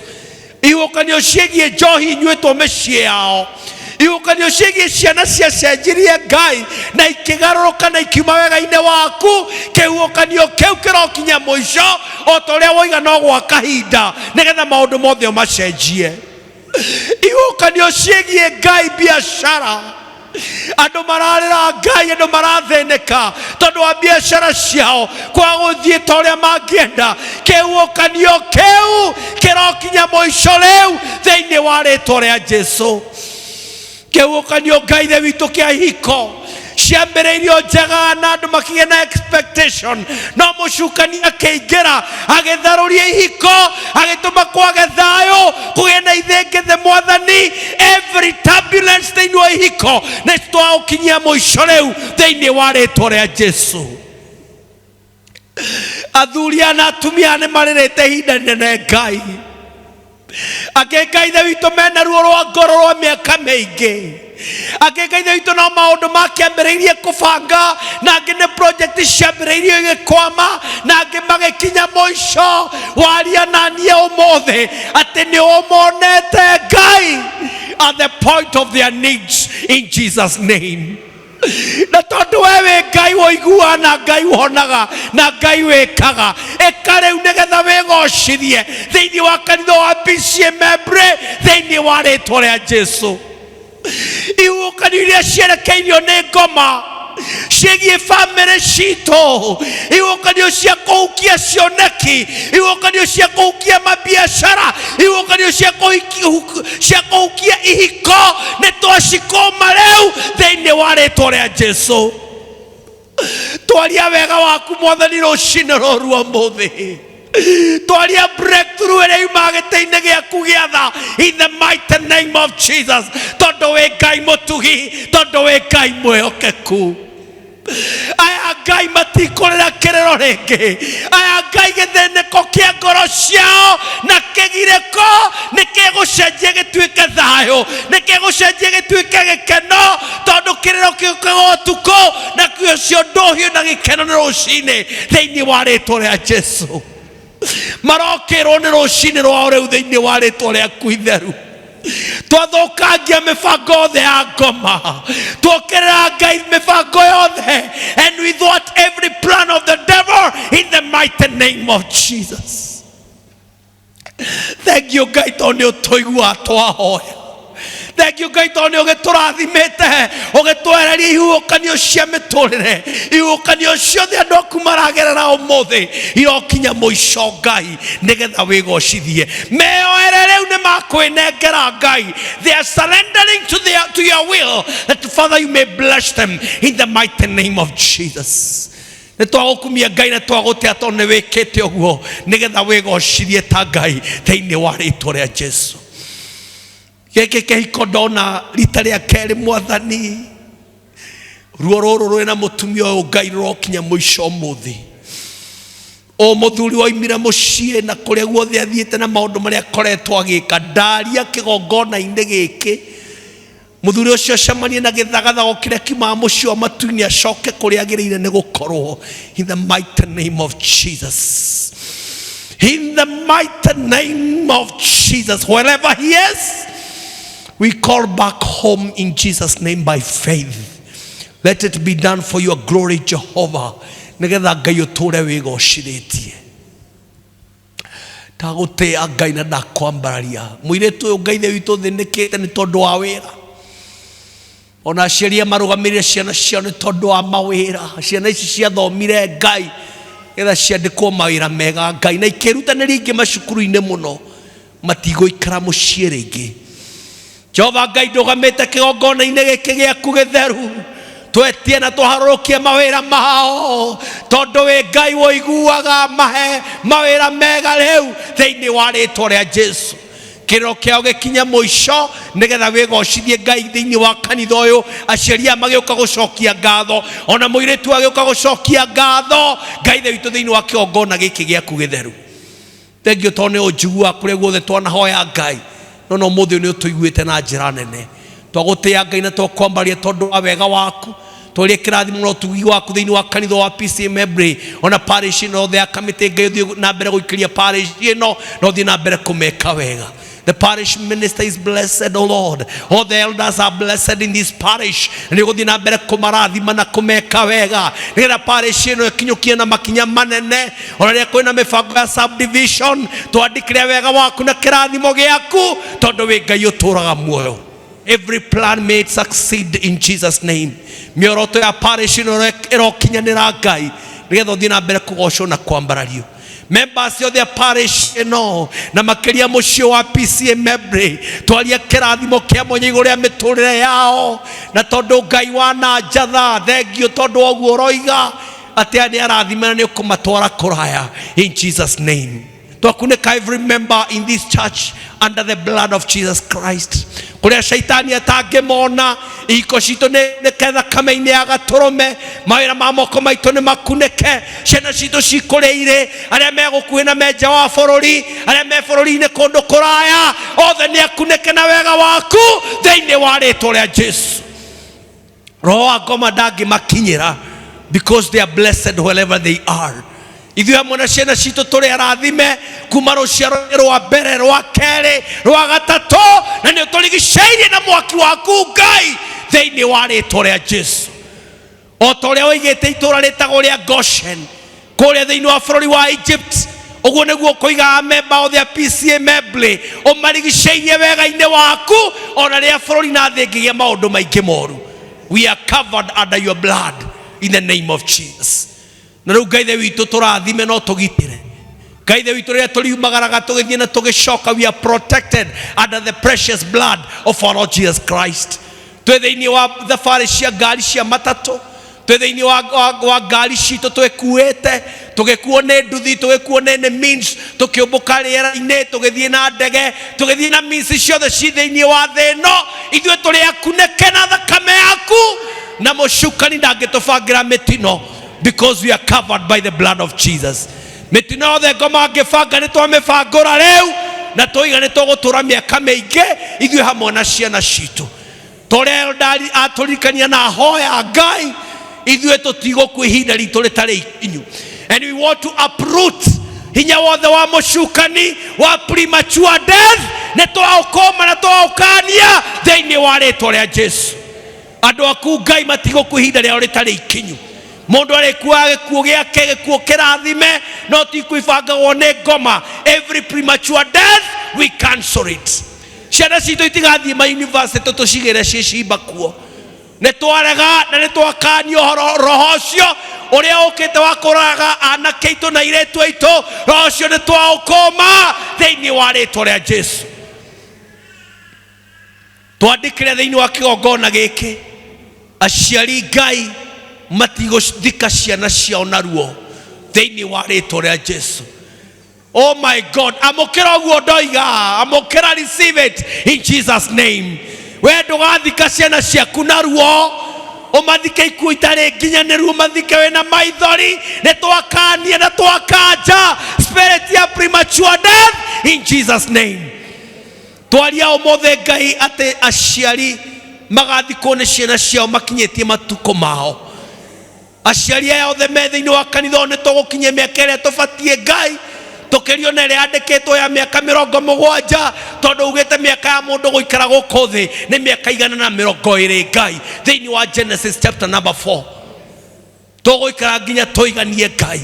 Ihuhũkanio ciĩgiĩ njohi inyuĩtwo mĩciĩ yao, Ihuhũkanio ciĩgiĩ ciana ciacenjirie Ngai na ikĩgarũrũka na ikiuma wega-inĩ waku. Kĩhuhũkanio kĩu kĩrokinya mũico o ta ũrĩa woiga no gwa kahinda, nĩgetha maũndũ mothe ũmacenjie. Ihuhũkanio ciĩgiĩ Ngai biacara, andũ mararĩra Ngai, andũ marathĩnĩka tondũ wa biacara ciao kwaga gũthiĩ ta ũrĩa mangĩenda. Kĩhuhũkanio kĩu kĩrokinya mũico rĩu thĩinĩ wa rĩtwa rĩa Jesu. Kĩhuhũkanio Ngai ithe witũ kĩa ihiko ciambĩrĩirio njega na andũ makĩgĩa na expectation, no mũcukani akĩingĩra agĩtharũria ihiko, agĩtũma kwage thayũ, kũgĩe na ithĩngĩthĩ. Mwathani, every turbulence thĩinĩ wa ihiko nĩ twaũkinyia mũico rĩu thĩinĩ wa rĩtwa rĩa Jesu. Athuri aya na atumia nĩ marĩrĩte ihinda inene Ngai, angĩ Ngai ithe witũ mena ruo rwa ngoro rwa mĩaka mĩingĩ, angĩ Ngai ithe witũ no maũndũ makĩambĩrĩirie kũbanga, na angĩ nĩ project ciambĩrĩirio igĩkwama, na angĩ magĩkinya mũico. Waria na niĩ ũmũthĩ atĩ nĩ ũmonete Ngai at the point of their needs in Jesus name. Na tondũ we wĩ Ngai woiguaga na Ngai wonaga na Ngai wĩkaga, ĩka rĩu nĩgetha wĩgocithie thĩinĩ wa kanitha wa PCEA Membre thĩinĩ wa rĩtwa rĩa Jesu. Ihuhũkanio iria cierekeirio nĩ ngoma ciĩgiĩ bamĩrĩ citũ, ihuhũkanio cia kũhukia cioneki, ihuhũkanio cia kũhukia mabiacara, ihuhũkanio cia cia kũhukia ihiko, nĩ twacikũma rĩu thĩinĩ wa rĩtwa rĩa Jesu. Twaria wega waku Mwathani rũcinĩ rũru ũmũthĩ, twaria breakthrough ĩrĩa yumaga gĩtĩ-inĩ gĩaku gĩa tha in the mighty name of Jesus, tondũ wĩ Ngai mũtugi, tondũ wĩ Ngai mwĩhokeku. Aya Ngai matikũrĩra kĩrĩro rĩngĩ, aya Ngai gĩthĩnĩko kĩa ngoro ciao na kĩgirĩko nĩ kĩgũcenjia gĩtuĩke thayũ, nĩ kĩgũcenjia gĩtuĩke gĩkeno, tondũ kĩrĩro gĩũkaga ũtukũ na kĩo ndũhiũ na gĩkeno nĩ rũcinĩ thĩinĩ wa rĩtwa rĩa Jesu. Marokĩrwo nĩ rũcinĩ rwao rĩu thĩinĩ wa rĩtwa rĩaku itheru. Twathũkangia mĩbango yothe ya ngoma, tuokĩrĩra Ngai mĩbango yothe, and we thwart every plan of the devil in the mighty name of Jesus. Thank you Ngai tondũ nĩ ũtũiguaga twahoya. Thank you Ngai tondũ nĩ ũgĩtũrathimĩte, ũgĩtwehereria ihuhũkanio cia mĩtũrĩre. Ihuhũkanio ciothe andũ aku maragerera ũmũthĩ irokinya mũico Ngai, nĩgetha wĩgocithie. Meyoere rĩu nĩ makwĩnengera Ngai. They are surrendering to your will, that Father you may bless them in the mighty name of Jesus. Nĩ twagũkumia Ngai na twagũtĩa tondũ nĩ wĩkĩte ũguo nĩgetha wĩgocithie ta Ngai thĩinĩ wa rĩtwa rĩa Jesu. Gĩkĩ kĩhiko ndona rita rĩa kerĩ Mwathani, ruo rũrũ rwĩna mũtumia ũyũ Ngai rũrokinya mũico ũmũthĩ. O mũthuri woimire mũciĩ na kũrĩa guothe athiĩte na maũndũ marĩa akoretwo agĩka, ndaria kĩgongona-inĩ gĩkĩ mũthuri ũcio acemanie na gĩthagathago kĩrĩa kiumaga mũciĩ wa matu-inĩ, acoke kũrĩa agĩrĩire nĩ gũkorwo in the mighty name of Jesus. In the mighty name of Jesus, wherever he is, we call back home in Jesus name by faith. Let it be done for your glory, Jehovah, nĩgetha Ngai ũtũre wĩgocithĩtie. Ndagũtĩa Ngai na ndakwambararia. Mũirĩtu ũyũ Ngai ithe witũ thĩnĩkĩte nĩ tondũ wa wĩra, ona aciari aya marũgamĩrĩre ciana ciao nĩ tondũ wa mawĩra. Ciana ici ciathomire Ngai getha ciandĩkwo mawĩra mega Ngai, na ikĩrutanĩria ingĩ macukuru-inĩ mũno, matigũikara mũciĩ rĩngĩ. Jehova Ngai, ndũgamĩte kĩgongona-inĩ gĩkĩ gĩaku gĩtheru, twetie na tũharũrũkie mawĩra mao, tondũ wĩ Ngai woiguaga, mahe mawĩra mega rĩu thĩinĩ wa rĩtwa rĩa Jesu. Kĩrĩro kĩao gĩkinye mũico nĩgetha wĩgocithie Ngai thĩinĩ wa kanitha ũyũ. Aciari aya magĩũka gũcokia ngatho, ona mũirĩtu agĩũka gũcokia ngatho Ngai ithe witũ thĩinĩ wa kĩgongona gĩkĩ gĩaku gĩtheru. Thengiũ tondũ nĩ ũnjiguaga kũrĩa guothe twanahoya Ngai, no no ũmũthĩ nĩ ũtũiguĩte na njĩra nene. Twagũtĩa Ngai na twakwambaria tondũ wa wega waku. Twaria kĩrathimo na ũtugi waku thĩinĩ wa kanitha wa PCEA Membre, ona parish ĩno yothe ya kamĩtĩ. Ngai ũthiĩ na mbere gũikĩria parish ĩno na ũthiĩ na mbere kũmeka wega. The parish minister is blessed, O Lord. All the elders are blessed in this parish. Na nĩ ũgũthiĩ na mbere kũmarathima na kũmeka wega nĩgetha parish ĩno ĩkinyũkie na makinya manene. Ona rĩrĩa kwĩna mĩbango ya subdivision, twandĩkĩre wega waku na kĩrathimo gĩaku, tondũ wĩ Ngai ũtũraga muoyo. Every plan may it succeed in Jesus' name. Mĩoroto ya parish ĩno ĩrokinyanĩra Ngai, nĩgetha ũthiĩ na mbere kũgocwo na kwambarario. Members othe a parish ĩno na makĩria mũciĩ wa PCA Membre, twaria kĩrathimo kĩa mwanya igũrũ rĩa mĩtũrĩre yao, na tondũ Ngai wananjatha, thengio tondũ wa ũguo ũroiga atĩ aya nĩ arathime na nĩ ũkũmatwara kũraya in Jesus' name. Twakunĩka every member in this church under the blood of Jesus Christ. Kũrĩa shaitani atangĩmona, ihiko citũ nĩ nĩke thakame-inĩ ya gatũrũme, mawĩra ma moko maitũ nĩ makunĩke, ciana citũ cikũrĩa irĩ, arĩa me gũkuhĩ na me nja wa bũrũri, arĩa me bũrũri-inĩ kũndũ kũraya, othe nĩ akunĩke na wega waku thĩinĩ wa rĩtwa rĩa Jesu. Roho wa ngoma ndangĩmakinyĩra because they are blessed wherever they are. Ithuĩ hamwe na ciana citũ tũrĩ arathime kuma rũciaro rwa mbere, rwa kerĩ, rwa gatatũ, na nĩ ũtũrigicĩirie na mwaki waku Ngai thĩinĩ wa rĩtwa rĩa Jesu. O ta ũrĩa woigĩte itũũra rĩtagwo rĩa Goshen kũrĩa thĩinĩ wa bũrũri wa Egypt, ũguo nĩguo ũkũigaga memba othe a PCA Membley, ũmarigicĩirie wega-inĩ waku, ona rĩrĩa bũrũri na thĩ ĩngĩgĩa maũndũ maingĩ moru. We are covered under your blood in the name of Jesus. Na rĩu Ngai Ithe witũ, tũrathime no tũgitĩre. Ngai Ithe witũ, rĩrĩa tũriumagaraga tũgĩthiĩ na tũgĩcoka, we are protected under the precious blood of our Lord Jesus Christ. Twĩ thĩinĩ wa thabarĩ cia ngari cia matatũ, twĩ thĩinĩ wa ngari citũ twĩkuĩte, tũgĩkuo nĩ nduthi, tũgĩkuo nĩ means, tũkĩũmbũka rĩera-inĩ, tũgĩthiĩ na ndege, tũgĩthiĩ na means ciothe ci thĩinĩ wa thĩ ĩno, ithuĩ tũrĩ akunĩke na thakame yaku, na mũcukani ndangĩtũbangĩra mĩtino because we are covered by the blood of Jesus. Mĩtino yothe ngoma angĩbanga nĩ twamĩbangũra rĩu, na tũiga nĩ tũgũtũra mĩaka mĩingĩ ithuĩ hamwe na ciana citũ. Tũrĩa Eldari atũririkania na ahoya Ngai, ithuĩ tũtigũkua ihinda ritũ rĩtarĩ ikinyu. And we want to uproot hinya wothe wa mũcukani wa premature death, nĩ twaũkũma na twaũkania thĩinĩ wa rĩtwa rĩa Jesu. Andũ aku Ngai matigũkua ihinda rĩao rĩtarĩ ikinyu. Mũndũ arĩkuaga gĩkuũ gĩake, gĩkuũ kĩrathime, no ti ikuũ ibangagwo nĩ ngoma. Every premature death we cancel it. Ciana citũ itigathiĩ ma university tũcigĩre ciĩcimba kuo. Nĩ twarega na nĩ twakania ũhoro roho ũcio ũrĩa ũkĩte wa kũraga anake aitũ na airĩtu aitũ, roho ũcio nĩ twaũkũma thĩinĩ wa rĩtwa rĩa Jesu. Twandĩkĩre thĩinĩ wa kĩgongona gĩkĩ, aciari Ngai matigũthika ciana ciao na ruo thĩinĩ wa rĩtwa rĩa Jesu. Oh my God, amũkĩra ũguo ndoiga, amũkĩra, receive it in Jesus name. We ndũgathika ciana ciaku na ruo, ũmathike ikuũ itarĩ nginyanĩru, ũmathike wĩna maithori. Nĩ twakania na twakanja spirit ya premature death in Jesus name. Twaria ũmũthĩ Ngai atĩ aciari magathikwo nĩ ciana ciao makinyĩtie matukũ mao. Aciari aya othe me thĩinĩ wa kanitha ũyũ nĩ tũgũkinyia mĩaka ĩrĩa tũbatiĩ Ngai, tũkĩrio na ĩrĩa yandĩkĩtwo ya mĩaka 70, tondũ ugĩte mĩaka ya mũndũ gũikara gũkũ thĩ nĩ mĩaka 120 Ngai, thĩinĩ wa Genesis chapter number 4. Tũgũikara nginya tũiganie Ngai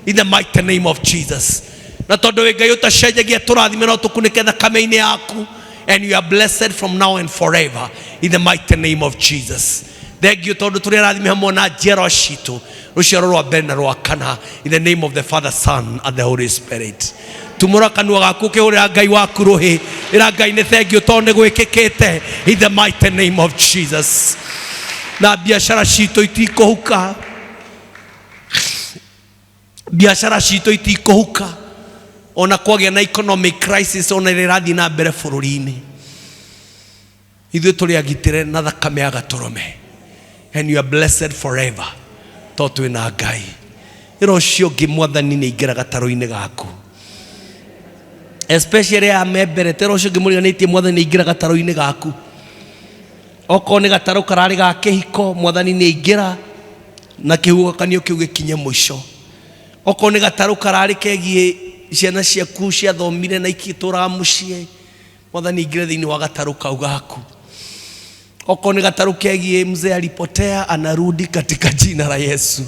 in the mighty name of Jesus. Na tondũ wĩ Ngai ũtacenjagia, tũrathime no tũkunĩke thakame-inĩ yaku, and you are blessed from now and forever in the mighty name of Jesus. Thank you tondũ tũrĩ arathime hamwe na njiarwa citũ, rũciaro rwa mbere na rwa kana, in the name of the Father, Son and the Holy Spirit. Tumũra kanua gaku ũkĩhũrĩra Ngai waku rũhĩ, ĩra Ngai nĩ thank you tondũ nĩ gwĩkĩkĩte in the mighty name of Jesus. Na biacara citũ itikũhuka, biacara citũ itikũhuka ona kwagĩa na economic crisis ona ĩrĩa ĩrathiĩ na mbere bũrũri-inĩ. Ithuĩ tũrĩ agitĩre na thakame ya gatũrũme, and you are blessed forever tondũ twĩ na Ngai. Ĩra ũcio ũngĩ, Mwathani nĩ aingĩra gatarũ-inĩ gaku, especially aya me mbere. Tera ũcio ũngĩ mũriganĩtie, Mwathani nĩ aingĩra gatarũ-inĩ gaku. Okorwo nĩ gatarũ kararĩ ga kĩhiko, Mwathani nĩ aingĩra na kĩhuhũkanio kĩu gĩkinye mũico. Okorwo nĩ gatarũ kararĩ kegiĩ ciana ciaku ciathomire na ikĩtũraga mũciĩ, Mwathani aingĩre thĩinĩ wa gatarũ kau gaku. Okorwo nĩ gatarũ kegiĩ mzee alipotea anarudi katika jina la Yesu.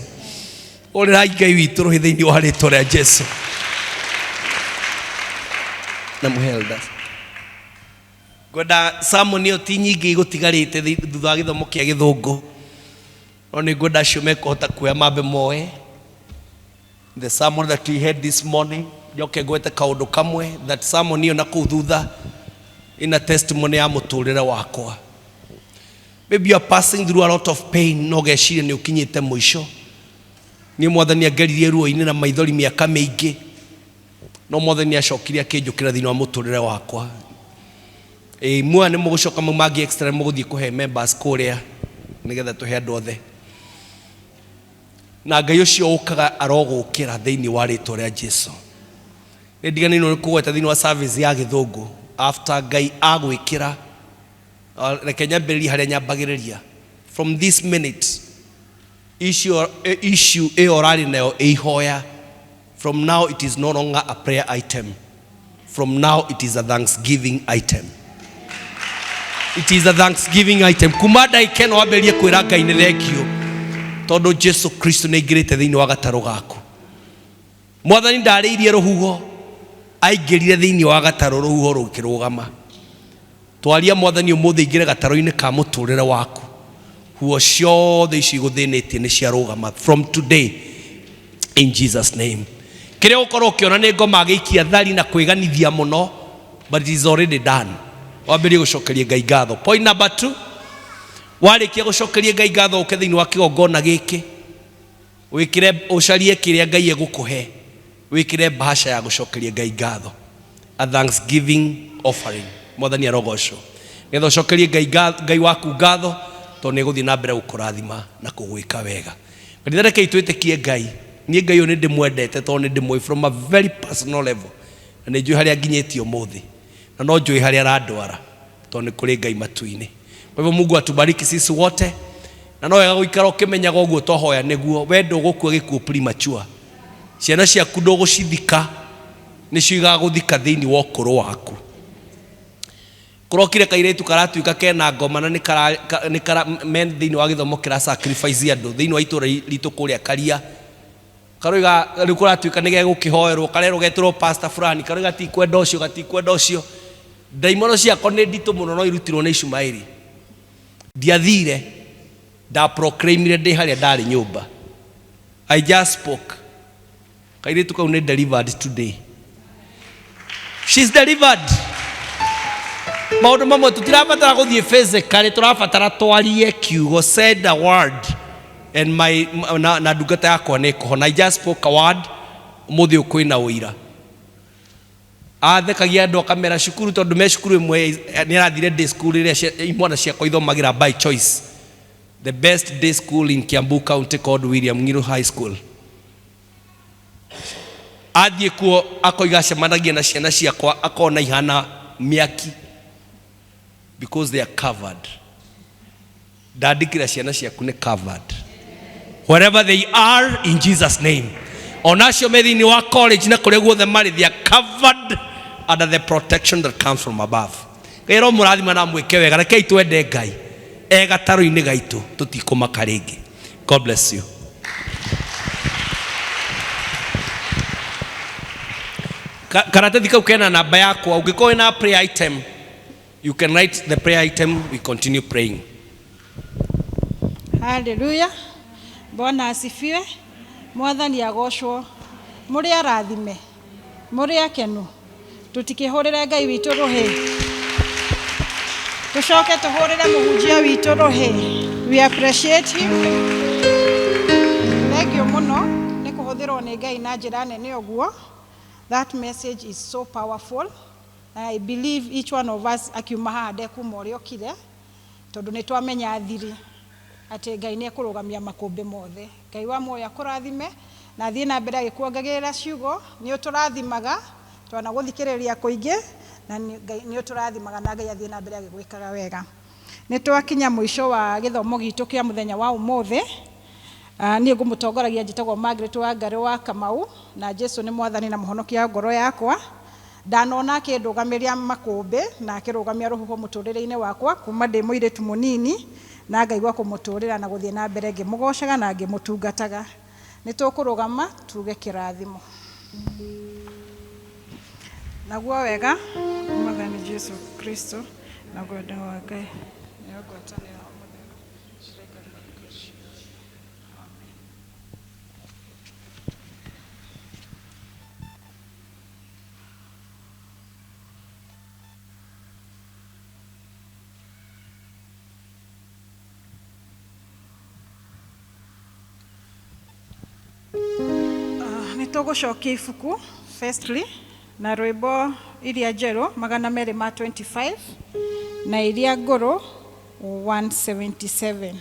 Ũrĩrai Ngai witũ rũhĩ thĩinĩ wa rĩtwa rĩa Jesu. Na mũhe elders. Ngwenda sermon ĩyo ti nyingĩ igũtigarĩte thutha wa gĩthomo kĩa gĩthũngũ. No nĩ ngwenda acio mekũhota kuoya mambe moe the sermon that we had this morning. Njoke ngwete kaũndũ kamwe that sermon ĩyo na kũu thutha ina testimony ya mũtũrĩre wakwa. Maybe you are passing through a lot of pain no ũgeciria nĩ ũkinyĩte mũico. Niĩ Mwathani angeririe ruo-inĩ na maithori mĩaka mĩingĩ, no Mwathani acokire akĩnjũkĩra thĩinĩ wa mũtũrĩre wakwa. Ĩĩ muoya nĩ mũgũcoka mau mangĩ extra nĩ mũgũthiĩ kũhe members kũrĩa nĩgetha tũhe andũ othe. Na Ngai ũcio ũkaga arogũkĩra thĩinĩ wa rĩtwa rĩa Jesu. Nĩ ndiganĩirwo nĩ kũgweta thĩinĩ wa service ya gĩthũngũ after Ngai agwĩkĩra, reke nyambĩrĩrie harĩa nyambagĩrĩria. From this minute issue issue ĩyo ũrarĩ nayo ĩ ihoya, from now it is no longer a prayer item. From now it is a thanksgiving item. It is a thanksgiving item. Kuma ndagĩka ĩno wambĩrĩrie kwĩra Ngai nĩ thengio tondũ Jesu Kristo nĩ aingĩrĩte thĩinĩ wa gatarũ gaku. Mwathani ndarĩirie rũhuho, aingĩrire thĩinĩ wa gatarũ rũhuho rũkĩrũgama. Twaria Mwathani ũmũthĩ aingĩre gatarũ-inĩ ka mũtũrĩre waku. Huho ciothe icio igũthĩnĩtie nĩ ciarũgama from today in Jesus name. Kĩrĩa ũgũkorwo ũkĩona nĩ ngoma agĩikia thari na kwĩganithia mũno, but it is already done. Wambĩrĩrie gũcokeria Ngai ngatho. Point number 2, warĩkia gũcokeria Ngai ngatho ũke thĩinĩ wa kĩgongona gĩkĩ, wĩkĩre, ũcarie kĩrĩa Ngai egũkũhe, wĩkĩre bahasha ya gũcokeria Ngai ngatho, a thanksgiving offering. Mwathani arogocwo. Nĩgetha ũcokerie Ngai Ngai waku ngatho, tondũ nĩ egũthiĩ na mbere gũkũrathima na kũgwĩka wega. Kanitha rekei twĩtĩkie Ngai. Niĩ Ngai ũyũ nĩ ndĩmwendete tondũ nĩ ndĩmũĩ from a very personal level. Na nĩ njũĩ harĩa nginyĩtie ũmũthĩ. Na no njũĩ harĩa arandwara tondũ nĩ kũrĩ Ngai matu-inĩ. Kwa hivyo Mungu atubariki sisi wote. Na no wega gũikara ũkĩmenyaga ũguo twahoya nĩguo we ndũgũkua gĩkuũ premature. Ciana ciaku ndũgũcithika, nĩcio igagũthika thĩinĩ wa ũkũrũ waku. Kũrokire kairĩtu karatuĩka kena ngoma na nĩ kara men thĩinĩ wa gĩthomo kĩra sacrifice andũ thĩinĩ wa itũra ritũ kũrĩa Karia. Karoiga rĩu kũratuĩka nĩ gegũkĩhoerwo, karerwo getĩrwo pastor fulani, karoiga tikwenda ũcio, gatikwenda ũcio. Ndaimono ciako nĩ nditũ mũno no irutirwo nĩ Ishumaeli. Ndiathire, nda proclaimire ndĩ harĩa ndarĩ nyũmba. I just spoke. Kairĩtu kau nĩ delivered today. She's delivered. Maũndũ mamwe tũtirabatara gũthiĩ physically, tũrabatara twarie kiugo, said a word and my, na, na ndungata yakwa nĩ ĩkũhona. I just spoke a word, ũmũthĩ ũyũ kwĩna ũira. Athekagia andũ akamera cukuru tondũ me cukuru ĩmwe nĩ arathire day school ĩrĩa imwana ciakwa ithomagĩra by choice. The best day school in Kiambu County called William Ngiru High School. Athiĩ kuo akoiga acemanagia na ciana ciakwa akona ihana mĩaki because they are covered. Ndandĩkĩra ciana ciaku nĩ covered wherever they are in Jesus name. Ona acio me thĩinĩ wa college na kũrĩa guothe marĩ, they are covered under the protection that comes from above. Ngai aromũrathima na amwĩke wega. Rekei twende Ngai e gatarũ-inĩ gaitũ, tũtikũmaka rĩngĩ. God bless you. Karatathi kau kena namba yakwa, ũngĩkorwo wĩna prayer item, you can write the prayer item, we continue praying. Haleluya. Bwana asifiwe. Mwathani agocwo. Mũrĩ arathime, mũrĩ akenu. Tũtikĩhũrĩre Ngai witũ rũhĩ. Tũcoke tũhũrĩre mũhunjia witũ rũhĩ. We appreciate him. Thank you mũno nĩ kũhũthĩrwo nĩ Ngai na njĩra nene ũguo. That message is so powerful. I believe each one of us akiuma haha ndekuma ũrĩa okire, tondũ nĩ twamenya thiri atĩ Ngai nĩ ekũrũgamia makũmbĩ mothe. Ngai wa muoyo akũrathime na athiĩ na mbere agĩkuongagĩrĩra ciugo. Nĩ ũtũrathimaga, twanagũthikĩrĩria kũingĩ, na Ngai nĩ ũtũrathimaga na Ngai athiĩ na mbere agĩgwĩkaga wega. Nĩ twakinya mũico wa gĩthomo gitũ kĩa mũthenya wa ũmũthĩ. Niĩ ngũmũtongoragia njĩtagwo Margaret Wangari wa Kamau, na Jesu nĩ mwathani na mũhonokia wa ngoro yakwa. Ndanona akĩndũgamĩria makũmbĩ na akĩrũgamia rũhuho mũtũrĩre-inĩ wakwa kuma ndĩ mũirĩtu mũnini, na ngaigua kũmũtũrĩra na gũthiĩ na mbere ngĩmũgocaga na ngĩmũtungataga. Nĩ tũkũrũgama tuge kĩrathimo. Naguo wega Mwathani Jesu Kristo na wendo wa Ngai nayo ngwatanĩro ya Mũtheru cireke hingo ciothe. Amen. Nĩ tũgũcokia ibuku firstly na rwĩmbo iria njerũ 225 na iria ngũrũ 177.